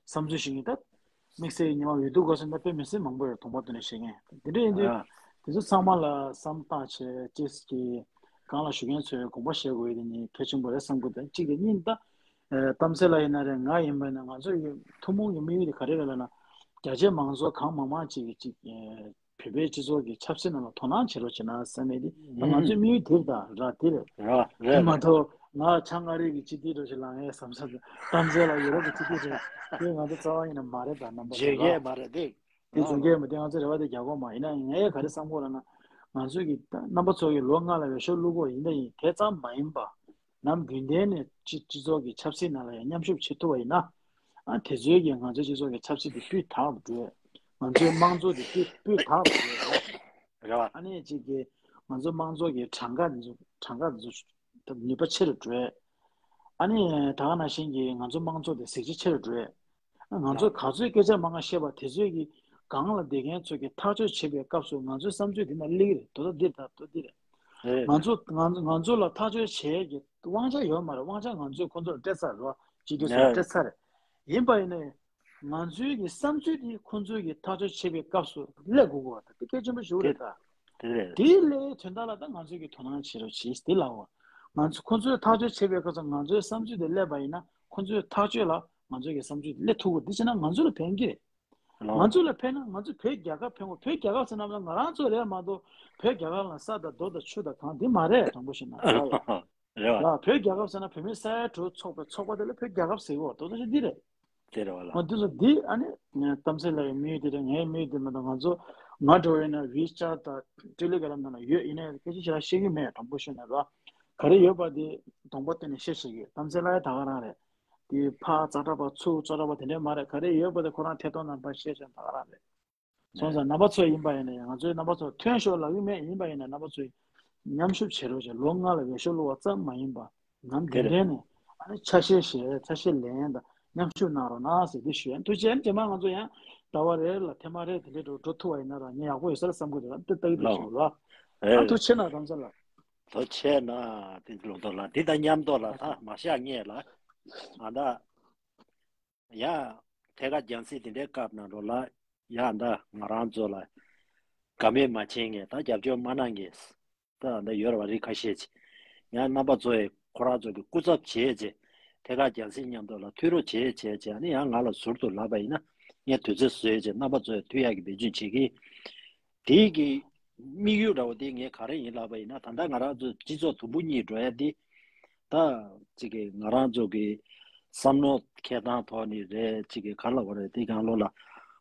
བསམ་ཚུལ་ཞིག་ཡིན་ད། དམིགས་བསལ་ཉི་མ་འོས་བསྡུ་སྐབས་སུ་ད་དཔེ་མི་སྲིད་མང་པོ་ཡོད་དོན་པ་དོན་ནས་བཤད་མཁན་དེ་འདྲ་ཡིན་དུས་དེ་ཚོ་ཚང་མ་ལ་བསམ་བཏང་བྱས་ཅེས་ཀྱི་གང་ལ་ཞུ་མཁན་ཚོས་དགོངས་པ་བཞེས་དགོས་ཡོད་དེ་ནི་གལ་ཆེན་པོ་རེད་བསམ་གི་འདུག་གཅིག་དེ་གཉིས་ད་གཏམ་གསལ་ལ་ཡིན་ན་རེད། ང་ཡིན་པ་ཡིན་ན་ང་ཚོ་ཡི་ཐུན་མོང་གི་དམིགས་ཡུལ་དེ་ག་རེ་རེད་ལབ་ན་རྒྱ་ཆེ་མང་ཚོགས་གང་མང་མང་ཅིག་གིས་ཅིག་བོད་པའི་སྤྱི་ཚོགས་ཀྱི་ཆབ་སྲིད་ནང་ལ་དོ་སྣང་བྱེད་རོགས་བྱེད་ན་བསམ་མེད་དེ་ད་ང་ཚོའི་དམིགས་ཡུལ་དེ་རེད་ད་ར་དེ་རེད། རེད་དེ་རེད་མ་གཏོགས་ང་ཆང་ང་རིག་གི་སྤྱི་འཐུས་རོགས་ཞེས་ལངས་ཡས་བསམ་ས་གཏམ་གསལ་ལ་ཡུ་རོབ་ཀྱི་སྤྱི་འཐུས་རེད་དེ་ང་ཚོ་རྩ་བ་ཡིན་ན་མ་རེད་ད་རྣམ་པ་ཚོ་ལ་མ་རེད་དེ། དེ་ཚོ་ངས་མ་བསྟན་ང་ཚོ་རེ་བ་དེ་རྒྱག་གོ་མ་ཡིན་ན་ངས་ག་རེ་བསམ་གོ་ལབ་ན་ང་ཚོ་གི་རྣམ་པ་ཚོ་གི་ལོ་ལྔ་ལ་འོས་ཤོག་བླུག་གོ་ཡིན་ད་ཡིན་དེ་ཙམ་མ་ཡིན་པ་ནམ་རྒྱུན་ལྡན་ནས་སྤྱི་སྤྱི་ཚོགས་ཀྱི་ཆབ་སྲིད་ནང་ལ་ཡང་མཉམ་ཞུགས་བྱེད་ཐུབ་པ་ཡིན་ན་ཨ་དེ་ཚོའི་གི་ང་ཚོའི་སྤྱི་ཚོགས་ཀྱི་ཆབ་སྲིད་དེ་སྤུས་དག་ཏུ་འགྲོ། ང་ཚོའི་དམངས་གཙོ་དེ་སྤུས་སྤུས་དག་ཏུ་འགྲོ། རེད་བ། ཨ་ནི་གཅིག་གི་ང་ཚོ་དམངས་གཙོ་གི་གྲངས་ཀ་དེ་ཚོ་གྲངས་ཀ་དེ་ཚོ་ནུས་པ་ཆེ་རུ་འགྲོ། ཨ་ནི་ད་ག་ནང་བཞིན་གྱི་ང་ཚོ་དམངས་གཙོ་དེ་གཟི་བརྗིད་ཆེ་རུ་འགྲོ། ང་ཚོས་ག་ཚོད་སྐད་ཆ་མང་ང་བཤད་པ་དེ་ཚོས་ཀྱི་སྒང་ལ་བསྡད་མཁན་ཚོས་ཀྱི་ཐག་གཅོད་བྱེད་པའི་སྐབས་སུ་ང་ཚོའི་བསམ་ཚུལ་འདི་ན་སླེབས་རེད་དོ་ད་འདིར་ད་དོ་འདིར། ང་ཚོ་ང་ང་ཚོ་ལ་ཐག་གཅོད་བྱེད་ཀྱི་དབང་ཆ་ཡོད་མ་རེད། དབང་ཆ་ང་ཚོས་ཁོ་ཚོར་སྤྲད་ཚར་རེད་བ། སྤྱི་འཐུས་ཚོར་སྤྲད་ཚར་རེད། ཡིན་པ་ཡིན་ནའི་ང་ཚོའི་གི་བསམ་ཚུལ་འདི་ཁོ་ཚོའི་གི་ཐག་གཅོད་བྱེད་པའི་སྐབས་སུ་སླེབས་དགོས་གོ་བ་ད་དེ་གལ་ཆེན་པོ་ཞིག་རེད་ད། དེ་རེད། དེའི་ལས་དོན་དག་ལ་ད་ང་ཚོས་ཀྱི་དོ་སྣང་བྱེད་རོགས་བྱེད་དེ་ལའོ། ང་ཚོ་ཁོ་ཚོས་ཐག་གཅོད་བྱེད་པའི་སྐབས་སུ་ང་ཚོའི་བསམ་ཚུལ་དེ་སླེབས་པ་ཡིན་ན་ཁོ་ཚོའི་ཐག་གཅོད་ལ་ང་ཚོས་ཀྱི་བསམ་ཚུལ་དེ་སླེབས་ཐུབ་དགོས། དེ་བྱས་ན་ང་ཚོ་ལ་ཕན་གྱི་རེད། ང་ཚོ་ལ་ཕན་ན་ང་ཚོ་བོད་རྒྱལ་ཁབ་ཕན་དགོས། བོད་རྒྱལ་ཁབ་ཟེར་ན་ང་རང་ཚོ་རེད་མ་གཏོགས་བོད་རྒྱལ་ཁབ་ལ་ས་དང་རྡོ་དང་ཆུ་དང་གངས་འདི་མ་རེད་དྲང་པོ་བཤད་ན་རེད་བ། རེད་བ། བོད་རྒྱལ་ཁབ་ཟེར་ན་བོད་མི་ས་ཡ་དྲུག་ཚོགས་པའི་ཚོགས་པ་དེ་ལ་བོད་རྒྱལ་ཁབ་ཟེར་གོ་དོ་དོ་ཞིག་འདི་རེད། དེ་རེད་བ་ལ། འོ་འདི་ཚོ་འདི་ཨ་ནི་གཏམ་ཚེ་ལགས་ཀྱི་དམིགས་ཡུལ་དེ་རེད། ངའི་དམིགས་ཡུལ་དེ་མ་གཏོགས། ང་ཚོ་ང་འདྲ་བོ་ཡིན་ན་ཝི་ཆེ་ཊི་དང་ཊེ་ལི་གྷི་རམ་ནང་ལ་ཡོད། ཡིན་ནའི་སྐད་ཆ་ཞེ་དྲག་བཤད་ཀྱི་མེད། དྲང་པོ་ཤོད་ན་ར། ག་རེ་ཡོད་པ་དེ་གདོང་པ་བསྟན་ནས་བཤད་བཤད་ཀྱི། གཏམ་ཚེ་ལགས་ཡ་ད་ག་རང་རེད། དེ་ཕར་ཙག་དྲག་པ་ཚུར་ཙག་དྲག་པ་དེ་འདྲས་མ་རེད། ག་རེ་ཡོད་པ་དེ་ཁོ་རང་ཐད་གཏོང་ནང་ཕར་བཤད་བཤད་ད་ག་རང་རེད། སོང་ཙང་རྣམ་པ་ཚོ་ཡིན་པ་ཡིན་ན་ཡང་། ང་ཚོའི་རྣམ་པ་ཚོ་ཐོན་ཤོག་ལབ་ཀྱི་མེད། ཡིན་པ་ཡིན་ན་རྣམ་པ་ཚོས་མཉམ་ཞུགས་བྱེད་རོགས་བྱེད། ལོ་ལྔ་ལ་འོས་ཤོག་བླུགས་པ་ཙམ་མ་ཡིན་པ། ནམ་དེ་རེད། དེ་འདྲའི་ནས་ཨ་ནི་ཆ་ཤས་བཞེས། ཆ་ཤས་ལེན་དང་མཉམ་ཞུགས་གནང་རོགས་གནང་ཟེར་དེ་ཞུ་ཡ། ཐུགས་རྗེ་ཆེ། རྗེས་མ་ང་ཚོ་ཡང་ཟླ་བ་རེ་ལ་ཐེངས་མ་རེ་དེ་འདྲའི་འགྲོ་འགྲོ་ཐུབ་པ་ཡིན་ན་ར་ངས་ཡག་པོ་ཡོད་ས་རེད་བསམ་གྱི་འདུག་ཨ་ནི་ཏག་ཏག་ལགས། ཞུ་རོགས། ཨ་ཨེ། ཐུགས་རྗེ་ཆེ་གནང་། དམ་ཚིག་ལགས། ཐུགས་རྗེ་ཆེ་གནང་། དེ་ལུང་རྟོགས་ལགས། འདི་དང་མཉམ་དུ་ལ་ད་མ་བཞག་ངེས་ལ། ཨ་ད། ཡ། ཐད་ཀར་རྒྱང་སྲིང་དེ་འདྲའི་སྐབས་ནང་ལོགས་ལ། ཡ་ད་ང་རང་ཚོ་ལ་དགའ་མོས་མ་བྱེད་མཁན། ད་རྒྱབ་སྐྱོར་མ་གནང་མཁན། ད་ད་ཡོད་རེད་བ། རིགས་ཁ་ཤས་ཅིག། ཡང་རྣམ་པ་ཚོ་ཡི་ཁོ་རང་ཚོ་གི་སྐུ་ཚབ་བྱས་བྱས། ཐད་ཀར་རྒྱང་སྲིང་མཉམ་དུ་ལ་མཐུད་རོགས་བྱས་བྱས་བྱས། ཨ་ནི་ཡང་ང་ལ་ཟུར་དུ་ལབ་པ་ཡིན་ན། ངས་དུས་ཚོད་བཟོས་བྱས་རྣམ་པ་ཚོ་ཡི་མཐུད་ཡག་གི་འབད་བརྩོན་བྱེད་ཀྱི། དེའི་གི་དམིགས་ཡུལ་འདྲ་བོ་དེ་ངས་ག་རེ་ཡིན་ལབ་པ་ཡིན་ན། ད་ལྟ་ང་རང་ཚོ་སྤྱི་ཚོགས་དུམ་བུ་གཉིས་འགྲོ་ཡ་དེ། ད་ཅིག་གི་ང་རང་ཚོ་གི་བསམ་བློ་འཁྱེར་སྟངས་ཐོག་ནས་རེད། ཅིག་གི་ག་ལབ་དགོས་རེད། དེ་གང་ལོ་ལ་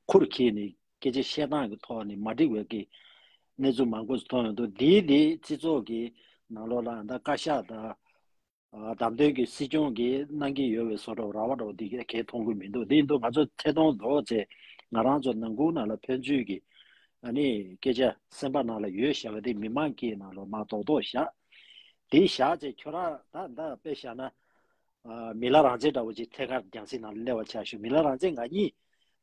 ཁུར་ཁྱེར་ནས་སྐད་ཆ་བཤད་སྟངས་ཀྱི་ཐོག་ནས་མ་འགྲིག་པའི་གི་གནས་ཚུལ་མང་པོ་ཞིག་མཐོང་ཡོང་དུས། འདིའི་འདི་སྤྱི་ཚོགས་ཀྱི་ནང་ལོགས་ལ་ད་བཀའ་ཤག་དང་། ཨ། བདམས་ཐོན་གྱི་སྲིད་སྐྱོང་གིས་གནང་གི་ཡོད་པའི་བཟོ་འདྲ་བོ་ར་བ་འདྲ་བོ་འདི་གས་གས་མཐོང་གི་མི་འདུག། འདི་འདུག། ང་ཚོ་ཐད་གཏོང་རྡོག་ཅེ་ང་རང་ཚོ་ནང་ཁུལ་ནང་ལ་ཕན་ཚུན་གྱི་ཨ་ནི་སྐད་ཆ་སེམས་པ་ནང་ལ་ཡོད་བཞག་པ་དེ་མི་མང་གི་ནང་ལ་མར་རྡོག་རྡོག་བཞག། དེ་བཞག་ཅེ་ཁྱོད་རང་ད་ད་དཔེ་བཞག་ན། ཨ། མི་ལ་རང་བཙན་འདྲ་བོ་ཅིག་ཐད་ཀར་རྒྱང་སྲིང་ནང་ལ་སླེབས་པ་ཆ་བཞག། མི་ལ་རང་བཙན་ང་གཉིས་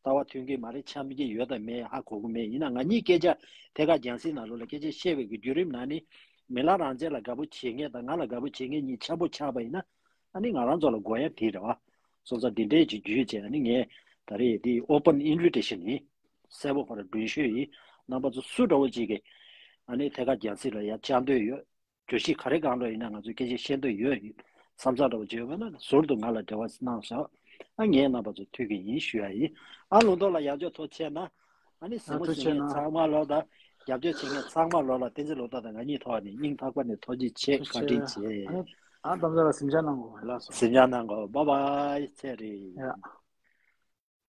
ལྟ་བ་མཐུན་གྱི་མ་རེད། འཆམ་གྱི་ཡོད་དམ་མེད་ཧ་གོ་གི་མེད། ཡིན་ན་ང་གཉིས་སྐད་ཆ་ཐད་ཀར་རྒྱང་སྲིང་ནང་ལོགས་ལ་སྐད་ཆ་བཤད་པའི་གི་བརྒྱུད་རིམ་ནང་ནས། མི་ལ་རང་བཙན་ལ་དགའ་པོ་བྱེད་མཁན་དང་ང་ལ་དགའ་པོ་བྱེད་མཁན་གཉིས་འཆམ་པོ་ཆགས་པ་ཡིན་ན། ཨ་ནི་ང་རང་ཚོ་ལ་དགོས་ཡ་དེ་རེད་བ། སོང་ཙང་འདི་འདྲའི་ཅིག་བརྒྱུད་བྱས། ཨ་ནི་ངས་ད་རེས་འདི་open invitation་ཡིན། གསལ་པོ་ཁོ་རང་མགྲོན་ཤོས་ཡིན། རྣམ་པ་ཚོ་སུ་འདྲ་བོ་ཅིག་གིས་ཨ་ནི་ཐད་ཀར་རྒྱང་སྲིང་ལ་ཡར་བཅར་འདོད་ཡོད། བརྗོད་གཞི་ག་རེ་སྒང་ལ་ཡིན་ན་ང་ཚོས་སྐད་ཆ་བཤད་འདོད་ཡོད། བསམ་ཚུལ་འདྲ་བོ་བརྗོད་པ་ན་ཟུར་དུ་ང་ལ་འབྲེལ་བ་གནང་ཤོག། ཨ། ངས་རྣམ་པ་ཚོ་ཐུག་གི་ཡིན་ཞུ་ཡ་ཡིན། ཨ། ལུང་རྟོགས་ལགས་ཡང་བསྐྱར་ཐུགས་རྗེ་ཆེ་གནང་། ཨ་ནི་གཟིགས་མོ་གཟིགས་མཁན་ཚང་མ་ལོ་དང་། རྒྱབ་སྐྱོར་བྱེད་མཁན་ཚང་མ་ལོ་ལ་བསྟན་འཛིན་ལུང་རྟོགས་དང་ང་གཉིས་ཐོག་ནས་སྙིང་ཐག་པ་ནས་ཐུགས་རྗེ་ཆེ། ཐུགས་རྗེ་ཆེ། བཀའ་དྲིན་ཆེ། ཨ་ནི་ཨ་དམ་ཚ་ལ་གཟིམ་འཇག་གནང་དགོས་ལགས་སོ། གཟིམ་འཇག་གནང་དགོས། བཱའི་བཱའི། ཚེ་རིང་། ཡ།